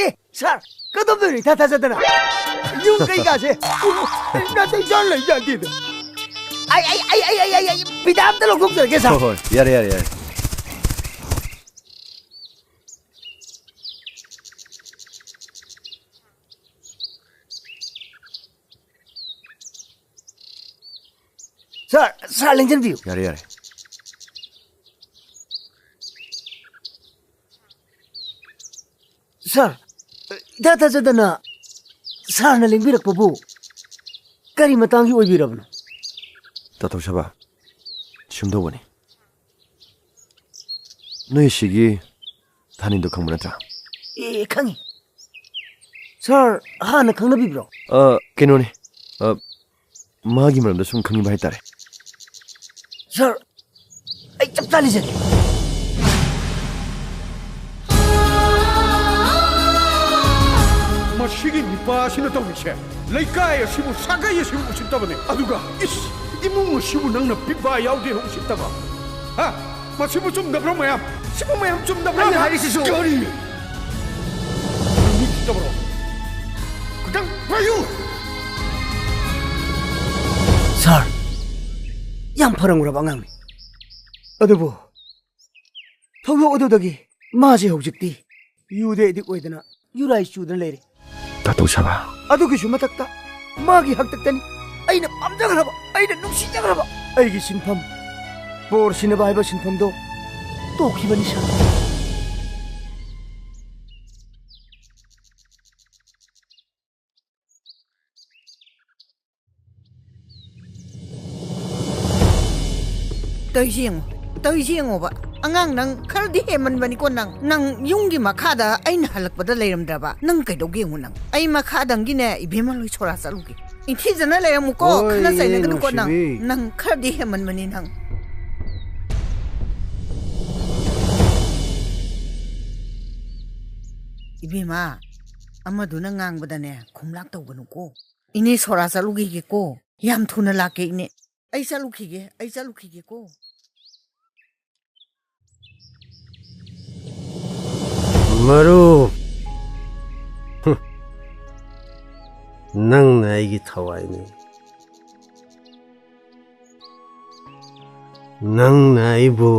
ꯑꯦ, ꯁꯥꯔ, ꯀꯗꯣꯝꯗꯅꯣ ꯏꯊꯥ ꯊꯥꯖꯗꯅ? ꯌꯨꯝ ꯀꯩꯀꯥꯁꯦ ꯅꯥꯇꯩ ꯆꯥꯅ ꯂꯩꯖꯥꯠꯅꯇꯦꯗ꯫ ꯑꯩ, ꯑꯩ, ꯑꯩ, ꯑꯩ, ꯑꯩ, ꯑꯩ, ꯑꯩ ꯐꯤꯗꯥ ꯑꯝꯇ ꯂꯧꯊꯣꯛꯆꯔꯒꯦ, ꯁꯥꯔ꯫ ꯍꯣꯏ, ꯍꯣꯏ, ꯌꯥꯔꯦ, ꯌꯥꯔꯦ, ꯌꯥꯔꯦ꯫ ꯁꯥꯔ, ꯁꯥꯔ, ꯂꯦꯡꯁꯤꯟꯕꯤꯌꯨ꯫ ꯌꯥꯔꯦ, ꯌꯥꯔꯦ꯫ ꯁꯥꯔ, ꯏꯊꯥ ꯊꯥꯖꯗꯅ ꯁꯥꯔꯅ ꯂꯦꯡꯕꯤꯔꯛꯄꯕꯨ ꯀꯔꯤ ꯃꯇꯥꯡꯒꯤ ꯑꯣꯏꯕꯤꯔꯕꯅꯣ? ꯇꯥꯇꯧ ꯁꯥꯕ, ꯁꯨꯝꯗꯧꯕꯅꯤ꯫ ꯅꯣꯏ ꯁꯤꯒꯤ ꯊꯥꯅꯤꯟꯗꯣ ꯈꯪꯕ ꯅꯠꯇ꯭ꯔꯥ? ꯑꯦ, ꯈꯪꯉꯤ꯫ ꯁꯥꯔ, ꯍꯥꯟꯅ ꯈꯪꯅꯕꯤꯕ꯭ꯔꯣ? ꯑ, ꯀꯩꯅꯣꯅꯦ꯫ ꯑ, ꯃꯥꯒꯤ ꯃꯔꯝꯗ ꯁꯨꯝ ꯈꯪꯅꯤꯡꯕ ꯍꯥꯏꯇꯥꯔꯦ꯫ ꯁꯥꯔ, ꯑꯩ ꯆꯞ ꯆꯥꯅ ꯂꯤꯖꯒꯦ꯫ ꯃꯁꯤꯒꯤ ꯅꯤꯄꯥ ꯑꯁꯤꯅ ꯇꯧꯔꯤꯁꯦ, ꯂꯩꯀꯥꯏ ꯑꯁꯤꯕꯨ, ꯁꯥꯒꯩ ꯑꯁꯤꯕꯨ ꯎꯁꯤꯠꯇꯕꯅꯦ꯫ ꯑꯗꯨꯒ, ꯏꯁ, ꯏꯃꯨꯡ ꯑꯁꯤꯕꯨ ꯅꯪꯅ ꯄꯤꯕ ꯌꯥꯎꯗꯦꯅ ꯎꯁꯤꯠꯇꯕ? ꯍꯥ? ꯃꯁꯤꯕꯨ ꯆꯨꯝꯗꯕ꯭ꯔꯣ ꯃꯌꯥꯝ? ꯁꯤꯕꯨ ꯃꯌꯥꯝ ꯆꯨꯝꯗꯕ꯭ꯔꯣ? ꯑꯩꯅ ꯍꯥꯏꯔꯤꯁꯤꯁꯨ꯫ ꯀꯔꯤ? ꯅꯪ ꯃꯤ ꯎꯁꯤꯠꯇꯕ꯭ꯔꯣ? ꯈꯤꯇꯪ ꯄꯥꯏꯌꯨ! ꯁꯥꯔ, ꯌꯥꯝ ꯐꯔꯝꯈ꯭ꯔꯕ ꯑꯉꯥꯡꯅꯤ꯫ ꯑꯗꯨꯕꯨ ꯊꯧꯗꯣꯛ ꯑꯗꯨꯗꯒꯤ ꯃꯥꯁꯦ ꯍꯧꯖꯤꯛꯇꯤ ꯌꯨꯗ ꯑꯦꯗꯤꯛ ꯑꯣꯏꯗꯅ ꯌꯨꯔꯥꯏ ꯆꯨꯗꯅ ꯂꯩꯔꯦ꯫ ꯇꯥꯇꯣ ꯁꯥꯕ꯫ ꯑꯗꯨꯒꯤꯁꯨ ꯃꯊꯛꯇ ꯃꯥꯒꯤ ꯍꯥꯛꯇꯛꯇꯅꯤ ꯑꯩꯅ ꯄꯥꯝꯖꯈ꯭ꯔꯕ, ꯑꯩꯅ ꯅꯨꯡꯁꯤꯖꯈ꯭ꯔꯕ ꯑꯩꯒꯤ ꯁꯤꯟꯐꯝ, ꯕꯣꯔ ꯁꯤꯟꯅꯕ ꯍꯥꯏꯕ ꯁꯤꯟꯐꯝꯗꯣ ꯇꯣꯛꯈꯤꯕꯅꯤ ꯁꯥꯔ꯫ ꯇꯧꯔꯤꯁꯤ ꯌꯦꯡꯉꯣ, ꯇꯧꯔꯤꯁꯤ ꯌꯦꯡꯉꯣꯕ꯫ ꯑꯉꯥꯡ, ꯅꯪ ꯈꯔꯗꯤ ꯍꯦꯟꯃꯟꯕꯅꯤꯀꯣ꯫ ꯅꯪ, ꯅꯪ ꯌꯨꯝꯒꯤ ꯃꯈꯥꯗ ꯑꯩꯅ ꯍꯜꯂꯛꯄꯗ ꯂꯩꯔꯝꯗ꯭ꯔꯕ? ꯅꯪ ꯀꯩꯗꯧꯒꯦ ꯌꯦꯡꯉꯨ ꯅꯪ꯫ ꯑꯩ ꯃꯈꯥꯗꯪꯒꯤꯅꯦ ꯏꯕꯦꯝꯃ ꯂꯣꯏ ꯁꯣꯔꯥ ꯆꯠꯂꯨꯒꯦ꯫ ꯏꯪꯊꯤꯖꯅ ꯂꯩꯔꯝꯃꯨꯀꯣ, ꯍꯣꯏ, ꯈꯠꯅ ꯆꯩꯅꯒꯅꯨꯀꯣ ꯅꯪ꯫ ꯅꯨꯡꯁꯤꯕꯤ꯫ ꯅꯪ ꯈꯔꯗꯤ ꯍꯦꯟꯃꯟꯕꯅꯤ ꯅꯪ꯫ ꯏꯕꯦꯝꯃ, ꯑꯃꯗꯨꯅ ꯉꯥꯡꯕꯗꯅꯦ ꯈꯨꯝꯂꯥꯛ ꯇꯧꯒꯅꯨꯀꯣ꯫ ꯏꯅꯦ ꯁꯣꯔꯥ ꯆꯠꯂꯨꯈꯤꯒꯦꯀꯣ꯫ ꯌꯥꯝ ꯊꯨꯅ ꯂꯥꯛꯀꯦ ꯏꯅꯦ꯫ ꯑꯩ ꯆꯠꯂꯨꯈꯤꯒꯦ, ꯑꯩ ꯆꯠꯂꯨꯈꯤꯒꯦꯀꯣ꯫ ꯃꯔꯨꯞ, ꯍꯨꯝ, ꯅꯪꯅ ꯑꯩꯒꯤ ꯊꯋꯥꯏꯅꯤ꯫ ꯅꯪꯅ ꯑꯩꯕꯨ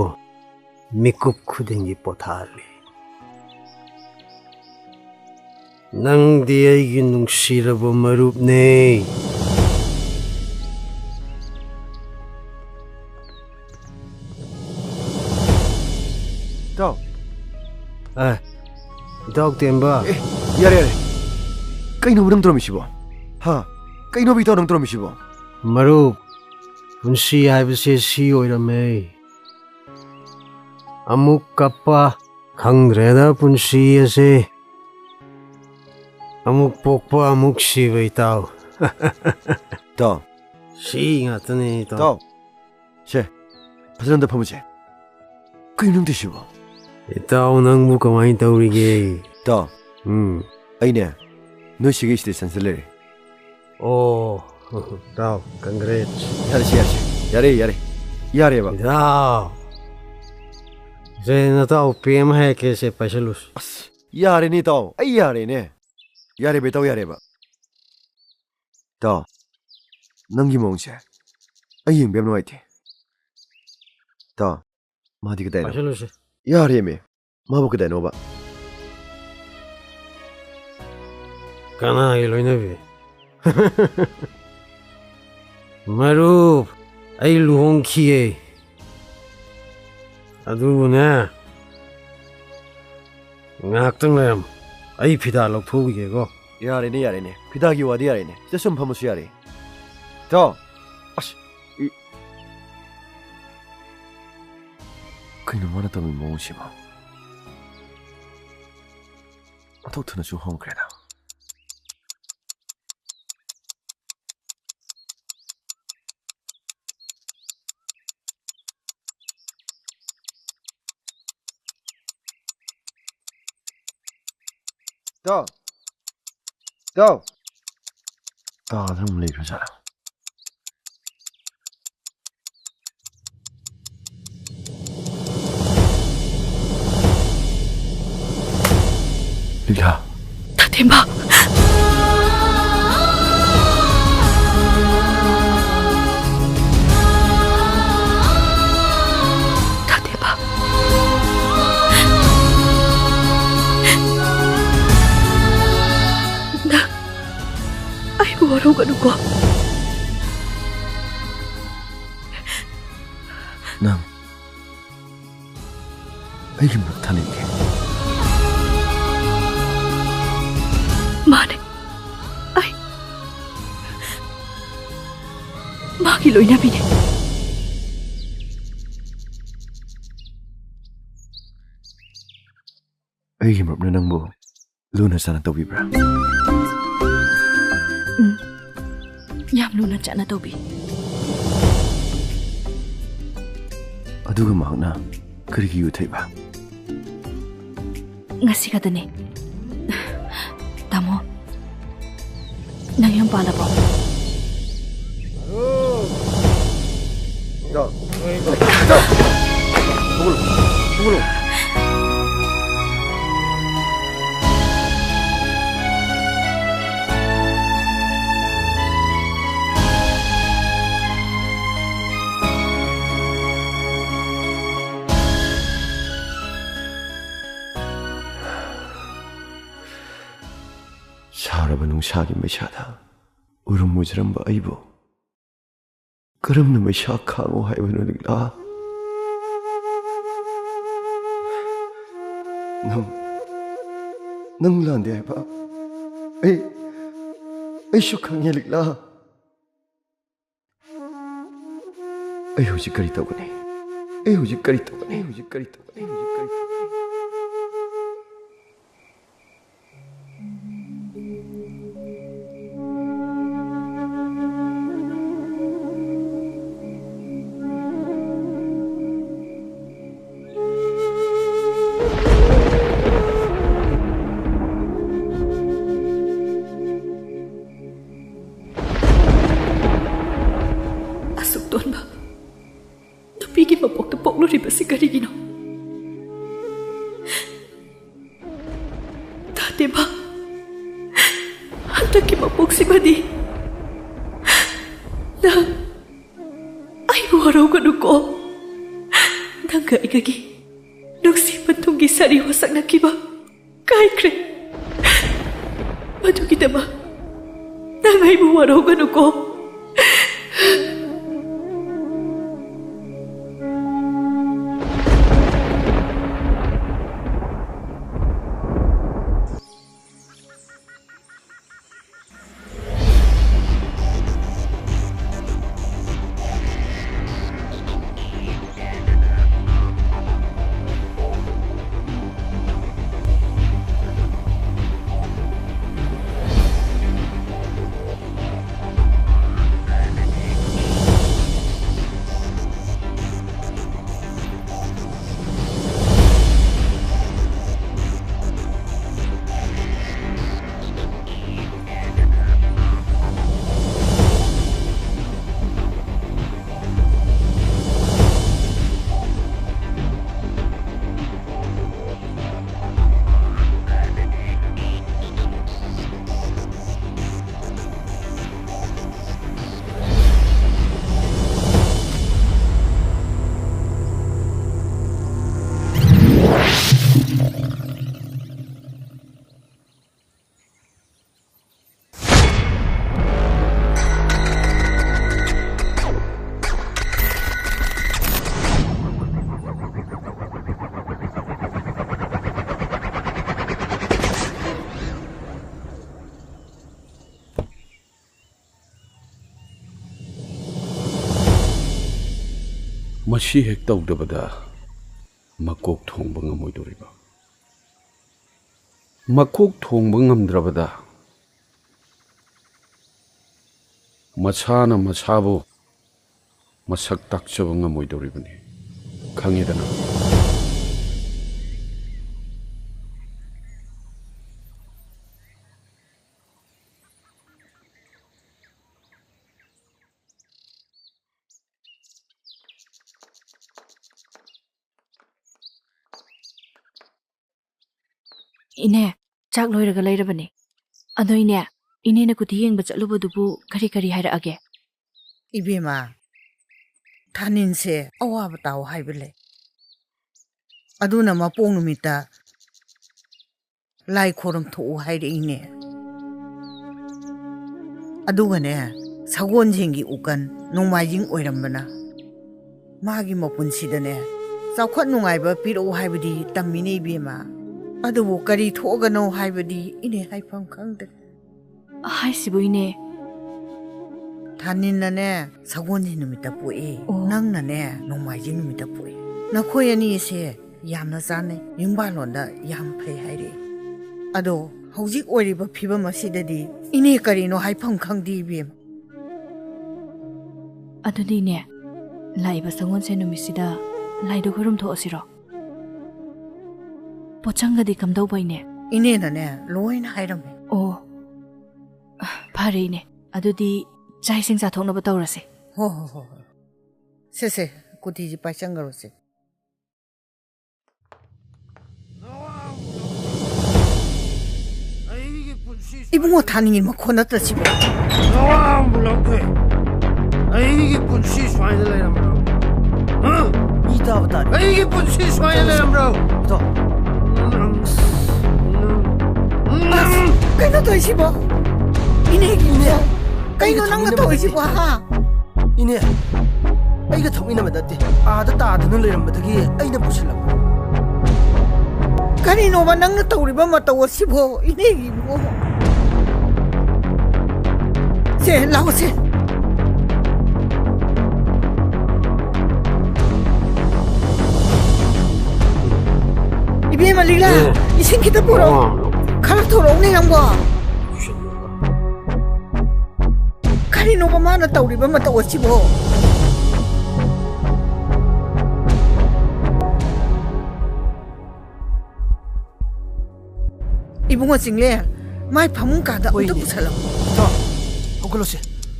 ꯃꯤꯀꯨꯞ ꯈꯨꯗꯤꯡꯒꯤ ꯄꯣꯊꯥꯍꯜꯂꯤ꯫ ꯅꯪꯗꯤ ꯑꯩꯒꯤ ꯅꯨꯡꯁꯤꯔꯕ ꯃꯔꯨꯞꯅꯦ꯫ ꯏꯇꯥꯎ꯫ ꯑꯦ, ꯏꯇꯥꯎ ꯇꯦꯝꯕ꯫ ꯑꯦ, ꯌꯥꯔꯦ, ꯌꯥꯔꯦ꯫ ꯀꯩꯅꯣꯕ ꯅꯪ ꯇꯧꯔꯝꯃꯤꯁꯤꯕꯣ? ꯍꯥ? ꯀꯩꯅꯣꯕ ꯏꯇꯥꯎ ꯅꯪ ꯇꯧꯔꯝꯃꯤꯁꯤꯕꯣ? ꯃꯔꯨꯞ, ꯄꯨꯟꯁꯤ ꯍꯥꯏꯕꯁꯦ ꯁꯤ ꯑꯣꯏꯔꯝꯃꯦ꯫ ꯑꯃꯨꯛ ꯀꯞꯄ, ꯈꯪꯗ꯭ꯔꯦꯗ ꯄꯨꯟꯁꯤ ꯑꯁꯦ꯫ ꯑꯃꯨꯛ ꯄꯣꯛꯄ, ꯑꯃꯨꯛ ꯁꯤꯕ, ꯏꯇꯥꯎ꯫ ꯏꯇꯥꯎ꯫ ꯁꯤ ꯉꯥꯛꯇꯅꯦ, ꯏꯇꯥꯎ꯫ ꯏꯇꯥꯎ꯫ ꯁꯦ, ꯐꯖꯅ ꯑꯝꯇ ꯐꯝꯃꯨꯁꯦ꯫ ꯀꯩꯅꯣ ꯅꯪ ꯇꯧꯏꯁꯤꯕꯣ? ꯏꯇꯥꯎ, ꯅꯪꯕꯨ ꯀꯃꯥꯏꯅ ꯇꯧꯔꯤꯒꯦ? ꯏꯇꯥꯎ꯫ ꯎꯝ꯫ ꯑꯩꯅꯦ, ꯅꯣꯏ ꯁꯤꯒꯤ stationꯁꯤꯗ ꯂꯩꯔꯦ꯫ ꯑꯣ, ꯏꯇꯥꯎ, congrats꯫ ꯌꯥꯔꯦꯁꯦ, ꯌꯥꯔꯦꯁꯦ꯫ ꯌꯥꯔꯦ, ꯌꯥꯔꯦ꯫ ꯌꯥꯔꯦꯕ꯫ ꯏꯇꯥꯎ꯫ ꯁꯦ, ꯅꯇꯥꯎ ꯄꯦꯝ ꯍꯥꯏꯔꯛꯀꯦ, ꯁꯦ, ꯄꯥꯏꯁꯜꯂꯨꯁꯤ꯫ ꯑꯁ, ꯌꯥꯔꯦꯅꯦ, ꯏꯇꯥꯎ꯫ ꯑꯩ ꯌꯥꯔꯦꯅꯦ꯫ ꯌꯥꯔꯦꯕ, ꯏꯇꯥꯎ, ꯌꯥꯔꯦꯕ꯫ ꯏꯇꯥꯎ, ꯅꯪꯒꯤ ꯃꯑꯣꯡꯁꯦ ꯑꯩ ꯌꯦꯡꯕ ꯌꯥꯝ ꯅꯨꯡꯉꯥꯏꯇꯦ꯫ ꯏꯇꯥꯎ, ꯃꯥꯗꯤ ꯀꯗꯥꯏꯅꯣ? ꯄꯥꯏꯁꯜꯂꯨꯁꯦ꯫ ꯌꯥꯔꯦꯃꯦ꯫ ꯃꯥꯕꯨ ꯀꯗꯥꯏꯅꯣꯕ? ꯀꯅꯥꯒꯤ ꯂꯣꯏꯅꯕꯤ? ꯃꯔꯨꯞ, ꯑꯩ ꯂꯨꯍꯣꯡꯈꯤꯌꯦ꯫ ꯑꯗꯨꯕꯨꯅꯦ, ꯉꯥꯏꯍꯥꯛꯇꯪ ꯂꯩꯔꯝꯃꯨ꯫ ꯑꯩ ꯐꯤꯗꯥ ꯂꯧꯊꯣꯛꯎꯈꯤꯒꯦꯀꯣ꯫ ꯌꯥꯔꯦꯅꯦ, ꯌꯥꯔꯦꯅꯦ꯫ ꯐꯤꯗꯥꯒꯤ ꯋꯥꯗꯤ ꯌꯥꯔꯦꯅꯦ꯫ ꯁꯤꯗ ꯁꯨꯝ ꯐꯝꯃꯁꯨ ꯌꯥꯔꯦ꯫ ꯏꯇꯥꯎ! ꯑꯁ! ꯏ-, ꯀꯩꯅꯣ ꯃꯥꯅ ꯇꯧꯔꯤꯕ ꯃꯑꯣꯡꯁꯤꯕꯣ? ꯑꯣꯟꯊꯣꯛ ꯊꯨꯅꯁꯨ ꯍꯣꯡꯈ꯭ꯔꯦꯗ꯫ ꯏꯇꯥꯎ! ꯏꯇꯥꯎ! ꯀꯥꯗ ꯑꯃꯨꯛ ꯂꯩꯈ꯭ꯔꯖꯥꯠꯂ? ꯂꯤꯂꯥ꯫ ꯇꯥꯊꯦꯝꯕ! ꯇꯥꯊꯦꯝꯕ! ꯅꯪ ꯑꯩꯕꯨ ꯋꯥꯔꯧꯒꯅꯨꯀꯣ꯫ ꯅꯪ ꯑꯩꯒꯤ ꯃꯔꯛ ꯊꯥꯅꯤꯡꯗꯦ꯫ ꯃꯥꯅꯦ꯫ ꯑꯩ ꯃꯥꯒꯤ ꯂꯣꯏꯅꯕꯤꯅꯦ꯫ ꯑꯩꯒꯤ ꯃꯔꯨꯞꯅ ꯅꯪꯕꯨ ꯂꯨꯅ ꯆꯥꯟꯅ ꯇꯧꯕꯤꯕ꯭ꯔꯥ? ꯎꯝ꯫ ꯌꯥꯝ ꯂꯨꯅ ꯆꯠꯅ ꯇꯧꯕꯤ꯫ ꯑꯗꯨꯒ ꯃꯍꯥꯛꯅ ꯀꯔꯤꯒꯤ ꯌꯨ ꯊꯛꯏꯕ? ꯉꯁꯤ ꯈꯛꯇꯅꯦ꯫ ꯇꯥꯃꯣ, ꯅꯪ ꯌꯨꯝ ꯄꯥꯜꯂꯕꯣ? ꯁꯥꯔꯕ ꯅꯨꯡꯁꯥꯒꯤ ꯃꯩꯁꯥꯗ ꯎꯔꯨꯝ ꯃꯨꯖꯔꯝꯕ ꯑꯩꯕꯨ ꯀꯔꯝꯅ ꯃꯩꯁꯥ ꯈꯥꯡꯉꯣ ꯍꯥꯏꯕꯅꯣ, ꯂꯤꯛꯂꯥ? ꯅꯪ, ꯅꯪ ꯂꯥꯟꯗꯦ ꯍꯥꯏꯕ ꯑꯩ, ꯑꯩꯁꯨ ꯈꯪꯉꯦ, ꯂꯤꯛꯂꯥ꯫ ꯑꯩ ꯍꯧꯖꯤꯛ ꯀꯔꯤ ꯇꯧꯒꯅꯤ? ꯑꯩ ꯍꯧꯖꯤꯛ ꯀꯔꯤ ꯇꯧꯒꯅꯤ? ꯑꯩ ꯍꯧꯖꯤꯛ ꯀꯔꯤ ꯇꯧꯒꯅꯤ? ꯑꯩ ꯍꯧꯖꯤꯛ ꯀꯔꯤ ꯇꯧꯒꯅꯤ? ꯑꯁꯨꯛ ꯇꯣꯟꯕ ꯅꯨꯄꯤꯒꯤ ꯃꯄꯣꯛꯇ ꯄꯣꯛꯂꯨꯔꯤꯕꯁꯤ ꯀꯔꯤꯒꯤꯅꯣ? ꯇꯥꯇꯦꯕ, ꯍꯟꯗꯛꯀꯤ ꯃꯄꯣꯛꯁꯤꯃꯗꯤ ꯅꯪ ꯑꯩꯕꯨ ꯋꯥꯔꯧꯒꯅꯨꯀꯣ꯫ ꯅꯪꯒ ꯑꯩꯒꯒꯤ ꯅꯨꯡꯁꯤ ꯄꯟꯊꯨꯡꯒꯤ ꯁꯥꯔꯤ ꯋꯥꯁꯛꯅꯈꯤꯕ ꯀꯥꯏꯈ꯭ꯔꯦ꯫ ꯃꯗꯨꯒꯤꯗꯃꯛ ꯅꯪ ꯑꯩꯕꯨ ꯋꯥꯔꯧꯒꯅꯨꯀꯣ꯫ ꯃꯁꯤ ꯍꯦꯛ ꯇꯧꯗꯕꯗ ꯃꯀꯣꯛ ꯊꯣꯡꯕ ꯉꯝꯃꯣꯏꯗꯧꯔꯤꯕ꯫ ꯃꯀꯣꯛ ꯊꯣꯡꯕ ꯉꯝꯗ꯭ꯔꯕꯗ ꯃꯁꯥꯅ ꯃꯁꯥꯕꯨ ꯃꯁꯛ ꯇꯥꯛꯆꯕ ꯉꯝꯃꯣꯏꯗꯧꯔꯤꯕꯅꯤ꯫ ꯈꯪꯉꯦꯗꯅ? ꯏꯅꯦ, ꯆꯥꯛ ꯂꯣꯏꯔꯒ ꯂꯩꯔꯕꯅꯦ꯫ ꯑꯗꯣ ꯏꯅꯦ, ꯏꯅꯦꯅ ꯀꯨꯊꯤ ꯌꯦꯡꯕ ꯆꯠꯂꯨꯕꯗꯨꯕꯨ ꯀꯔꯤ ꯀꯔꯤ ꯍꯥꯏꯔꯛꯑꯒꯦ? ꯏꯕꯦꯝꯃ, ꯊꯥꯅꯤꯟꯁꯦ ꯑꯋꯥꯕ ꯇꯥꯎ ꯍꯥꯏꯕ ꯂꯩ꯫ ꯑꯗꯨꯅ ꯃꯄꯣꯛ ꯅꯨꯃꯤꯠꯇ ꯂꯥꯏ ꯈꯣꯏꯔꯝ ꯊꯣꯛꯎ ꯍꯥꯏꯔꯛꯏꯅꯦ꯫ ꯑꯗꯨꯒꯅꯦ, ꯁꯒꯣꯜꯁꯦꯟꯒꯤ ꯎꯀꯟ ꯅꯣꯡꯃꯥꯏꯖꯤꯡ ꯑꯣꯏꯔꯝꯕꯅ ꯃꯥꯒꯤ ꯃꯄꯨꯟꯁꯤꯗꯅꯦ, ꯆꯥꯎꯈꯠ ꯅꯨꯡꯉꯥꯏꯕ ꯄꯤꯔꯛꯎ ꯍꯥꯏꯕꯗꯤ ꯇꯝꯃꯤꯅꯦ ꯏꯕꯦꯝꯃ꯫ ꯑꯗꯨꯕꯨ ꯀꯔꯤ ꯊꯣꯛꯑꯒꯅꯣ ꯍꯥꯏꯕꯗꯤ ꯏꯅꯦ ꯍꯥꯏꯐꯝ ꯈꯪꯗ꯭ꯔꯦ꯫ ꯍꯥꯏꯁꯤꯕꯨ ꯏꯅꯦ? ꯊꯥꯅꯤꯟꯅꯅꯦ ꯁꯒꯣꯜꯁꯦꯟ ꯅꯨꯃꯤꯠꯇ ꯄꯣꯛꯑꯦ꯫ ꯑꯣ꯫ ꯅꯪꯅꯅꯦ ꯅꯣꯡꯃꯥꯏꯖꯤꯡ ꯅꯨꯃꯤꯠꯇ ꯄꯣꯛꯑꯦ꯫ ꯅꯈꯣꯏ ꯑꯅꯤꯁꯦ ꯌꯥꯝꯅ ꯆꯥꯟꯅꯩ, ꯌꯨꯝꯕꯥꯜꯂꯣꯟꯗ ꯌꯥꯝ ꯐꯩ ꯍꯥꯏꯔꯛꯑꯦ꯫ ꯑꯗꯣ ꯍꯧꯖꯤꯛ ꯑꯣꯏꯔꯤꯕ ꯐꯤꯕꯝ ꯑꯁꯤꯗꯗꯤ ꯏꯅꯦ ꯀꯔꯤꯅꯣ ꯍꯥꯏꯐꯝ ꯈꯪꯗꯦ ꯏꯕꯦꯝ꯫ ꯑꯗꯨꯗꯤꯅꯦ, ꯂꯥꯛꯏꯕ ꯁꯒꯣꯜꯁꯦꯟ ꯅꯨꯃꯤꯠꯁꯤꯗ ꯂꯥꯏꯗꯨ ꯈꯨꯔꯨꯝ ꯊꯣꯛꯑꯁꯤꯔꯣ? ꯄꯣꯠꯆꯪꯒꯗꯤ ꯀꯝꯗꯧꯕ ꯏꯅꯦ? ꯏꯅꯦꯅꯅꯦ ꯂꯣꯏꯅ ꯍꯥꯏꯔꯝꯃꯦ꯫ ꯑꯣ, ꯐꯔꯦ ꯏꯅꯦ, ꯑꯗꯨꯗꯤ ꯆꯥꯛ ꯏꯁꯤꯡ ꯆꯥꯊꯣꯛꯅꯕ ꯇꯧꯔꯁꯦ꯫ ꯍꯣ, ꯍꯣ, ꯍꯣ, ꯍꯣ꯫ ꯁꯦ, ꯁꯦ, ꯀꯨꯊꯤꯁꯤ ꯄꯥꯏꯁꯪꯈ꯭ꯔꯣꯁꯦ꯫ ꯑꯩꯒꯤ ꯄꯨꯟꯁꯤ ꯏꯕꯨꯡꯉꯣ ꯊꯥꯅꯤꯡꯉꯤ ꯃꯈꯣꯟ ꯅꯠꯇ꯭ꯔ ꯁꯤꯕꯣ? ꯅꯋꯥ ꯑꯃꯕꯨ ꯂꯧꯗꯦ꯫ ꯑꯩꯒꯤ ꯄꯨꯟꯁꯤ ꯁꯨꯃꯥꯏꯅ ꯂꯩꯔꯝꯕ꯭ꯔꯣ? ꯍꯥ? ꯃꯤ ꯇꯥꯕ ꯇꯥꯔꯦ꯫ ꯑꯩꯒꯤ ꯄꯨꯟꯁꯤ ꯁꯨꯃꯥꯏꯅ ꯂꯩꯔꯝꯕ꯭ꯔꯣ? ꯏꯇꯥꯎ꯫ ꯑꯁ, ꯀꯩꯅꯣ ꯇꯧꯔꯤꯁꯤꯕꯣ? ꯏꯅꯦꯒꯤ ꯏꯅꯦ, ꯀꯩꯅꯣ ꯑꯩꯒ ꯅꯪꯅ ꯊꯝꯃꯤꯟꯅꯕ ꯇꯧꯔꯤꯁꯤꯕꯣ, ꯅꯠꯇꯦ꯫ ꯍꯥ? ꯏꯅꯦ, ꯑꯩꯒ ꯊꯝꯃꯤꯟꯅꯕ ꯅꯠꯇꯦ꯫ ꯑꯥꯗ ꯇꯥꯗꯨꯅ ꯂꯩꯔꯝꯕꯗꯒꯤ ꯑꯩꯅ ꯄꯨꯁꯤꯜꯂꯛꯄ꯫ ꯀꯔꯤꯅꯣꯕ ꯅꯪꯅ ꯇꯧꯔꯤꯕ ꯃꯇꯧ ꯑꯁꯤꯕꯣ, ꯏꯅꯦꯒꯤ ꯏꯕꯨꯡꯉꯣ? ꯁꯦ, ꯂꯥꯛꯑꯣꯁꯦ꯫ ꯂꯥ, ꯏꯁꯤꯡ ꯈꯤꯇ ꯄꯨꯔꯛꯑꯣ꯫ ꯈꯔ ꯊꯣꯔꯛꯎꯅꯦ ꯅꯪꯕꯣ꯫ ꯀꯔꯤꯅꯣꯕ ꯃꯥꯅ ꯇꯧꯔꯤꯕ ꯃꯇꯧ ꯑꯁꯤꯕꯣ? ꯏꯕꯨꯡꯉꯣ ꯆꯤꯡꯂꯦ, ꯃꯥꯏ ꯐꯃꯨꯡ ꯀꯥꯗ ꯑꯝꯇ ꯍꯣꯏꯅꯦ꯫ ꯄꯨꯁꯜꯂꯣ꯫ ꯏꯇꯥꯎ, ꯍꯧꯒꯠꯂꯣꯁꯦ꯫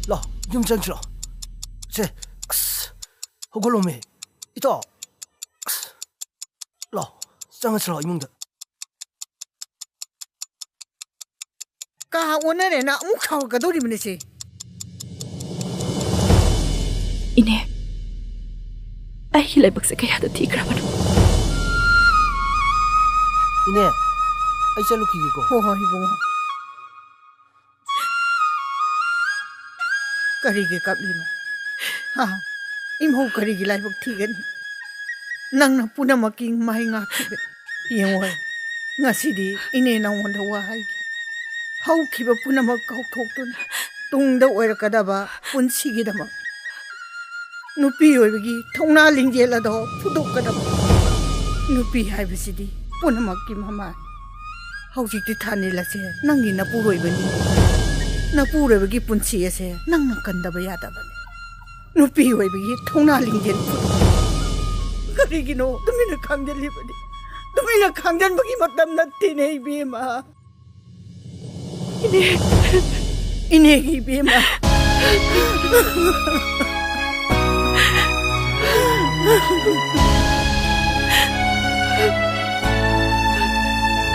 ꯂꯥꯎ, ꯌꯨꯝ ꯆꯪꯁꯤꯔꯣ? ꯁꯦ, ꯑꯁ, ꯍꯧꯒꯠꯂꯣꯃꯦ꯫ ꯏꯇꯥꯎ, ꯑꯁ, ꯂꯥꯎ, ꯆꯪꯉꯁꯤꯔꯣ ꯏꯃꯨꯡꯗ? ꯀꯥ ꯑꯣꯟꯅꯔꯦꯅ ꯑꯃꯨꯛ ꯁꯥꯎꯔꯛꯀꯗꯧꯔꯤꯕꯅꯤꯁꯦ꯫ ꯏꯅꯦ, ꯑꯩꯒꯤ ꯂꯥꯏꯕꯛꯁꯦ ꯀꯌꯥꯗ ꯊꯤꯈ꯭ꯔꯕꯅꯣ? ꯏꯅꯦ, ꯑꯩ ꯆꯠꯂꯨꯈꯤꯒꯦꯀꯣ꯫ ꯍꯣ ꯍꯣ ꯏꯕꯨꯡꯉꯣ꯫ ꯀꯔꯤꯒꯤ ꯀꯞꯂꯤꯅꯣ? ꯍꯥ? ꯏꯃꯧ ꯀꯔꯤꯒꯤ ꯂꯥꯏꯕꯛ ꯊꯤꯒꯅꯤ? ꯅꯪꯅ ꯄꯨꯝꯅꯃꯛꯀꯤ ꯃꯥꯏ ꯉꯥꯛꯈꯤꯕꯅꯤ꯫ ꯌꯦꯡꯉꯣ, ꯉꯁꯤꯗꯤ ꯏꯅꯦ ꯅꯉꯣꯟꯗ ꯋꯥ ꯍꯥꯏꯒꯦ꯫ ꯍꯧꯈꯤꯕ ꯄꯨꯝꯅꯃꯛ ꯀꯥꯎꯊꯣꯛꯇꯨꯅ ꯇꯨꯡꯗ ꯑꯣꯏꯔꯛꯀꯗꯕ ꯄꯨꯟꯁꯤꯒꯤꯗꯃꯛ ꯅꯨꯄꯤ ꯑꯣꯏꯕꯒꯤ ꯊꯧꯅꯥ ꯂꯤꯡꯖꯦꯜ ꯑꯗꯣ ꯐꯨꯗꯣꯛꯀꯗꯕ꯫ ꯅꯨꯄꯤ ꯍꯥꯏꯕꯁꯤꯗꯤ ꯄꯨꯝꯅꯃꯛꯀꯤ ꯃꯃꯥꯅꯤ꯫ ꯍꯧꯖꯤꯛꯇꯤ ꯊꯥꯅꯤꯜ ꯑꯁꯦ ꯅꯪꯒꯤ ꯅꯄꯨꯔꯣꯏꯕꯅꯤ꯫ ꯅꯄꯨꯔꯣꯏꯕꯒꯤ ꯄꯨꯟꯁꯤ ꯑꯁꯦ ꯅꯪꯅ ꯀꯟꯗꯕ ꯌꯥꯗꯕꯅꯤ꯫ ꯅꯨꯄꯤ ꯑꯣꯏꯕꯒꯤ ꯊꯧꯅꯥ ꯂꯤꯡꯖꯦꯜ ꯐꯨꯗꯣꯛ꯫ ꯀꯔꯤꯒꯤꯅꯣ ꯇꯨꯃꯤꯟꯅ ꯈꯥꯡꯖꯤꯜꯂꯤꯕꯗꯤ? ꯇꯨꯃꯤꯟꯅ ꯈꯥꯡꯖꯤꯟꯕꯒꯤ ꯃꯇꯝ ꯅꯠꯇꯦꯅꯦ ꯏꯕꯦꯝꯃ꯫ ꯏꯅꯦ꯫ ꯏꯅꯦꯒꯤ ꯏꯕꯦꯝꯃ꯫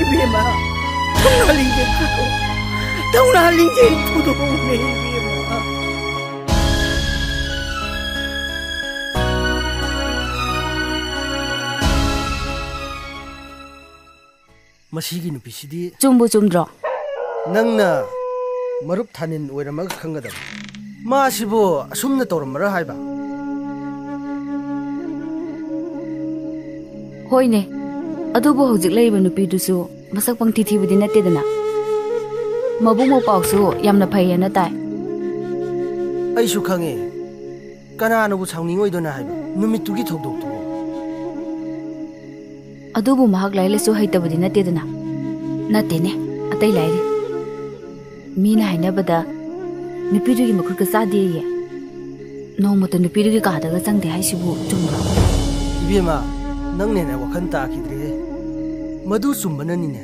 ꯏꯕꯦꯝꯃ, ꯊꯧꯅꯥ ꯂꯤꯡꯖꯦꯜ ꯐꯨꯗꯣꯛꯎ꯫ ꯊꯧꯅꯥ ꯂꯤꯡꯖꯦꯜ ꯐꯨꯗꯣꯛꯎꯅꯦ ꯏꯕꯦꯝꯃ꯫ ꯃꯁꯤꯒꯤ ꯅꯨꯄꯤꯁꯤꯗꯤ꯫ ꯆꯨꯝꯕꯨ ꯆꯨꯝꯗ꯭ꯔꯣ? ꯅꯪꯅ ꯃꯔꯨꯞ ꯊꯥꯅꯤꯟ ꯑꯣꯏꯔꯝꯃꯒ ꯈꯪꯒꯗꯕ꯫ ꯃꯥꯁꯤꯕꯨ ꯑꯁꯨꯝꯅ ꯇꯧꯔꯝꯃꯔꯣꯏ ꯍꯥꯏꯕ꯫ ꯍꯣꯏꯅꯦ, ꯑꯗꯨꯕꯨ ꯍꯧꯖꯤꯛ ꯂꯩꯔꯤꯕ ꯅꯨꯄꯤꯗꯨꯁꯨ ꯃꯁꯛ ꯄꯪꯊꯤ ꯊꯤꯕꯗꯤ ꯅꯠꯇꯦꯗꯅ꯫ ꯃꯕꯨꯡ ꯃꯧꯄꯥꯎꯁꯨ ꯌꯥꯝꯅ ꯐꯩꯌꯦꯅ ꯇꯥꯏ꯫ ꯑꯩꯁꯨ ꯈꯪꯉꯦ꯫ ꯀꯅꯥꯅꯕꯨ ꯁꯥꯎꯅꯤꯡꯉꯣꯏꯗꯣꯏꯅꯣ ꯍꯥꯏꯕ ꯅꯨꯃꯤꯠꯇꯨꯒꯤ ꯊꯧꯗꯣꯛꯇꯨꯕꯨ? ꯑꯗꯨꯕꯨ ꯃꯍꯥꯛ ꯂꯥꯏꯔꯤꯛ ꯂꯥꯏꯁꯨ ꯍꯩꯇꯕꯗꯤ ꯅꯠꯇꯦꯗꯅ? ꯅꯠꯇꯦꯅꯦ, ꯑꯇꯩ ꯂꯥꯏꯔꯤ꯫ ꯃꯤꯅ ꯍꯥꯏꯅꯕꯗ ꯅꯨꯄꯤꯗꯨꯒꯤ ꯃꯈꯨꯠꯀ ꯆꯥꯗꯦꯌꯦ꯫ ꯅꯣꯡꯃꯇ ꯅꯨꯄꯤꯗꯨꯒꯤ ꯀꯥꯗꯒ ꯆꯪꯗꯦ ꯍꯥꯏꯁꯤꯕꯨ ꯆꯨꯝꯕ꯭ꯔꯣ? ꯏꯕꯦꯝꯃ, ꯅꯪꯅ ꯍꯦꯟꯅ ꯋꯥꯈꯜ ꯇꯥꯈꯤꯗ꯭ꯔꯦꯍꯦ꯫ ꯃꯗꯨ ꯆꯨꯝꯕꯅꯅꯤꯅꯦ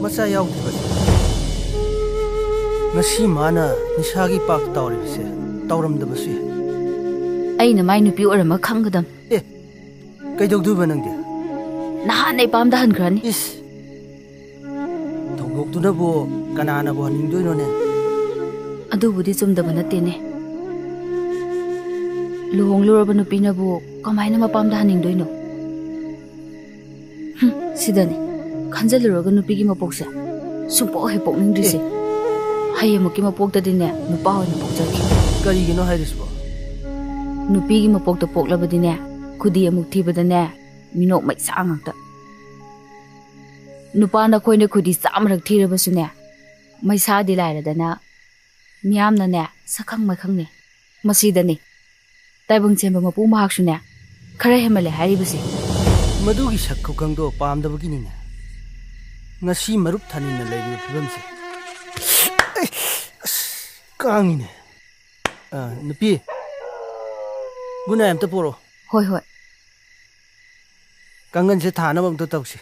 ꯃꯆꯥ ꯌꯥꯎꯗ꯭ꯔꯤꯕꯁꯦ꯫ ꯉꯁꯤ ꯃꯥꯅ ꯅꯤꯁꯥꯒꯤ ꯄꯥꯛ ꯇꯥꯎꯔꯤꯕꯁꯦ ꯇꯧꯔꯝꯗꯕꯁꯨ ꯌꯥꯏ꯫ ꯑꯩꯅ ꯃꯥꯏ ꯅꯨꯄꯤ ꯑꯣꯏꯔꯝꯃ ꯈꯪꯒꯗꯝ꯫ ꯑꯦ, ꯀꯩꯗꯧꯗꯣꯏꯕ ꯅꯪꯗꯤ? ꯅꯍꯥꯟꯅ ꯑꯩ ꯄꯥꯝꯗ ꯍꯟꯈ꯭ꯔꯅꯤ꯫ ꯏꯁ, ꯊꯧꯗꯣꯛꯇꯨꯅꯕꯨ ꯀꯅꯥꯅꯕꯨ ꯍꯟꯅꯤꯡꯗꯣꯏꯅꯣꯅꯦ? ꯑꯗꯨꯕꯨꯗꯤ ꯆꯨꯝꯗꯕ ꯅꯠꯇꯦꯅꯦ꯫ ꯂꯨꯍꯣꯡꯂꯨꯔꯕ ꯅꯨꯄꯤꯅꯕꯨ ꯀꯃꯥꯏꯅ ꯃꯄꯥꯝꯗ ꯍꯟꯅꯤꯡꯗꯣꯏꯅꯣ? ꯍꯨꯝ, ꯁꯤꯗꯅꯤ ꯈꯟꯖꯜꯂꯨꯔꯒ ꯅꯨꯄꯤꯒꯤ ꯃꯄꯣꯛꯁꯦ ꯁꯨꯡꯄꯣꯛ ꯍꯦꯛ ꯄꯣꯛꯅꯤꯡꯗ꯭ꯔꯤꯁꯦ꯫ ꯍꯌꯦꯡꯃꯨꯛꯀꯤ ꯃꯄꯣꯛꯇꯗꯤꯅꯦ ꯅꯨꯄꯥ ꯑꯣꯏꯅ ꯄꯣꯛꯆꯒꯦ꯫ ꯀꯔꯤꯒꯤꯅꯣ ꯍꯥꯏꯔꯤꯁꯤꯕꯣ? ꯅꯨꯄꯤꯒꯤ ꯃꯄꯣꯛꯇ ꯄꯣꯛꯂꯕꯗꯤꯅꯦ, ꯈꯨꯗꯤ ꯑꯃꯨꯛ ꯊꯤꯕꯗꯅꯦ ꯃꯤꯅꯣꯛ ꯃꯩꯁꯥ ꯉꯥꯛꯇ꯫ ꯅꯨꯄꯥ ꯅꯈꯣꯏꯅ ꯈꯨꯗꯤ ꯆꯥꯝꯃꯔꯛ ꯊꯤꯔꯕꯁꯨꯅꯦ, ꯃꯩꯁꯥꯗꯤ ꯂꯥꯏꯔꯗꯅ ꯃꯤꯌꯥꯝꯅꯅꯦ ꯁꯛꯈꯪ ꯃꯥꯏꯈꯪꯅꯦ꯫ ꯃꯁꯤꯗꯅꯤ ꯇꯥꯏꯕꯪ ꯁꯦꯝꯕ ꯃꯄꯨ ꯃꯍꯥꯛꯁꯨꯅꯦ ꯈꯔ ꯍꯦꯟꯃꯜꯂꯦ ꯍꯥꯏꯔꯤꯕꯁꯦ꯫ ꯃꯗꯨꯒꯤ ꯁꯛ ꯈꯨꯀꯪꯗꯣ ꯄꯥꯝꯗꯕꯒꯤꯅꯤꯅꯦ ꯉꯁꯤ ꯃꯔꯨꯞ ꯊꯥꯅꯤꯡꯅ ꯂꯩꯔꯤꯕ ꯐꯤꯕꯝꯁꯦ꯫ ꯑꯁ, ꯀꯥꯡꯉꯤꯅꯦ꯫ ꯑ, ꯅꯨꯄꯤ, ꯒꯨꯅꯥꯏ ꯑꯝꯇ ꯄꯣꯔꯛꯑꯣ꯫ ꯍꯣꯏ, ꯍꯣꯏ꯫ ꯀꯥꯡꯒꯟꯁꯦ ꯊꯥꯅꯕ ꯑꯝꯇ ꯇꯧꯁꯤ꯫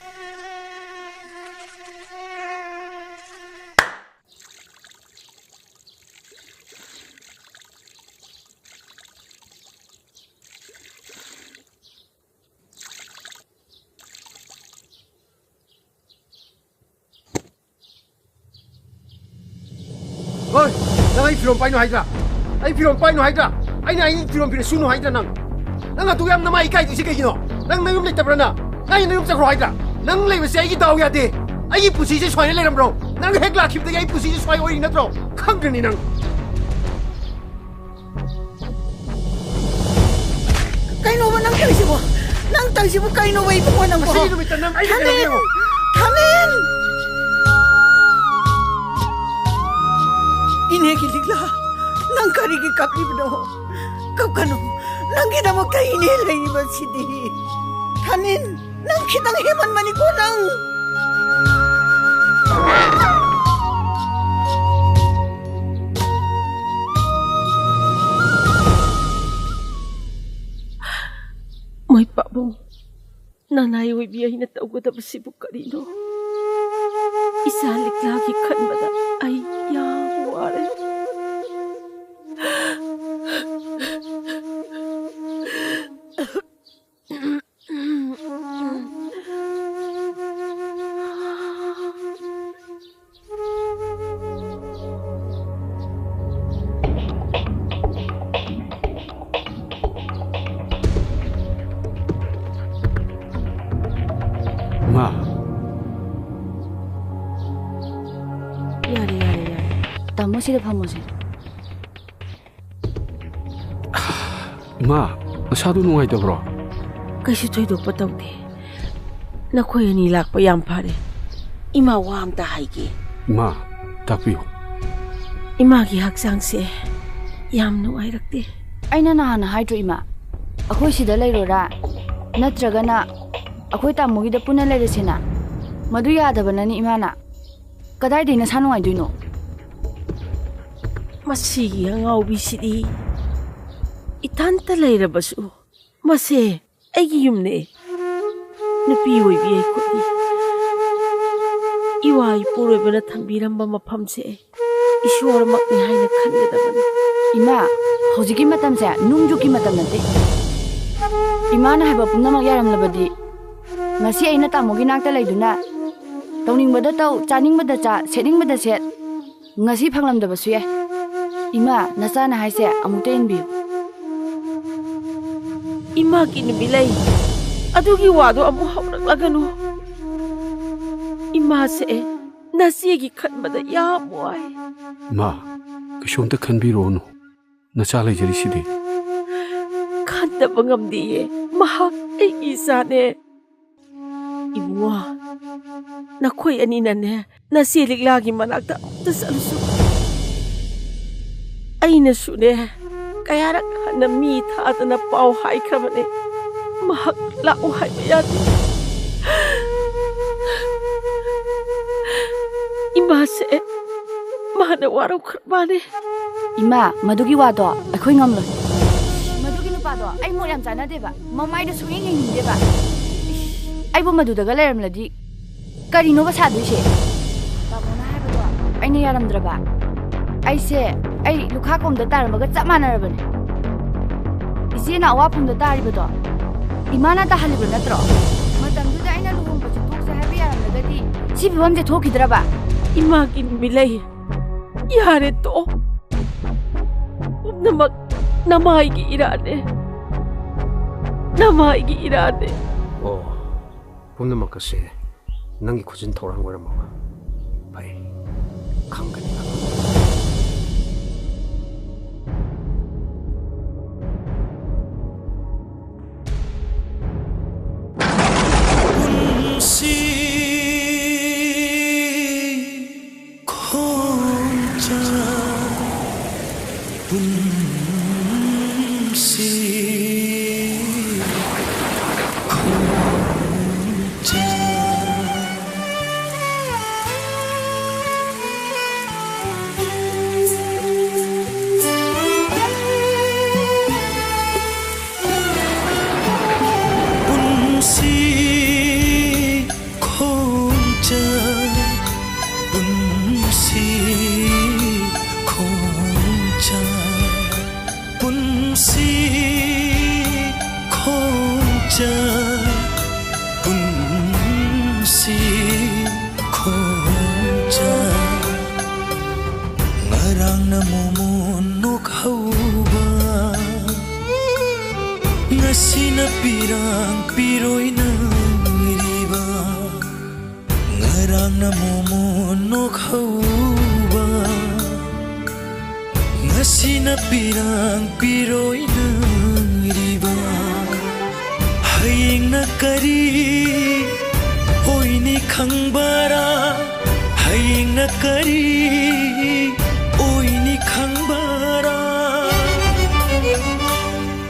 ꯍꯣꯏ, ꯅꯪ ꯑꯩ ꯐꯤꯔꯣꯝ ꯄꯥꯏꯅꯨ ꯍꯥꯏꯗ꯭ꯔꯥ? ꯑꯩ ꯐꯤꯔꯣꯝ ꯄꯥꯏꯅꯨ ꯍꯥꯏꯗ꯭ꯔꯥ? ꯑꯩꯅ ꯑꯩ ꯐꯤꯔꯣꯝ ꯄꯤꯔ ꯁꯨꯅꯨ ꯍꯥꯏꯗ꯭ꯔꯥ ꯅꯪ? ꯅꯪ ꯑꯗꯨ ꯌꯥꯝ ꯅꯃꯥꯏ ꯏꯀꯥꯏꯗꯣꯏꯁꯤ ꯀꯩꯒꯤꯅꯣ? ꯅꯪ ꯅꯌꯨꯝ ꯂꯩꯇꯕ꯭ꯔꯥ ꯅꯪ? ꯅꯪ ꯑꯩ ꯅꯌꯨꯝ ꯆꯠꯈ꯭ꯔꯣ ꯍꯥꯏꯗ꯭ꯔꯥ? ꯅꯪ ꯂꯩꯕꯁꯦ ꯑꯩꯒꯤ ꯗꯥꯎ ꯌꯥꯗꯦ꯫ ꯑꯩꯒꯤ ꯄꯨꯟꯁꯤꯁꯦ ꯁꯨꯃꯥꯏꯅ ꯂꯩꯔꯝꯕ꯭ꯔꯣ? ꯅꯪ ꯍꯦꯛ ꯂꯥꯛꯈꯤꯕꯗꯒꯤ ꯑꯩ ꯄꯨꯟꯁꯤꯁꯦ ꯁꯨꯃꯥꯏ ꯑꯣꯏꯔꯤ ꯅꯠꯇ꯭ꯔꯣ? ꯈꯪꯗ꯭ꯔꯅꯤ ꯅꯪ꯫ ꯀꯩꯅꯣꯕ ꯅꯪ ꯇꯧꯔꯤꯁꯤꯕꯣ? ꯅꯪ ꯇꯧꯔꯤꯁꯤꯕꯨ ꯀꯩꯅꯣꯕ ꯏꯕꯨꯡꯉꯣ ꯅꯪꯕꯣ? ꯉꯁꯤꯒꯤ ꯅꯨꯃꯤꯠꯇ ꯅꯪ ꯑꯩꯒꯤ ꯀꯩꯅꯣ ꯊꯥꯅꯤꯟ! ꯌꯦꯡꯉꯣ꯫ ꯊꯥꯅꯤꯟ! ꯏꯅꯦꯒꯤ ꯂꯤꯛꯂꯥ, ꯅꯪ ꯀꯔꯤꯒꯤ ꯀꯞꯂꯤꯕꯅꯣ? ꯀꯞꯀꯅꯨ, ꯅꯪꯒꯤꯗꯃꯛꯇ ꯏꯅꯦ ꯂꯩꯔꯤꯕꯁꯤꯗꯤ꯫ ꯊꯥꯅꯤꯟ! ꯅꯪ ꯈꯤꯇꯪ ꯍꯦꯟꯃꯟꯕꯅꯤꯀꯣ ꯅꯪ꯫ ꯃꯣꯏ ꯄꯥꯕꯨꯡ, ꯅꯅꯥꯏ ꯑꯣꯏꯕꯤ ꯑꯩꯅ ꯇꯧꯒꯗꯕꯁꯤꯕꯨ ꯀꯔꯤꯅꯣ? ꯏꯆꯥ ꯂꯤꯛꯂꯥꯒꯤ ꯈꯟꯕꯗ ꯑꯩ ꯌꯥꯝ ꯋꯥꯔꯦ꯫ ꯏꯃꯥ꯫ ꯌꯥꯔꯦ, ꯌꯥꯔꯦ, ꯌꯥꯔꯦ꯫ ꯇꯥꯃꯣ, ꯁꯤꯗ ꯐꯝꯃꯣꯁꯦ꯫ ꯏꯃꯥ, ꯅꯁꯥꯗꯨ ꯅꯨꯡꯉꯥꯏꯇꯕ꯭ꯔꯣ? ꯀꯩꯁꯨ ꯊꯣꯏꯗꯣꯛꯄ ꯇꯧꯗꯦ꯫ ꯅꯈꯣꯏ ꯑꯅꯤ ꯂꯥꯛꯄ ꯌꯥꯝ ꯐꯔꯦ꯫ ꯏꯃꯥ, ꯋꯥ ꯑꯝꯇ ꯍꯥꯏꯒꯦ꯫ ꯏꯃꯥ, ꯇꯥꯛꯄꯤꯌꯨ꯫ ꯏꯃꯥꯒꯤ ꯍꯛꯆꯥꯡꯁꯦ ꯌꯥꯝ ꯅꯨꯡꯉꯥꯏꯔꯛꯇꯦ꯫ ꯑꯩꯅ ꯅꯍꯥꯟ ꯍꯥꯏꯗ꯭ꯔꯣ, ꯏꯃꯥ? ꯑꯩꯈꯣꯏ ꯁꯤꯗ ꯂꯩꯔꯣꯔꯥ? ꯅꯠꯇ꯭ꯔꯒꯅ ꯑꯩꯈꯣꯏ ꯇꯥꯃꯣꯒꯤꯗ ꯄꯨꯟꯅ ꯂꯩꯔꯁꯤꯅ? ꯃꯗꯨ ꯌꯥꯗꯕꯅꯅꯤ, ꯏꯃꯥꯅ꯫ ꯀꯗꯥꯏꯗꯩ ꯅꯁꯥ ꯅꯨꯡꯉꯥꯏꯗꯣꯏꯅꯣ? ꯃꯁꯤꯒꯤ ꯑꯉꯥꯎꯕꯤꯁꯤꯗꯤ ꯏꯊꯟꯇ ꯂꯩꯔꯕꯁꯨ ꯃꯁꯦ ꯑꯩꯒꯤ ꯌꯨꯝꯅꯦ꯫ ꯅꯨꯄꯤ ꯑꯣꯏꯕꯤ ꯑꯩꯈꯣꯏꯗꯤ ꯏꯋꯥ ꯏꯄꯨꯔꯣꯏꯕꯅ ꯊꯝꯕꯤꯔꯝꯕ ꯃꯐꯝꯁꯦ ꯏꯁꯣꯔꯃꯛꯅꯤ ꯍꯥꯏꯅ ꯈꯟꯒꯗꯕꯅꯤ꯫ ꯏꯃꯥ, ꯍꯧꯖꯤꯛꯀꯤ ꯃꯇꯝꯁꯦ ꯅꯨꯡꯖꯨꯀꯤ ꯃꯇꯝ ꯅꯠꯇꯦ꯫ ꯏꯃꯥꯅ ꯍꯥꯏꯕ ꯄꯨꯝꯅꯃꯛ ꯌꯥꯔꯝꯂꯕꯗꯤ, ꯉꯁꯤ ꯑꯩꯅ ꯇꯥꯃꯣꯒꯤ ꯅꯥꯛꯇ ꯂꯩꯗꯨꯅ ꯇꯧꯅꯤꯡꯕꯗ ꯇꯧ, ꯆꯥꯅꯤꯡꯕꯗ ꯆꯥ, ꯁꯦꯠꯅꯤꯡꯕꯗ ꯁꯦꯠ, ꯉꯁꯤ ꯐꯪꯂꯝꯗꯕꯁꯨ ꯌꯥꯏ꯫ ꯏꯃꯥ, ꯅꯆꯥꯅ ꯍꯥꯏꯁꯦ ꯑꯃꯨꯛꯇ ꯏꯟꯕꯤꯌꯨ꯫ ꯏꯃꯥꯒꯤ ꯅꯨꯃꯤꯠꯂꯩ, ꯑꯗꯨꯒꯤ ꯋꯥꯗꯣ ꯑꯃꯨꯛ ꯍꯧꯔꯛꯂꯒꯅꯨ꯫ ꯏꯃꯥꯁꯦ ꯅꯆꯦꯒꯤ ꯈꯟꯕꯗ ꯌꯥꯝ ꯋꯥꯏ꯫ ꯃꯥ, ꯀꯩꯁꯨꯝꯇ ꯈꯟꯕꯤꯔꯨꯔꯅꯨ꯫ ꯅꯆꯥ ꯂꯩꯖꯔꯤꯁꯤꯗꯤ꯫ ꯈꯟꯗꯕ ꯉꯝꯗꯤꯌꯦ꯫ ꯃꯍꯥꯛ ꯑꯩꯒꯤ ꯏꯆꯥꯅꯦ꯫ ꯏꯕꯨꯡꯉꯣ, ꯅꯈꯣꯏ ꯑꯅꯤꯅꯅꯦ, ꯅꯆꯦ ꯂꯤꯛꯂꯥꯒꯤ ꯃꯅꯥꯛꯇ ꯑꯃꯨꯛꯇ ꯆꯠꯂꯨꯁꯨ꯫ ꯑꯩꯅꯁꯨꯅꯦ, ꯀꯌꯥꯔꯛ ꯍꯟꯅ ꯃꯤ ꯊꯥꯗꯅ ꯄꯥꯎ ꯍꯥꯏꯈ꯭ꯔꯕꯅꯦ꯫ ꯃꯍꯥꯛ ꯂꯥꯛꯎ ꯍꯥꯏꯕ ꯌꯥꯗꯦ꯫ ꯃꯥꯁꯦ, ꯃꯥꯅ ꯋꯥꯔꯧꯈ꯭ꯔ ꯃꯥꯅꯦ꯫ ꯏꯃꯥ, ꯃꯗꯨꯒꯤ ꯋꯥꯗꯣ ꯑꯩꯈꯣꯏ ꯉꯝꯂꯣꯏ꯫ ꯃꯗꯨꯒꯤ ꯅꯨꯄꯥꯗꯣ ꯑꯩ ꯃꯣꯠ ꯌꯥꯝ ꯆꯥꯟꯅꯗꯦꯕ, ꯃꯃꯥꯏꯗꯣ ꯁꯨꯡꯌꯦꯡ ꯌꯦꯡꯅꯤꯡꯗꯦꯕ꯫ ꯏꯁ, ꯑꯩꯕꯨ ꯃꯗꯨꯗꯒ ꯂꯩꯔꯝꯂꯗꯤ ꯀꯔꯤꯅꯣꯕ ꯁꯥꯗꯣꯏꯁꯦ? ꯇꯥꯃꯣꯅ ꯍꯥꯏꯕꯗꯣ ꯑꯩꯅ ꯌꯥꯔꯝꯗ꯭ꯔꯕ? ꯑꯩꯁꯦ, ꯑꯩ ꯂꯨꯈꯥ ꯀꯣꯝꯗ ꯇꯥꯔꯝꯕꯒ ꯆꯞ ꯃꯥꯟꯅꯔꯕꯅꯦ꯫ ꯏꯆꯦꯅ ꯑꯋꯥꯐꯝꯗ ꯇꯥꯔꯤꯕꯗꯣ ꯏꯃꯥꯅ ꯇꯥꯍꯜꯂꯤꯕ ꯅꯠꯇ꯭ꯔꯣ? ꯃꯇꯝꯗꯨꯗ ꯑꯩꯅ ꯂꯨꯍꯣꯡꯕꯁꯦ ꯇꯣꯛꯁꯦ ꯍꯥꯏꯕ ꯌꯥꯔꯝꯂꯒꯗꯤ ꯁꯤ ꯐꯤꯕꯝꯁꯦ ꯊꯣꯛꯈꯤꯗ꯭ꯔꯕ? ꯏꯃꯥꯒꯤ ꯅꯨꯃꯤꯠꯂꯩ, ꯌꯥꯔꯦ, ꯇꯣꯛꯑꯣ꯫ ꯄꯨꯝꯅꯃꯛ ꯅꯃꯥꯏꯒꯤ ꯏꯔꯥꯅꯦ, ꯅꯃꯥꯏꯒꯤ ꯏꯔꯥꯅꯦ꯫ ꯑꯣ, ꯄꯨꯝꯅꯃꯛ ꯑꯁꯦ ꯅꯪꯒꯤ ꯈꯨꯖꯤꯟ ꯊꯧꯔꯥꯡ ꯑꯣꯏꯔꯝꯃꯕ? ꯐꯩ, ꯈꯪꯒꯅꯤ ꯅꯪ꯫ ꯄꯨꯟꯁꯤ ꯈꯣꯡꯆꯠ, ꯄꯨꯟꯁꯤ ꯈꯣꯡꯆꯠ꯫ ꯄꯨꯟꯁꯤ ꯈꯣꯡꯆꯠ, ꯄꯨꯟꯁꯤ ꯈꯣꯡꯆꯠ, ꯄꯨꯟꯁꯤ ꯈꯣꯡꯆꯠ, ꯄꯨꯟꯁꯤ ꯈꯣꯡꯆꯠ꯫ ꯉꯔꯥꯡꯅ ꯃꯣꯃꯣꯟ ꯅꯣꯛꯍꯧꯕ, ꯉꯁꯤꯅ ꯄꯤꯔꯥꯡ ꯄꯤꯔꯣꯏ ꯅꯪꯂꯤꯕ꯫ ꯉꯔꯥꯡꯅ ꯃꯣꯃꯣꯟ ꯅꯣꯛꯍꯧꯕ, ꯉꯁꯤꯅ ꯄꯤꯔꯥꯡ ꯄꯤꯔꯣꯏ ꯅꯪꯂꯤꯕ꯫ ꯍꯌꯦꯡꯅ ꯀꯔꯤ ꯑꯣꯏꯅꯤ ꯈꯪꯕꯔꯥ? ꯍꯌꯦꯡꯅ ꯀꯔꯤ ꯑꯣꯏꯅꯤ ꯈꯪꯕꯔꯥ?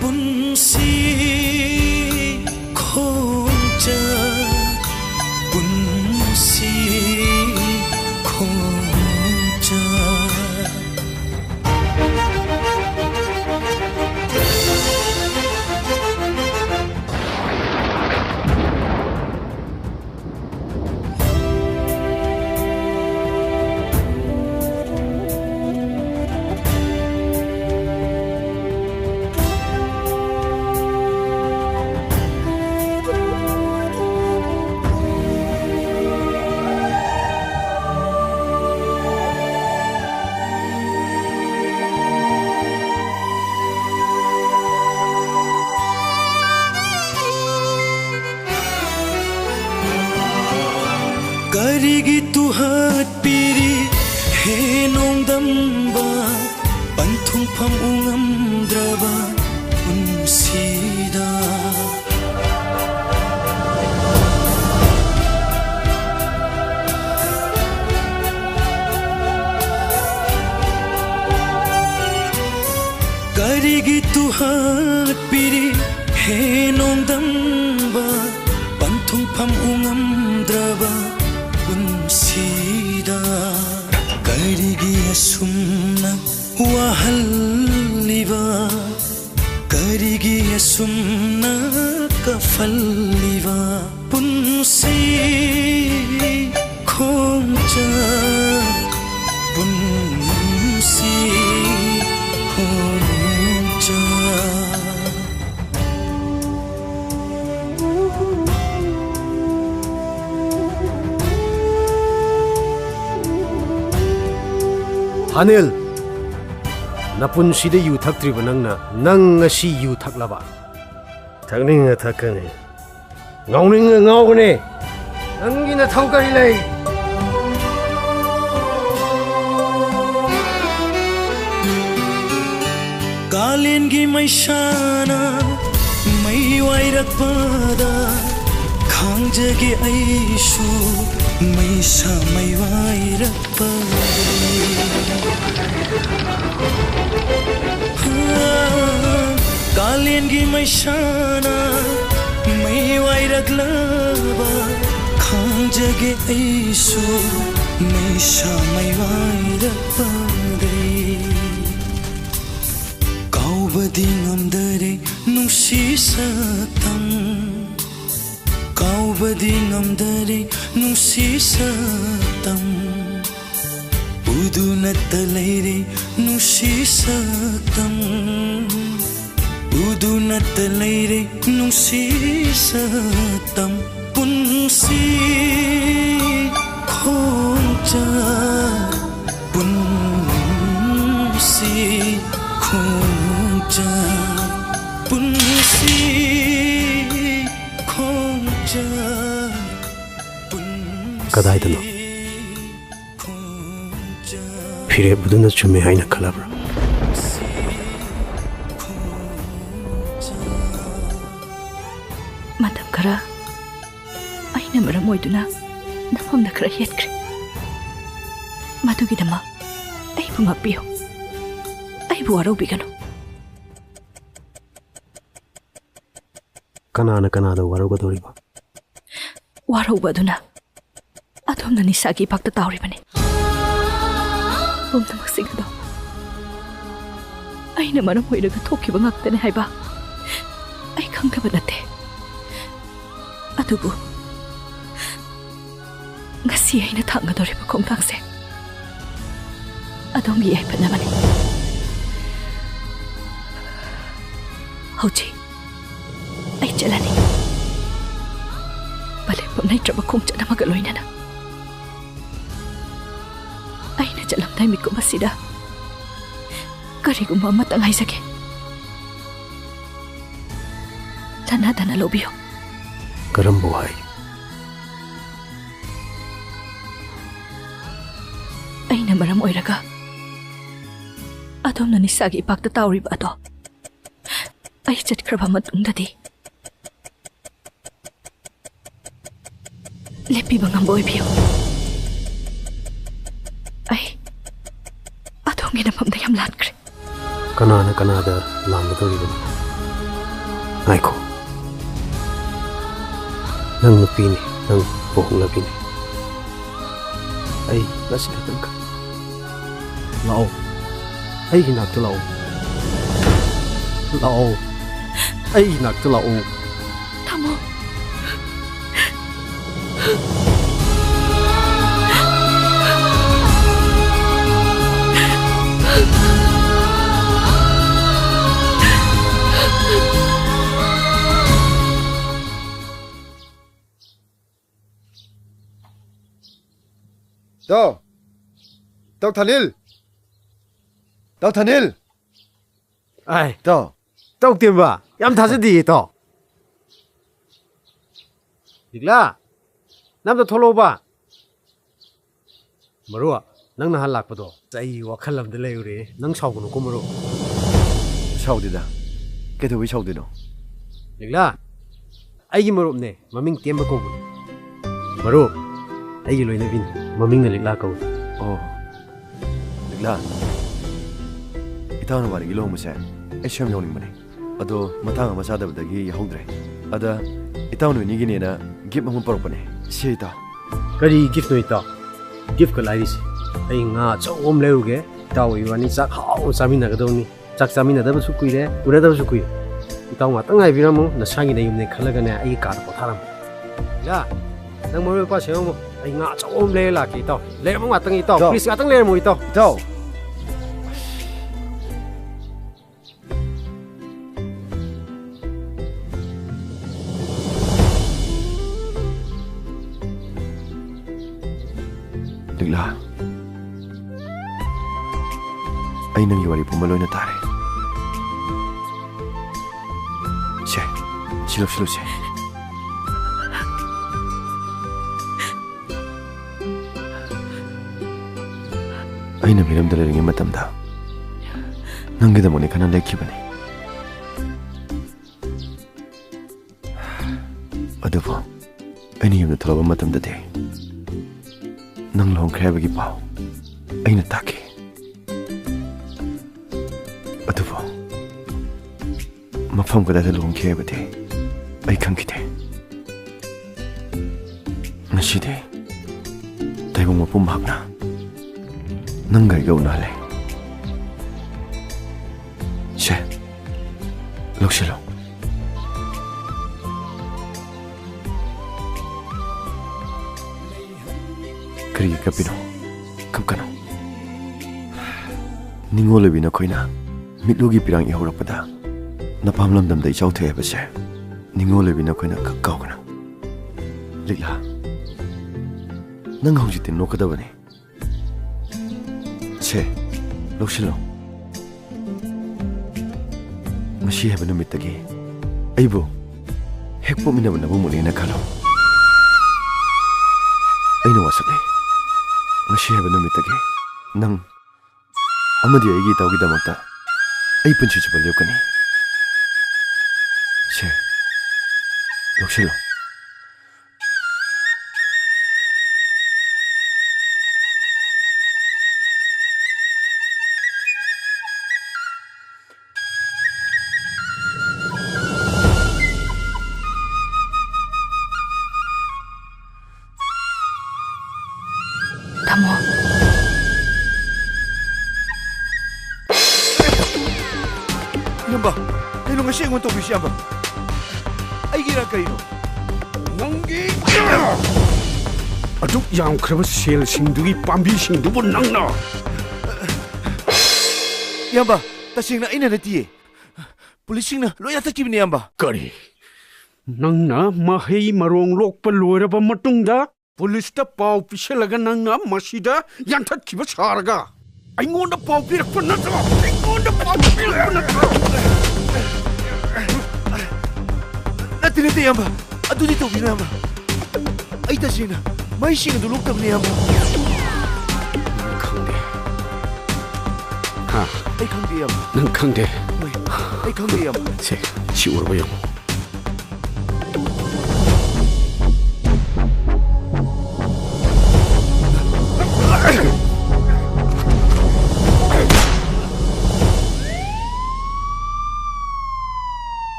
ꯄꯨꯟꯁꯤ ꯈꯣꯡꯆꯠ, ꯄꯨꯟꯁꯤ ꯈꯣꯡ ꯀꯔꯤꯒꯤ ꯇꯨꯍꯠꯄꯤꯔꯤ ꯍꯦ ꯅꯣꯡꯗꯝꯕ, ꯄꯟꯊꯨꯡꯐꯝ ꯎꯉꯝꯗ꯭ꯔꯕ ꯄꯨꯟꯁꯤꯗ? ꯀꯔꯤꯒꯤ ꯇꯨꯍꯠꯄꯤꯔꯤ ꯍꯦ ꯅꯣꯡꯗꯝꯕ, ꯄꯟꯊꯨꯡꯐꯝ ꯎꯉꯝꯗ꯭ꯔꯕ ꯄꯨꯟꯁꯤꯗ? ꯀꯔꯤꯒꯤ ꯑꯁꯨꯝꯅ ꯋꯥꯍꯜꯂꯤꯕ? ꯀꯔꯤꯒꯤ ꯑꯁꯨꯝꯅ ꯀꯐꯜꯂꯤꯕ? ꯄꯨꯟꯁꯤ ꯈꯣꯡꯆꯠ, ꯄꯨꯟꯁꯤ ꯈꯣꯡꯆꯠ꯫ ꯑꯅꯤꯜ, ꯅꯄꯨꯟꯁꯤꯗ ꯌꯨ ꯊꯛꯇ꯭ꯔꯤꯕ ꯅꯪꯅ, ꯅꯪ ꯉꯁꯤ ꯌꯨ ꯊꯛꯂꯕ? ꯊꯛꯅꯤꯡꯉ ꯊꯛꯀꯅꯤ, ꯉꯥꯎꯅꯤꯡꯉ ꯉꯥꯎꯒꯅꯤ꯫ ꯅꯪꯒꯤ ꯅꯊꯧ ꯀꯔꯤ ꯂꯩ? ꯀꯥꯂꯦꯟꯒꯤ ꯃꯩꯁꯥꯅ ꯃꯩ ꯋꯥꯏꯔꯛꯄꯗ ꯈꯥꯡꯖꯒꯦ ꯑꯩꯁꯨ ꯃꯩꯁꯥ ꯃꯩ ꯋꯥꯏꯔꯛꯄꯗ꯫ ꯀꯥꯂꯦꯟꯒꯤ ꯃꯩꯁꯥꯅ ꯃꯩ ꯋꯥꯏꯔꯛꯂꯕ ꯈꯥꯡꯖꯒꯦ ꯑꯩꯁꯨ ꯃꯩꯁꯥ ꯃꯩ ꯋꯥꯏꯔꯛꯄꯗꯩ꯫ ꯀꯥꯎꯕꯗꯤ ꯉꯝꯗꯔꯦ ꯅꯨꯡꯁꯤ ꯁꯛꯇꯝ, ꯀꯥꯎꯕꯗꯤ ꯉꯝꯗꯔꯦ ꯅꯨꯡꯁꯤ ꯁꯛꯇꯝ꯫ ꯎꯗꯨꯅꯇ ꯂꯩꯔꯦ ꯅꯨꯡꯁꯤ ꯁꯛꯇꯝ, ꯎꯗꯨꯅꯇ ꯂꯩꯔꯦ ꯅꯨꯡꯁꯤ ꯁꯛꯇꯝ꯫ ꯄꯨꯟꯁꯤ ꯈꯣꯡꯆꯠ, ꯄꯨꯟꯁꯤ ꯈꯣꯡꯆꯠ, ꯄꯨꯟꯁꯤ ꯈꯣꯡꯆꯠ, ꯄꯨꯟꯁꯤ ꯀꯗꯥꯏꯗꯅꯣ? ꯐꯤꯔꯦꯞ ꯑꯗꯨꯅ ꯆꯨꯝꯃꯦ ꯍꯥꯏꯅ ꯈꯜꯂꯕ꯭ꯔꯥ? ꯃꯇꯝ ꯈꯔ ꯑꯩꯅ ꯃꯔꯝ ꯑꯣꯏꯗꯨꯅ ꯅꯐꯝꯗ ꯈꯔ ꯍꯦꯠꯈ꯭ꯔꯦ꯫ ꯃꯗꯨꯒꯤꯗꯃꯛ ꯑꯩꯕꯨ ꯉꯥꯛꯄꯤꯌꯨ꯫ ꯑꯩꯕꯨ ꯋꯥꯔꯧꯕꯤꯒꯅꯨ꯫ ꯀꯅꯥꯅ ꯀꯅꯥꯗ ꯋꯥꯔꯧꯒꯗꯧꯔꯤꯕ? ꯋꯥꯔꯧꯕ ꯑꯗꯨꯅ ꯑꯗꯣꯝꯅ ꯅꯤꯁꯥꯒꯤ ꯏꯄꯥꯛꯇ ꯇꯥꯎꯔꯤꯕꯅꯤ꯫ ꯄꯨꯝꯅꯃꯛꯁꯤꯡ ꯑꯗꯣ ꯑꯩꯅ ꯃꯔꯝ ꯑꯣꯏꯔꯒ ꯊꯣꯛꯈꯤꯕ ꯉꯥꯛꯇꯅꯤ ꯍꯥꯏꯕ ꯑꯩ ꯈꯪꯗꯕ ꯅꯠꯇꯦ꯫ ꯑꯗꯨꯕꯨ ꯉꯁꯤ ꯑꯩꯅ ꯊꯥꯡꯒꯗꯧꯔꯤꯕ ꯈꯣꯡꯊꯥꯡꯁꯦ ꯑꯗꯣꯝꯒꯤ ꯌꯥꯏꯐꯅꯕꯅꯤ꯫ ꯍꯧꯖꯤꯛ ꯑꯩ ꯆꯠꯂꯅꯤ꯫ ꯄꯂꯦꯝꯕꯝ ꯂꯩꯇ꯭ꯔꯕ ꯈꯣꯡꯆꯠ ꯑꯃꯒ ꯂꯣꯏꯅꯅ꯫ ꯑꯩꯅ ꯆꯠꯂꯝꯗꯥꯏ ꯃꯤꯀꯨꯞ ꯑꯁꯤꯗ ꯀꯔꯤꯒꯨꯝꯕ ꯑꯃꯇꯪ ꯍꯥꯏꯖꯒꯦ꯫ ꯂꯥꯟꯅꯗꯅ ꯂꯧꯕꯤꯌꯨ꯫ ꯀꯔꯝꯕ ꯋꯥꯍꯩ? ꯑꯩꯅ ꯃꯔꯝ ꯑꯣꯏꯔꯒ ꯑꯗꯣꯝꯅ ꯅꯤꯁꯥꯒꯤ ꯏꯄꯥꯛꯇ ꯇꯥꯎꯔꯤꯕ ꯑꯗꯣ ꯑꯩ ꯆꯠꯈ꯭ꯔꯕ ꯃꯇꯨꯡꯗꯗꯤ ꯂꯦꯞꯄꯤꯕ ꯉꯝꯕ ꯑꯣꯏꯕꯤꯌꯨ꯫ ꯑꯩ ꯑꯗꯣꯝꯒꯤ ꯅꯐꯝꯗ ꯌꯥꯝ ꯂꯥꯟꯈ꯭ꯔꯦ꯫ ꯀꯅꯥꯅ ꯀꯅꯥꯗ ꯂꯥꯟꯒꯗꯧꯔꯤꯕꯅꯣ? ꯉꯥꯏꯈꯣ꯫ ꯅꯪ ꯅꯨꯄꯤꯅꯤ, ꯅꯪ ꯂꯨꯍꯣꯡꯂꯕꯤꯅꯤ꯫ ꯑꯩ ꯉꯁꯤ ꯈꯛꯇꯪ ꯈꯪ-, ꯂꯥꯛꯑꯣ꯫ ꯑꯩꯒꯤ ꯅꯥꯛꯇ ꯂꯥꯛꯑꯣ꯫ ꯂꯥꯛꯑꯣ꯫ ꯑꯩꯒꯤ ꯅꯥꯛꯇ ꯂꯥꯛꯑꯣ꯫ ꯊꯝꯃꯣ꯫ ꯇꯣ, ꯇꯧ ꯊꯥꯂꯤꯜ꯫ ꯇꯧ ꯊꯥꯅꯤꯜ꯫ ꯑꯥꯏ꯫ ꯇꯣ꯫ ꯇꯧ ꯇꯦꯝꯕ꯫ ꯌꯥꯝ ꯊꯥꯖꯗꯤꯌꯦ, ꯇꯣ꯫ ꯂꯤꯛꯂꯥ, ꯅꯪ ꯑꯝꯇ ꯊꯣꯛꯂꯛꯑꯣꯕ꯫ ꯃꯔꯨꯞ, ꯅꯪ ꯅꯍꯥꯟ ꯂꯥꯛꯄꯗꯣ ꯑꯩ ꯋꯥꯈꯜ ꯑꯃꯗ ꯂꯩꯔꯨꯔꯦ꯫ ꯅꯪ ꯁꯥꯎꯒꯅꯨꯀꯣ ꯃꯔꯨꯞ꯫ ꯁꯥꯎꯗꯦꯗ꯫ ꯀꯩꯗꯧꯕꯩ ꯁꯥꯎꯗꯣꯏꯅꯣ? ꯂꯤꯛꯂꯥ, ꯑꯩꯒꯤ ꯃꯔꯨꯞꯅꯦ, ꯃꯃꯤꯡ ꯇꯦꯝꯕ ꯀꯧꯕꯅꯦ꯫ ꯃꯔꯨꯞ, ꯑꯩꯒꯤ ꯂꯣꯏꯅꯕꯤꯅꯤ, ꯃꯃꯤꯡꯅ ꯂꯤꯛꯂꯥ ꯀꯧꯏ꯫ ꯑꯣ, ꯂꯤꯛꯂꯥ, ꯏꯇꯥꯎ ꯅꯕꯥꯅꯤꯒꯤ ꯂꯨꯍꯣꯡꯕꯁꯦ ꯑꯩꯁꯨ ꯌꯥꯝ ꯌꯥꯎꯅꯤꯡꯕꯅꯦ꯫ ꯑꯗꯣ ꯃꯇꯥꯡ ꯑꯃ ꯆꯥꯗꯕꯗꯒꯤ ꯌꯥꯎꯍꯧꯗ꯭ꯔꯦ꯫ ꯑꯗ ꯏꯇꯥꯎ ꯅꯣꯏꯅꯤꯒꯤꯅꯦꯅ gift ꯑꯃ ꯄꯨꯔꯛꯄꯅꯦ꯫ ꯁꯦ ꯏꯇꯥꯎ꯫ ꯀꯔꯤ giftꯅꯣ ꯏꯇꯥꯎ? Giftꯀ ꯂꯥꯏꯔꯤꯁꯦ꯫ ꯑꯩ ꯉꯥ ꯑꯆꯧꯕ ꯑꯃ ꯂꯩꯔꯨꯒꯦ꯫ ꯏꯇꯥꯎ ꯏꯕꯥꯅꯤ ꯆꯥꯛ ꯍꯥꯎꯅ ꯆꯥꯃꯤꯟꯅꯒꯗꯧꯅꯤ꯫ ꯆꯥꯛ ꯆꯥꯃꯤꯟꯅꯗꯕꯁꯨ ꯀꯨꯏꯔꯦ, ꯎꯅꯗꯕꯁꯨ ꯀꯨꯏꯔꯦ꯫ ꯏꯇꯥꯎ ꯉꯥꯛꯇꯪ ꯉꯥꯏꯕꯤꯔꯝꯃꯨ, ꯅꯁꯥꯒꯤ ꯅꯌꯨꯝꯅꯦ ꯈꯜꯂꯒꯅꯦ ꯑꯩꯒꯤ ꯀꯥꯗ ꯄꯣꯊꯥꯔꯝꯃꯨ꯫ ꯏꯂꯥ, ꯅꯪ ꯃꯔꯣꯏ ꯃꯄꯥꯡ ꯁꯦꯝꯃꯝꯃꯣ, ꯑꯩ ꯉꯥ ꯑꯆꯧꯕ ꯑꯃ ꯂꯩꯔ ꯂꯥꯛꯀꯦ ꯏꯇꯥꯎ꯫ ꯂꯩꯔꯝꯃꯨ ꯉꯥꯛꯇꯪ ꯏꯇꯥꯎ, ꯏꯇꯥꯎ꯫ Please ꯉꯥꯛꯇꯪ ꯂꯩꯔꯝꯃꯨ ꯏꯇꯥꯎ꯫ ꯏꯇꯥꯎ꯫ ꯂꯤꯛꯂꯥ, ꯑꯩ ꯅꯪꯒꯤ ꯋꯥꯔꯤ ꯄꯨꯝꯕ ꯂꯣꯏꯅ ꯇꯥꯔꯦ꯫ ꯁꯦ, ꯁꯤ ꯂꯧꯁꯤꯜꯂꯨꯁꯦ꯫ ꯑꯩꯅ ꯃꯤꯔꯝꯗ ꯂꯩꯔꯤꯉꯩ ꯃꯇꯝꯗ ꯅꯪꯒꯤꯗꯃꯛꯅꯤ ꯈꯟꯅ ꯂꯦꯞꯈꯤꯕꯅꯤ꯫ ꯑꯗꯨꯕꯨ ꯑꯩꯅ ꯌꯨꯝꯗ ꯊꯣꯛꯂꯛꯄ ꯃꯇꯝꯗꯗꯤ ꯅꯪ ꯂꯨꯍꯣꯡꯈ꯭ꯔꯦ ꯍꯥꯏꯕꯒꯤ ꯄꯥꯎ ꯑꯩꯅ ꯇꯥꯈꯤ꯫ ꯑꯗꯨꯕꯨ ꯃꯐꯝ ꯀꯗꯥꯏꯗ ꯂꯨꯍꯣꯡꯈꯤ ꯍꯥꯏꯕꯗꯤ ꯑꯩ ꯈꯪꯈꯤꯗꯦ꯫ ꯉꯁꯤꯗꯤ ꯇꯥꯏꯕꯪ ꯃꯄꯨꯝ ꯃꯍꯥꯛꯅ ꯅꯪꯒ ꯑꯩꯒ ꯎꯅꯍꯜꯂꯦ꯫ ꯁꯦ, ꯂꯧꯁꯤꯜꯂꯣ꯫ ꯀꯔꯤꯒꯤ ꯀꯞꯄꯤꯅꯣ? ꯀꯞꯀꯅꯨ꯫ ꯅꯤꯡꯉꯣꯜ ꯑꯣꯏꯕꯤ ꯅꯈꯣꯏꯅ ꯃꯤꯠꯂꯨꯒꯤ ꯄꯤꯔꯥꯡ ꯏꯍꯧꯔꯛꯄꯗ ꯅꯄꯥꯝ ꯂꯝꯗꯝꯗ ꯏꯆꯥꯎ ꯊꯣꯛꯑꯦ ꯍꯥꯏꯕꯁꯦ ꯅꯤꯡꯉꯣꯜ ꯑꯣꯏꯕꯤ ꯅꯈꯣꯏꯅ ꯈꯛ ꯀꯥꯎꯒꯅꯨ꯫ ꯂꯤꯛꯂꯥ, ꯅꯪ ꯍꯧꯖꯤꯛꯇꯤ ꯅꯣꯛꯀꯗꯕꯅꯤ꯫ ꯁꯦ, ꯂꯧꯁꯤꯜꯂꯣ꯫ ꯉꯁꯤ ꯍꯥꯏꯕ ꯅꯨꯃꯤꯠꯇꯒꯤ ꯑꯩꯕꯨ ꯍꯦꯛ ꯄꯣꯛꯃꯤꯟꯅꯕ ꯅꯕꯨꯡꯃꯛꯅꯦꯅ ꯈꯜꯂꯣ꯫ ꯑꯩꯅ ꯋꯥꯁꯛꯂꯦ꯫ ꯉꯁꯤ ꯍꯥꯏꯕ ꯅꯨꯃꯤꯠꯇꯒꯤ ꯅꯪ ꯑꯃꯗꯤ ꯑꯩꯒꯤ ꯏꯇꯥꯎꯒꯤꯗꯃꯛꯇ ꯑꯩ ꯄꯨꯟꯁꯤ ꯆꯨꯞꯄ ꯂꯦꯞꯀꯅꯤ꯫ ꯁꯦ, ꯂꯧꯁꯤꯜꯂꯣ꯫ ꯇꯥꯃꯣ꯫ ꯏꯌꯥꯝꯕ, ꯀꯩꯅꯣ ꯉꯁꯤ ꯑꯩꯉꯣꯟꯗ ꯇꯧꯕꯤꯁꯤ, ꯏꯌꯥꯝꯕ? ꯑꯩꯒꯤ ꯏꯔꯥꯡ ꯀꯔꯤꯅꯣ? ꯅꯪꯒꯤ ꯑꯗꯨꯛ ꯌꯥꯝꯈ꯭ꯔꯕ ꯁꯦꯜꯁꯤꯡꯗꯨꯒꯤ ꯄꯥꯝꯕꯤꯁꯤꯡꯗꯨꯕꯨ ꯅꯪꯅ? ꯏꯌꯥꯝꯕ, ꯇꯁꯦꯡꯅ ꯑꯩꯅ ꯅꯠꯇꯤꯌꯦ꯫ ꯄꯨꯂꯤꯁꯁꯤꯡꯅ ꯂꯣꯏ ꯌꯥꯟꯊꯠꯈꯤꯕꯅꯦ, ꯏꯌꯥꯝꯕ꯫ ꯀꯔꯤ? ꯅꯪꯅ ꯃꯍꯩ ꯃꯔꯣꯡ ꯂꯣꯛꯄ ꯂꯣꯏꯔꯕ ꯃꯇꯨꯡꯗ ꯄꯨꯂꯤꯁꯇ ꯄꯥꯎ ꯄꯤꯁꯜꯂꯒ ꯅꯪꯅ ꯃꯁꯤꯗ ꯌꯥꯟꯊꯠꯈꯤꯕ ꯁꯥꯔꯒ ꯑꯩꯉꯣꯟꯗ ꯄꯥꯎ ꯄꯤꯔꯛꯄ ꯅꯠꯇ꯭ꯔꯣ? ꯑꯩꯉꯣꯟꯗ ꯄꯥꯎ ꯄꯤꯔꯛꯄ ꯅꯠꯇ꯭ꯔꯣ? ꯅꯠꯇꯦ, ꯅꯠꯇꯦ, ꯏꯌꯥꯝꯕ꯫ ꯑꯗꯨꯗꯤ ꯇꯧꯕꯤꯅꯨ, ꯏꯌꯥꯝꯕ꯫ ꯑꯩ ꯇꯁꯦꯡꯅ ꯃꯩꯁꯤꯡ ꯑꯗꯨ ꯂꯣꯛꯇꯕꯅꯦ, ꯏꯌꯥꯝꯕ꯫ ꯅꯪ ꯈꯪꯗꯦ꯫ ꯍꯥ? ꯑꯩ ꯈꯪꯗꯦ, ꯏꯌꯥꯝꯕ꯫ ꯅꯪ ꯈꯪꯗꯦ꯫ ꯍꯣꯏ, ꯑꯩ ꯈꯪꯗꯦ, ꯏꯌꯥꯝꯕ꯫ ꯁꯦ, ꯁꯤ ꯎꯔꯕ ꯌꯦꯡꯉꯨ꯫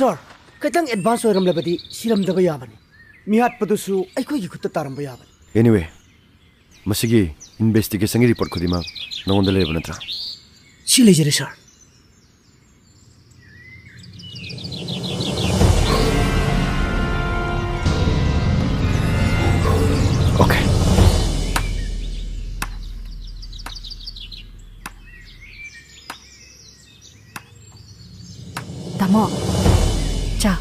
ꯁꯥꯔ, ꯈꯤꯇꯪ ꯑꯦꯗꯚꯥꯟꯁ ꯑꯣꯏꯔꯝꯂꯕꯗꯤ ꯁꯤꯔꯝꯗꯕ ꯌꯥꯕꯅꯤ꯫ ꯃꯤꯍꯥꯠꯄꯗꯨꯁꯨ ꯑꯩꯈꯣꯏꯒꯤ ꯈꯨꯠꯇ ꯇꯥꯔꯝꯕ ꯌꯥꯕꯅꯤ꯫ Anyway, ꯃꯁꯤꯒꯤ ꯏꯟꯚꯦꯁꯇꯤꯒꯦꯁꯟꯒꯤ ꯔꯤꯄꯣꯔꯠ ꯈꯨꯗꯤꯡꯃꯛ ꯅꯉꯣꯟꯗ ꯂꯩꯔꯕ ꯅꯠꯇ꯭ꯔꯥ? ꯁꯤ ꯂꯩꯖꯔꯦ, ꯁꯥꯔ꯫ ꯑꯣꯀꯦ꯫ ꯆꯥ꯫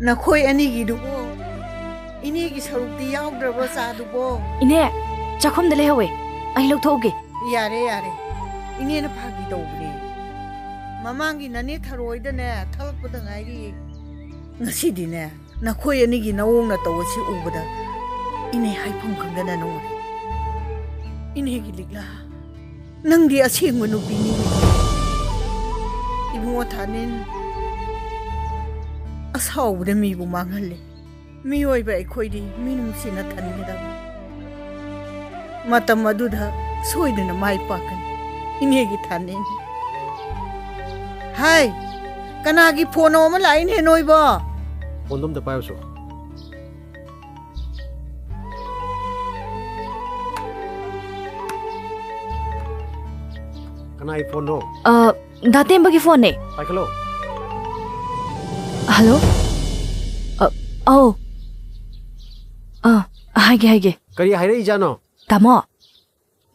ꯅꯈꯣꯏ ꯑꯅꯤꯒꯤꯗꯨꯕꯨ ꯏꯅꯦꯒꯤ ꯁꯔꯨꯛꯇꯤ ꯌꯥꯎꯗ꯭ꯔꯕ ꯆꯥꯗꯨꯕꯣ? ꯏꯅꯦ, ꯆꯥꯛꯈꯨꯝꯗ ꯂꯩꯍꯧꯋꯦ, ꯑꯩ ꯂꯧꯊꯣꯛꯎꯒꯦ꯫ ꯌꯥꯔꯦ, ꯌꯥꯔꯦ, ꯏꯅꯦꯅ ꯐꯥꯒꯤ ꯇꯧꯕꯅꯦ꯫ ꯃꯃꯥꯡꯒꯤ ꯅꯅꯦ ꯊꯔꯣꯏꯗꯅꯦ ꯊꯛꯂꯛꯄꯗ ꯉꯥꯏꯔꯤ꯫ ꯉꯁꯤꯗꯤꯅꯦ, ꯅꯈꯣꯏ ꯑꯅꯤꯒꯤ ꯅꯑꯣꯡ ꯅꯇꯧ ꯑꯁꯤ ꯎꯕꯗ ꯏꯅꯦ ꯍꯥꯏꯐꯝ ꯈꯪꯗꯅ ꯅꯣꯡꯉꯥꯜꯂꯦ꯫ ꯏꯅꯦꯒꯤ ꯂꯤꯛꯂꯥ, ꯅꯪꯗꯤ ꯑꯁꯦꯡꯕ ꯅꯨꯄꯤꯅꯤ꯫ ꯏꯕꯨꯡꯉꯣ ꯊꯥꯅꯤꯟ, ꯑꯁꯥꯎꯕꯗ ꯃꯤꯕꯨ ꯃꯥꯡꯍꯜꯂꯦ꯫ ꯃꯤꯑꯣꯏꯕ ꯑꯩꯈꯣꯏꯗꯤ ꯃꯤꯅꯨꯡꯁꯤꯅ ꯊꯟꯒꯗꯕ꯫ ꯃꯇꯝ ꯑꯗꯨꯗ ꯁꯣꯏꯗꯅ ꯃꯥꯏ ꯄꯥꯛꯀꯅꯤ꯫ ꯏꯅꯦꯒꯤ ꯊꯥꯅꯤꯟ꯫ ꯍꯥꯏ, ꯀꯅꯥꯒꯤ ꯐꯣꯟꯅꯣ ꯑꯃ ꯂꯥꯛꯏꯅꯦ ꯅꯣꯏꯕꯣ? ꯐꯣꯟꯗꯣ ꯑꯝꯇ ꯄꯥꯏꯌꯨꯁꯣ꯫ ꯀꯅꯥꯒꯤ ꯐꯣꯟꯅꯣ? ꯑ, ꯗꯥ ꯇꯦꯝꯕꯒꯤ ꯐꯣꯟꯅꯦ꯫ ꯄꯥꯏꯈꯠꯂꯣ꯫ ꯍꯜꯂꯣ? ꯑ, ꯑꯧ꯫ ꯑ, ꯍꯥꯏꯒꯦ, ꯍꯥꯏꯒꯦ꯫ ꯀꯔꯤ ꯍꯥꯏꯔꯛꯏꯖꯥꯠꯅꯣ? ꯇꯥꯃꯣ,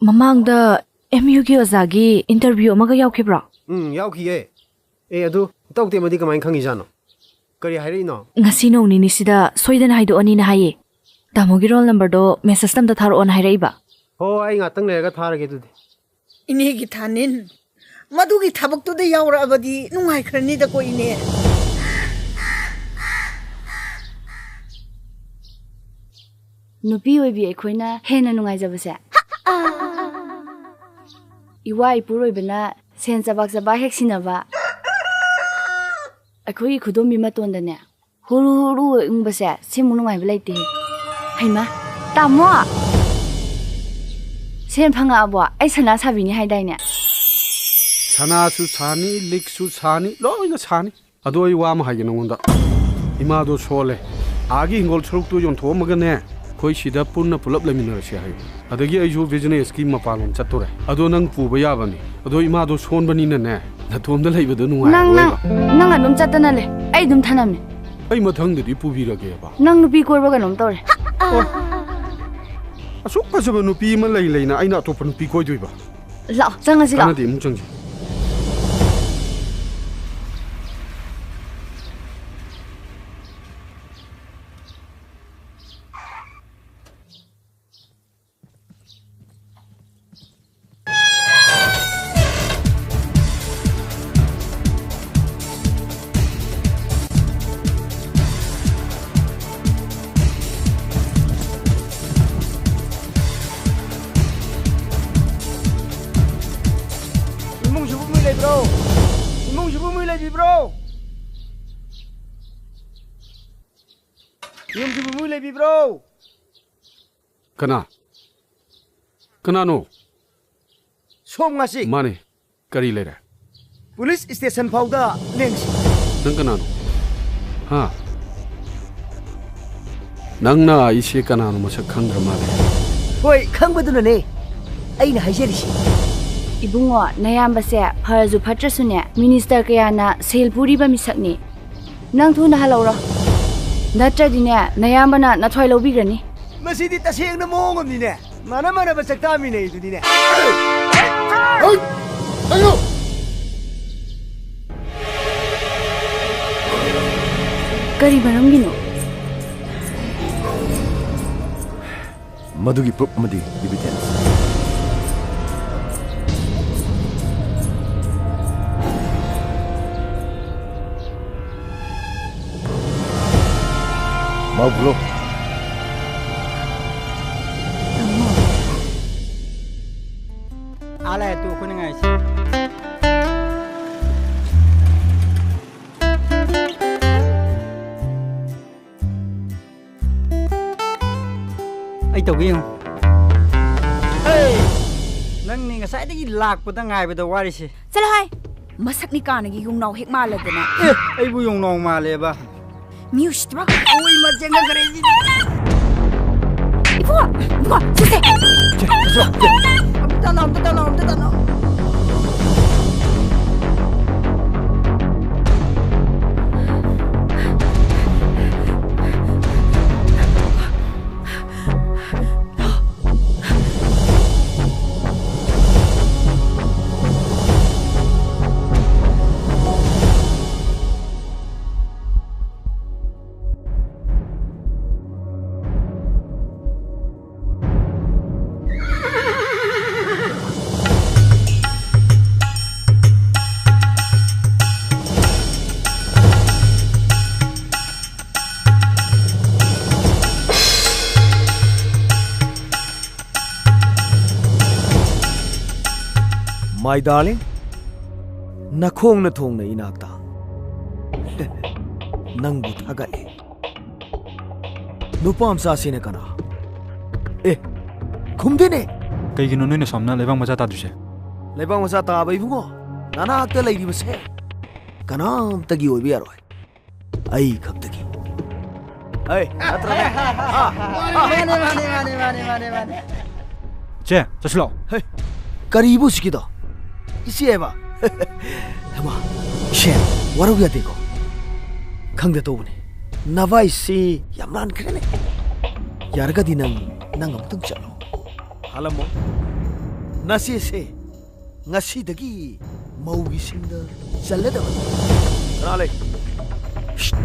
ꯃꯃꯥꯡꯗ ꯑꯦꯝ ꯌꯨꯒꯤ ꯑꯣꯖꯥꯒꯤ interview ꯑꯃꯒ ꯌꯥꯎꯈꯤꯕ꯭ꯔꯣ? ꯎꯝ, ꯌꯥꯎꯈꯤꯌꯦ꯫ ꯑꯦ, ꯑꯗꯨ ꯏꯇꯥꯎ ꯇꯦꯝꯕꯗꯤ ꯀꯃꯥꯏꯅ ꯈꯪꯉꯤꯖꯥꯠꯅꯣ? ꯀꯔꯤ ꯍꯥꯏꯔꯛꯏꯅꯣ? ꯉꯁꯤ ꯅꯣꯡ ꯅꯤꯅꯤꯁꯤꯗ ꯁꯣꯏꯗꯅ ꯍꯥꯏꯗꯣꯛꯑꯅꯤꯅ ꯍꯥꯏꯌꯦ꯫ ꯇꯥꯃꯣꯒꯤ roll numberꯗꯣ messageꯇ ꯑꯝꯇ ꯊꯥꯔꯛꯑꯣꯅ ꯍꯥꯏꯔꯛꯏꯕ꯫ ꯍꯣ, ꯑꯩ ꯉꯥꯛꯇꯪ ꯂꯩꯔꯒ ꯊꯥꯔꯒꯦ ꯑꯗꯨꯗꯤ꯫ ꯏꯅꯦꯒꯤ ꯊꯥꯅꯤꯟ, ꯃꯗꯨꯒꯤ ꯊꯕꯛꯇꯨꯗ ꯌꯥꯎꯔꯛꯑꯕꯗꯤ ꯅꯨꯡꯉꯥꯏꯈ꯭ꯔꯅꯤꯗꯀꯣ, ꯏꯅꯦ꯫ ꯅꯨꯄꯤ ꯑꯣꯏꯕꯤ ꯑꯩꯈꯣꯏꯅ ꯍꯦꯟꯅ ꯅꯨꯡꯉꯥꯏꯖꯕꯁꯦ, ꯏꯋꯥ ꯏꯄꯨꯔꯣꯏꯕꯅ ꯁꯦꯟ ꯆꯕꯥꯛ ꯆꯕꯥꯛ ꯍꯦꯛ ꯁꯤꯟꯅꯕ, ꯑꯩꯈꯣꯏꯒꯤ ꯈꯨꯗꯣꯝꯕꯤ ꯃꯇꯣꯟꯗꯅꯦ ꯍꯨꯔꯨ ꯍꯨꯔꯨ ꯎꯪꯕꯁꯦ ꯁꯤꯃꯨꯛ ꯅꯨꯡꯉꯥꯏꯕ ꯂꯩꯇꯦ꯫ ꯍꯩꯃꯥ, ꯇꯥꯃꯣ! ꯁꯦꯟ ꯐꯪꯉꯛꯑꯕꯣ? ꯑꯩ ꯁꯅꯥ ꯁꯥꯕꯤꯅꯤ ꯍꯥꯏꯗꯥꯏꯅꯦ? ꯁꯅꯥꯁꯨ ꯁꯥꯅꯤ, ꯂꯤꯛꯁꯨ ꯁꯥꯅꯤ, ꯂꯣꯏꯅ ꯁꯥꯅꯤ꯫ ꯑꯗꯣ ꯑꯩ ꯋꯥ ꯑꯃ ꯍꯥꯏꯒꯦ ꯅꯉꯣꯟꯗ꯫ ꯏꯃꯥꯗꯣ ꯁꯣꯜꯂꯦ꯫ ꯑꯥꯒꯤ ꯍꯤꯡꯒꯣꯜ ꯁꯔꯨꯛꯇꯨ ꯌꯣꯟꯊꯣꯛꯑꯝꯃꯒꯅꯦ, ꯑꯩꯈꯣꯏ ꯁꯤꯗ ꯄꯨꯟꯅ ꯄꯨꯂꯞ ꯂꯩꯃꯤꯟꯅꯔꯁꯦ ꯍꯥꯏꯌꯨ꯫ ꯑꯗꯒꯤ ꯑꯩꯁꯨ ꯕꯤꯖꯤꯅꯦꯁꯀꯤ ꯃꯄꯥꯟꯂꯣꯝ ꯆꯠꯇꯣꯔꯦ꯫ ꯑꯗꯣ ꯅꯪ ꯄꯨꯕ ꯌꯥꯕꯅꯤ꯫ ꯑꯗꯣ ꯏꯃꯥꯗꯣ ꯁꯣꯟꯕꯅꯤꯅꯅꯦ, ꯅꯇꯣꯝꯗ ꯂꯩꯕꯗꯣ ꯅꯪ, ꯅꯪ, ꯅꯨꯡꯉꯥꯏꯔꯣꯏꯕ꯫ ꯅꯪ ꯑꯗꯨꯝ ꯆꯠꯇꯅ ꯂꯩ꯫ ꯑꯩ ꯑꯗꯨꯝ ꯊꯅꯝꯃꯦ꯫ ꯑꯩ ꯃꯊꯪꯗꯗꯤ ꯄꯨꯕꯤꯔꯒꯦꯕ꯫ ꯅꯪ ꯅꯨꯄꯤ ꯀꯣꯏꯕ ꯀꯩꯅꯣꯝ ꯇꯧꯔꯦ꯫ ꯑꯣ꯫ ꯑꯁꯨꯛ ꯐꯖꯕ ꯅꯨꯄꯤ ꯑꯃ ꯂꯩ ꯂꯩꯅ ꯑꯩꯅ ꯑꯇꯣꯞꯄ ꯅꯨꯄꯤ ꯀꯣꯏꯗꯣꯏꯕ? ꯂꯥꯛꯑꯣ, ꯆꯪꯉꯁꯤ ꯂꯥꯛꯑꯣ꯫ ꯀꯥꯟꯅꯗꯦ, ꯏꯃꯨꯡ ꯆꯪꯁꯤ꯫ ꯏꯃꯨꯡꯁꯤꯕꯨ ꯃꯤ ꯂꯩꯕ꯭ꯔꯣ? ꯏꯃꯨꯡꯁꯤꯕꯨ ꯃꯤ ꯂꯩꯕꯤꯕ꯭ꯔꯣ? ꯌꯨꯝꯁꯤꯕꯨ ꯃꯤ ꯂꯩꯕꯤꯕ꯭ꯔꯣ? ꯀꯅꯥ? ꯀꯅꯥꯅꯣ? ꯁꯣꯝ ꯉꯁꯤ꯫ ꯃꯥꯅꯦ꯫ ꯀꯔꯤ ꯂꯩꯔꯦ? ꯄꯨꯂꯤꯁ ꯁ꯭ꯇꯦꯁꯟ ꯐꯥꯎꯗ ꯂꯦꯡꯁꯤ꯫ ꯅꯪ ꯀꯅꯥꯅꯣ? ꯍꯥ? ꯅꯪꯅ ꯑꯩꯁꯦ ꯀꯅꯥꯅꯣ ꯃꯁꯛ ꯈꯪꯗ꯭ꯔ ꯃꯥꯜꯂꯦ꯫ ꯍꯣꯏ, ꯈꯪꯕꯗꯨꯅꯅꯦ ꯑꯩꯅ ꯍꯥꯏꯖꯔꯤꯁꯤ꯫ ꯏꯕꯨꯡꯉꯣ, ꯅꯌꯥꯝꯕꯁꯦ ꯐꯔꯁꯨ ꯐꯠꯇ꯭ꯔꯁꯨꯅꯦ, ꯃꯤꯅꯤꯁꯇꯔ ꯀꯌꯥꯅ ꯁꯦꯜ ꯄꯨꯔꯤꯕ ꯃꯤꯁꯛꯅꯤ꯫ ꯅꯪ ꯊꯨꯅ ꯍꯜꯂꯧꯔꯣ, ꯅꯠꯇ꯭ꯔꯗꯤꯅꯦ ꯅꯌꯥꯝꯕꯅ ꯅꯊ꯭ꯋꯥꯏ ꯂꯧꯕꯤꯒ꯭ꯔꯅꯤ꯫ ꯃꯁꯤꯗꯤ ꯇꯁꯦꯡꯅ ꯃꯑꯣꯡ ꯑꯃꯅꯤꯅꯦ꯫ ꯃꯥꯟꯅ ꯃꯥꯟꯅꯕ ꯆꯥꯛ ꯆꯥꯃꯤꯟꯅꯩꯗꯨꯅꯤꯅꯦ꯫ ꯀꯔꯤ ꯃꯔꯝꯒꯤꯅꯣ? ꯃꯗꯨꯒꯤ ꯄ꯭ꯔꯨꯞ ꯑꯃꯗꯤ ꯏꯚꯤꯗꯦꯟꯁ꯫ ꯃꯥꯕꯨꯂꯣ꯫ ꯑꯥ ꯂꯥꯛꯑꯦ ꯇꯨ, ꯑꯩꯈꯣꯏꯅ ꯉꯥꯏꯁꯤ꯫ ꯑꯩ ꯇꯧꯒꯦ ꯌꯦꯡꯉꯨ꯫ ꯅꯪꯅꯤ ꯉꯁꯥꯏꯗꯒꯤ ꯂꯥꯛꯄꯗ ꯉꯥꯏꯕꯗ ꯋꯥꯔꯤꯁꯦ꯫ ꯆꯠꯂꯣ ꯍꯥꯏ꯫ ꯃꯁꯛ ꯅꯤꯀꯥꯅꯒꯤ ꯌꯣꯡꯅꯥꯎ ꯍꯦꯛ ꯃꯥꯜꯂꯗꯅ꯫ ꯑꯦ, ꯑꯩꯕꯨ ꯌꯣꯡꯅꯥꯎ ꯃꯥꯜꯂꯦꯕ? ꯃꯤ ꯎꯁꯤꯠꯇꯕ꯫ ꯑꯣꯏ, ꯃꯆꯦꯡꯒ ꯈꯔ ꯏꯕꯨꯡꯉꯣ, ꯏꯕꯨꯡꯉꯣ, ꯁꯦ, ꯁꯦ꯫ ꯆꯦ, ꯆꯦ, ꯆꯦ꯫ ꯑꯝꯇ ꯇꯥꯟꯅꯧ, ꯑꯝꯇ ꯇꯥꯟꯅꯧ, ꯑꯝꯇ ꯇꯥꯟꯅꯧ꯫ My darling, ꯅꯈꯣꯡꯅ ꯊꯣꯡꯅ ꯏꯅꯥꯛꯇ꯫ ꯅꯪꯕꯨ ꯊꯥꯒꯠꯂꯤ꯫ ꯅꯨꯄꯥ ꯃꯆꯥꯁꯤꯅ ꯀꯅꯥ? ꯑꯦ, ꯈꯨꯝꯗꯦꯅꯦ꯫ ꯀꯩꯒꯤꯅꯣ ꯅꯣꯏꯅ ꯁꯣꯝꯅ ꯂꯩꯕꯥꯛ ꯃꯆꯥ ꯇꯥꯗꯣꯏꯁꯦ? ꯂꯩꯕꯥꯛ ꯃꯆꯥ ꯇꯥꯕ ꯏꯕꯨꯡꯉꯣ, ꯅꯅꯥꯛꯇ ꯂꯩꯔꯤꯕꯁꯦ ꯀꯅꯥꯝꯇꯒꯤ ꯑꯣꯏꯕ ꯌꯥꯔꯣꯏ꯫ ꯑꯩ ꯈꯛꯇꯒꯤ꯫ ꯑꯩ ꯅꯠꯇ꯭ꯔꯅꯦ? ꯍꯥ? ꯃꯥꯅꯦ, ꯃꯥꯅꯦ, ꯃꯥꯅꯦ, ꯃꯥꯅꯦ, ꯃꯥꯅꯦ, ꯃꯥꯅꯦ꯫ ꯆꯦ, ꯆꯠꯁꯤꯜꯂꯣ꯫ ꯍꯦ, ꯀꯔꯤꯕꯨ ꯁꯤꯒꯤꯗꯣ? ꯏꯆꯦ ꯍꯥꯏꯕ? ꯍꯦꯃꯥ, ꯏꯆꯦ, ꯋꯥꯔꯧ ꯌꯥꯗꯦꯀꯣ꯫ ꯈꯪꯗ ꯇꯧꯕꯅꯦ꯫ ꯅꯚꯥꯏꯁꯤ ꯌꯥꯝ ꯂꯥꯟꯈ꯭ꯔꯦꯅꯦ꯫ ꯌꯥꯔꯒꯗꯤ ꯅꯪ, ꯅꯪ ꯑꯃꯨꯛꯇꯪ ꯆꯠꯂꯣ꯫ ꯍꯥꯂꯝꯃꯣ꯫ ꯅꯆꯦꯁꯦ ꯉꯁꯤꯗꯒꯤ ꯃꯧꯒꯤ ꯁꯤꯡꯗ ꯆꯜꯂꯗꯕꯅꯤ꯫ ꯀꯅꯥ ꯂꯩ? ꯁꯤꯠ!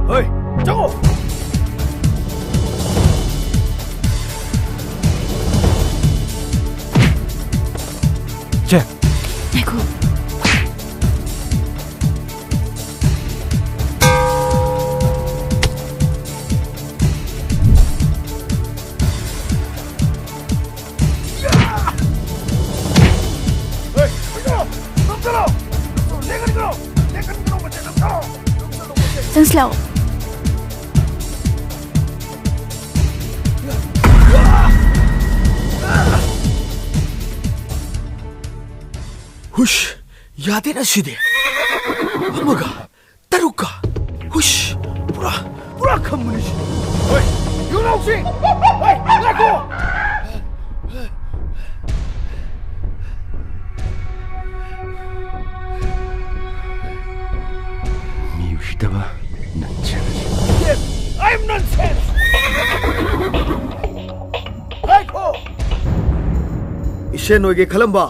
ꯍꯣꯏ, ꯆꯪꯉꯣ! ꯂꯥꯛꯑꯣ꯫ ꯍꯨꯁ, ꯌꯥꯗꯦꯅ ꯁꯤꯗꯤ꯫ ꯑꯃꯒ, ꯇꯔꯨꯛꯀ꯫ ꯍꯨꯁ, ꯄꯨꯔꯥ, ꯄꯨꯔꯥ ꯈꯝꯕꯅꯤ ꯁꯤ꯫ ꯍꯣꯏ, ꯌꯨ ꯂꯧꯁꯤ꯫ ꯍꯣꯏ, ꯉꯥꯏꯈꯣ꯫ ꯃꯤ ꯎꯁꯤꯠꯇꯕ nonsense꯫ Yes, I am nonsense. ꯉꯥꯏꯈꯣ꯫ ꯏꯁꯦꯟ ꯑꯣꯏꯒꯦ ꯈꯜꯂꯝꯕ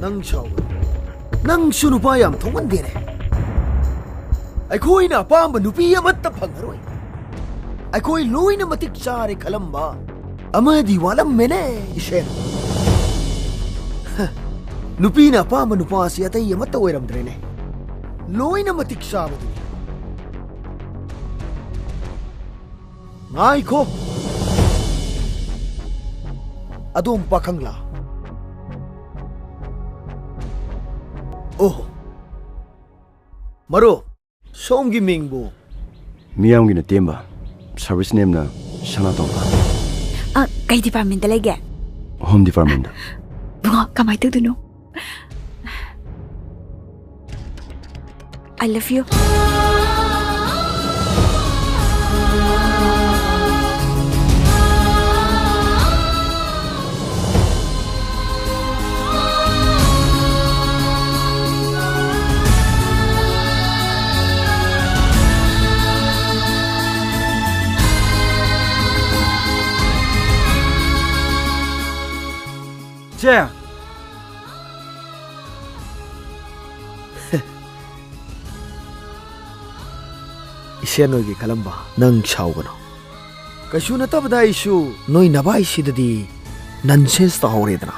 ꯅꯪ ꯁꯥꯎꯒꯅꯨ꯫ ꯅꯪꯁꯨ ꯅꯨꯄꯥ ꯌꯥꯝ ꯊꯣꯛꯃꯟꯗꯦꯅꯦ꯫ ꯑꯩꯈꯣꯏꯅ ꯑꯄꯥꯝꯕ ꯅꯨꯄꯤ ꯑꯃꯠꯇ ꯐꯪꯉꯔꯣꯏ꯫ ꯑꯩꯈꯣꯏ ꯂꯣꯏꯅ ꯃꯇꯤꯛ ꯆꯥꯔꯦ ꯈꯜꯂꯝꯕ ꯑꯃꯗꯤ ꯋꯥꯠꯂꯝꯃꯦꯅꯦ, ꯏꯁꯦꯟ꯫ ꯍ, ꯅꯨꯄꯤꯅ ꯑꯄꯥꯝꯕ ꯅꯨꯄꯥꯁꯤ ꯑꯇꯩ ꯑꯃꯠꯇ ꯑꯣꯏꯔꯝꯗ꯭ꯔꯦꯅꯦ꯫ ꯂꯣꯏꯅ ꯃꯇꯤꯛ ꯆꯥꯕꯗꯨꯅꯤ꯫ ꯉꯥꯏꯈꯣ! ꯑꯗꯣꯝ ꯄꯥꯈꯪꯂꯥ? ꯑꯣꯍꯣ꯫ ꯃꯔꯨꯞ, ꯁꯣꯝꯒꯤ ꯃꯤꯡꯕꯨ? ꯃꯤꯌꯥꯝꯒꯤꯅ ꯇꯦꯝꯕ, ꯁꯥꯔꯚꯤꯁ ꯅꯦꯝꯅ ꯁꯅꯥꯇꯣꯝꯕ꯫ ꯑ, ꯀꯩ ꯗꯤꯄꯥꯔꯠꯃꯦꯟꯇ ꯂꯩꯒꯦ? Home department. ꯕꯨꯡꯉꯣ, ꯀꯃꯥꯏ ꯇꯧꯗꯣꯏꯅꯣ? I love you. ꯆꯦ! ꯏꯁꯦꯟ ꯑꯣꯏꯒꯦ ꯈꯜꯂꯝꯕ ꯅꯪ ꯁꯥꯎꯒꯅꯨ꯫ ꯀꯩꯁꯨ ꯅꯠꯇꯕꯗ ꯑꯩꯁꯨ ꯅꯣꯏ ꯅꯚꯥꯏꯁꯤꯗꯗꯤ nonsense ꯇꯧꯍꯧꯔꯦꯗꯅ꯫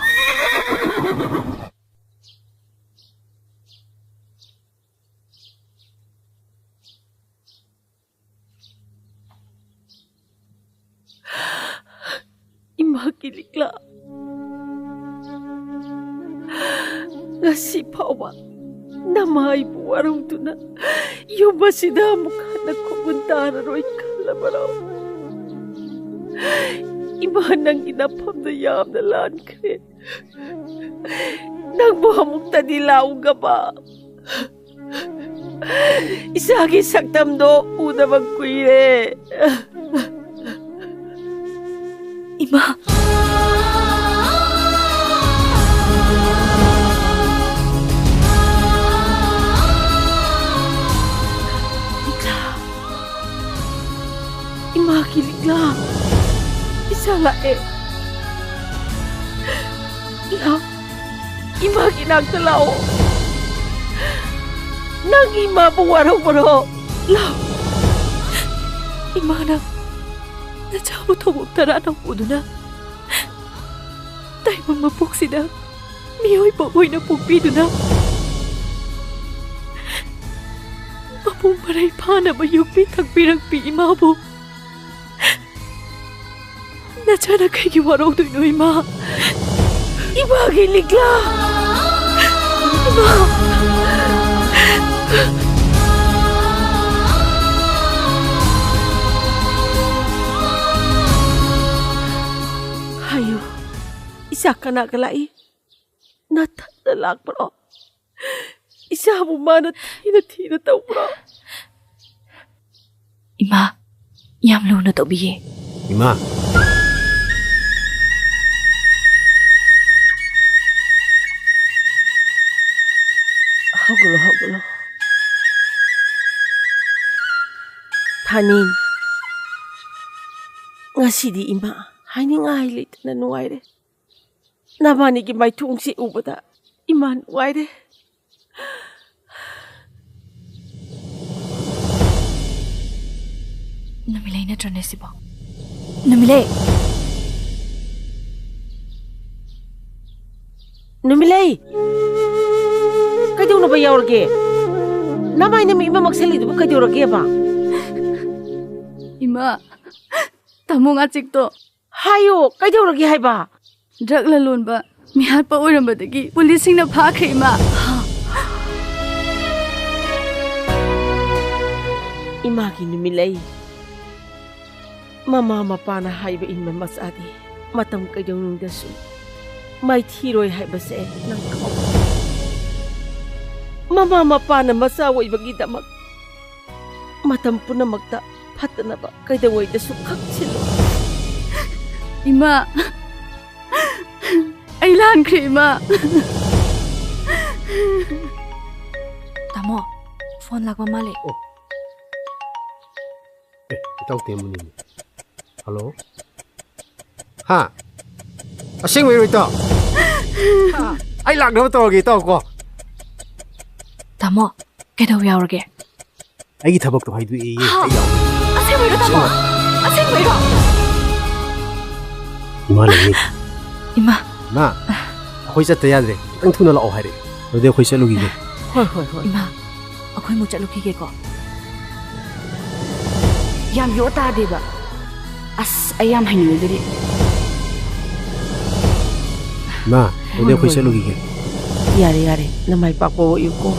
ꯏꯃꯥ ꯀꯤꯂꯤꯛꯂꯥ, ꯉꯁꯤ ꯐꯥꯎꯕ ꯅꯃꯥꯏꯕꯨ ꯋꯥꯔꯧꯗꯨꯅ ꯌꯨꯝ ꯑꯁꯤꯗ ꯑꯃꯨꯛ ꯍꯟꯅ ꯈꯨꯡꯒꯨꯟ ꯇꯥꯔꯔꯣꯏ ꯈꯜꯂꯕꯔꯣ? ꯏꯃꯥ, ꯅꯪꯒꯤ ꯅꯐꯝꯗ ꯌꯥꯝꯅ ꯂꯥꯟꯈ꯭ꯔꯦ꯫ ꯅꯪꯕꯨ ꯑꯃꯨꯛꯇꯗꯤ ꯂꯥꯎꯒꯕ꯫ ꯏꯆꯥꯒꯤ ꯁꯛꯇꯝꯗꯣ ꯎꯗꯕ ꯀꯨꯏꯔꯦ꯫ ꯏꯃꯥ꯫ ꯂꯤꯛꯂꯥ꯫ ꯏꯃꯥꯒꯤ ꯂꯤꯛꯂꯥ꯫ ꯏꯆꯥ ꯂꯥꯛꯑꯦ꯫ ꯂꯥꯛ꯫ ꯏꯃꯥꯒꯤ ꯅꯥꯛꯇ ꯂꯥꯛꯑꯣ꯫ ꯅꯪ ꯏꯃꯥꯕꯨ ꯋꯥꯔꯧꯕꯔꯣ? ꯂꯥꯛꯑꯣ꯫ ꯏꯃꯥꯅ ꯅꯆꯥꯕꯨ ꯊꯧꯕꯣꯛ ꯇꯔꯥ ꯅꯧꯄꯨꯗꯨꯅ ꯇꯥꯏꯕꯪ ꯃꯄꯣꯛꯁꯤꯗ ꯃꯤꯑꯣꯏꯕ ꯑꯣꯏꯅ ꯄꯣꯛꯄꯤꯗꯨꯅ ꯃꯄꯨꯡ ꯃꯔꯩ ꯐꯥꯅꯕ ꯌꯣꯛꯄꯤ ꯊꯥꯛꯄꯤꯔꯛꯄꯤ ꯏꯃꯥꯕꯨ ꯅꯆꯥꯅ ꯀꯩꯒꯤ ꯋꯥꯔꯧꯗꯣꯏꯅꯣ, ꯏꯃꯥ? ꯏꯃꯥꯒꯤ ꯂꯤꯛꯂꯥ! ꯏꯃꯥ! ꯍꯥꯏꯌꯨ, ꯏꯆꯥ ꯀꯅꯥꯒ ꯂꯥꯛꯏ? ꯅꯊꯟꯗ ꯂꯥꯛꯄ꯭ꯔꯣ? ꯏꯆꯥꯕꯨ ꯃꯥꯅ ꯊꯤꯅ ꯊꯤꯅ ꯇꯧꯕ꯭ꯔꯣ? ꯏꯃꯥ, ꯌꯥꯝ ꯂꯨꯅ ꯇꯧꯕꯤꯌꯦ꯫ ꯏꯃꯥ꯫ ꯍꯧꯒꯠꯂꯣ, ꯍꯧꯒꯠꯂꯣ꯫ ꯊꯥꯅꯤꯟ, ꯉꯁꯤꯗꯤ ꯏꯃꯥ ꯍꯥꯏꯅꯤꯡꯉꯥꯏ ꯂꯩꯇꯅ ꯅꯨꯡꯉꯥꯏꯔꯦ꯫ ꯅꯕꯥꯅꯤꯒꯤ ꯃꯥꯏꯊꯣꯡꯁꯤ ꯎꯕꯗ ꯏꯃꯥ ꯅꯨꯡꯉꯥꯏꯔꯦ꯫ ꯅꯨꯃꯤꯠꯂꯩ ꯅꯠꯇ꯭ꯔꯅꯦ ꯁꯤꯕꯣ? ꯅꯨꯃꯤꯠꯂꯩ! ꯅꯨꯃꯤꯠꯂꯩ! ꯀꯩꯗꯧꯅꯕ ꯌꯥꯎꯔꯒꯦ? ꯅꯃꯥꯏ ꯅꯃꯤꯠ ꯏꯃ ꯃꯛꯁꯜꯂꯤꯗꯨꯕꯨ ꯀꯩꯗꯧꯔꯒꯦꯕ? ꯏꯃꯥ, ꯇꯥꯃꯣ ꯉꯥꯆꯤꯛꯇꯣ꯫ ꯍꯥꯏꯌꯣ, ꯀꯩꯗꯧꯔꯒꯦ ꯍꯥꯏꯕ? ꯗ꯭ꯔꯒ ꯂꯂꯣꯟꯕ ꯃꯤꯍꯥꯠꯄ ꯑꯣꯏꯔꯝꯕꯗꯒꯤ ꯄꯨꯂꯤꯁꯁꯤꯡꯅ ꯐꯥꯈ꯭ꯔꯦ, ꯏꯃꯥ꯫ ꯏꯃꯥꯒꯤ ꯅꯨꯃꯤꯠꯂꯩ, ꯃꯃꯥ ꯃꯄꯥꯅ ꯍꯥꯏꯕ ꯏꯟꯕ ꯃꯆꯥꯗꯤ ꯃꯇꯝ ꯀꯩꯗꯧꯅꯨꯡꯗꯁꯨ ꯃꯥꯏꯊꯤꯔꯣꯏ ꯍꯥꯏꯕꯁꯦ ꯅꯪ ꯀꯥꯎ꯫ ꯃꯃꯥ ꯃꯄꯥꯅ ꯃꯆꯥ ꯑꯣꯏꯕꯒꯤꯗꯃꯛ ꯃꯇꯝ ꯄꯨꯝꯅꯃꯛꯇ ꯐꯠꯇꯅꯕ ꯀꯩꯗꯧꯉꯩꯗꯁꯨ ꯈꯪꯁꯤꯜꯂꯨ꯫ ꯏꯃꯥ, ꯑꯩ ꯂꯥꯟꯈ꯭ꯔꯦ, ꯏꯃꯥ꯫ ꯇꯥꯃꯣ, ꯐꯣꯟ ꯂꯥꯛꯄ ꯃꯥꯜꯂꯦ꯫ ꯑꯣ꯫ ꯑꯦ, ꯏꯇꯥꯎ ꯇꯦꯝꯕꯅꯤꯅꯦ꯫ ꯍꯜꯂꯣ? ꯍꯥ? ꯑꯁꯦꯡꯕꯩꯔꯣ, ꯏꯇꯥꯎ? ꯍꯥ? ꯑꯩ ꯂꯥꯛꯅꯕ ꯇꯧꯔꯒꯦ, ꯏꯇꯥꯎ, ꯀꯣ꯫ ꯇꯥꯃꯣ, ꯀꯩꯗꯧ ꯌꯥꯎꯔꯒꯦ? ꯑꯩꯒꯤ ꯊꯕꯛꯇꯣ ꯍꯥꯏꯗꯣꯛꯑꯦꯌꯦ, ꯍꯥ? ꯑꯩ ꯌꯥꯎꯔꯒꯦ꯫ ꯑꯁꯦꯡꯕꯩꯔꯣ, ꯇꯥꯃꯣ? ꯑꯁꯦꯡꯕ꯫ ꯑꯁꯦꯡꯕꯩꯔꯣ? ꯏꯃꯥ ꯂꯩꯅꯤ꯫ ꯏꯃꯥ꯫ ꯏꯃꯥ, ꯑꯩꯈꯣꯏ ꯆꯠꯇ ꯌꯥꯗ꯭ꯔꯦ꯫ ꯈꯤꯇꯪ ꯊꯨꯅ ꯂꯥꯛꯑꯣ ꯍꯥꯏꯔꯛꯑꯦ꯫ ꯑꯗꯨꯗꯤ ꯑꯩꯈꯣꯏ ꯆꯠꯂꯨꯈꯤꯒꯦ꯫ ꯍꯣꯏ, ꯍꯣꯏ, ꯍꯣꯏ꯫ ꯏꯃꯥ, ꯑꯩꯈꯣꯏ ꯑꯃꯨꯛ ꯆꯠꯂꯨꯈꯤꯒꯦꯀꯣ꯫ ꯌꯥꯝ ꯌꯣ ꯇꯥꯗꯦꯕ꯫ ꯑꯁ, ꯑꯩ ꯌꯥꯝ ꯍꯩꯅꯗꯔꯤ꯫ ꯏꯃꯥ, ꯑꯗꯨꯗꯤ ꯑꯩꯈꯣꯏ ꯍꯣꯏ, ꯍꯣꯏ꯫ ꯆꯠꯂꯨꯈꯤꯒꯦ꯫ ꯌꯥꯔꯦ, ꯌꯥꯔꯦ꯫ ꯅꯃꯥꯏ ꯄꯥꯛꯄ ꯑꯣꯏꯌꯨꯀꯣ꯫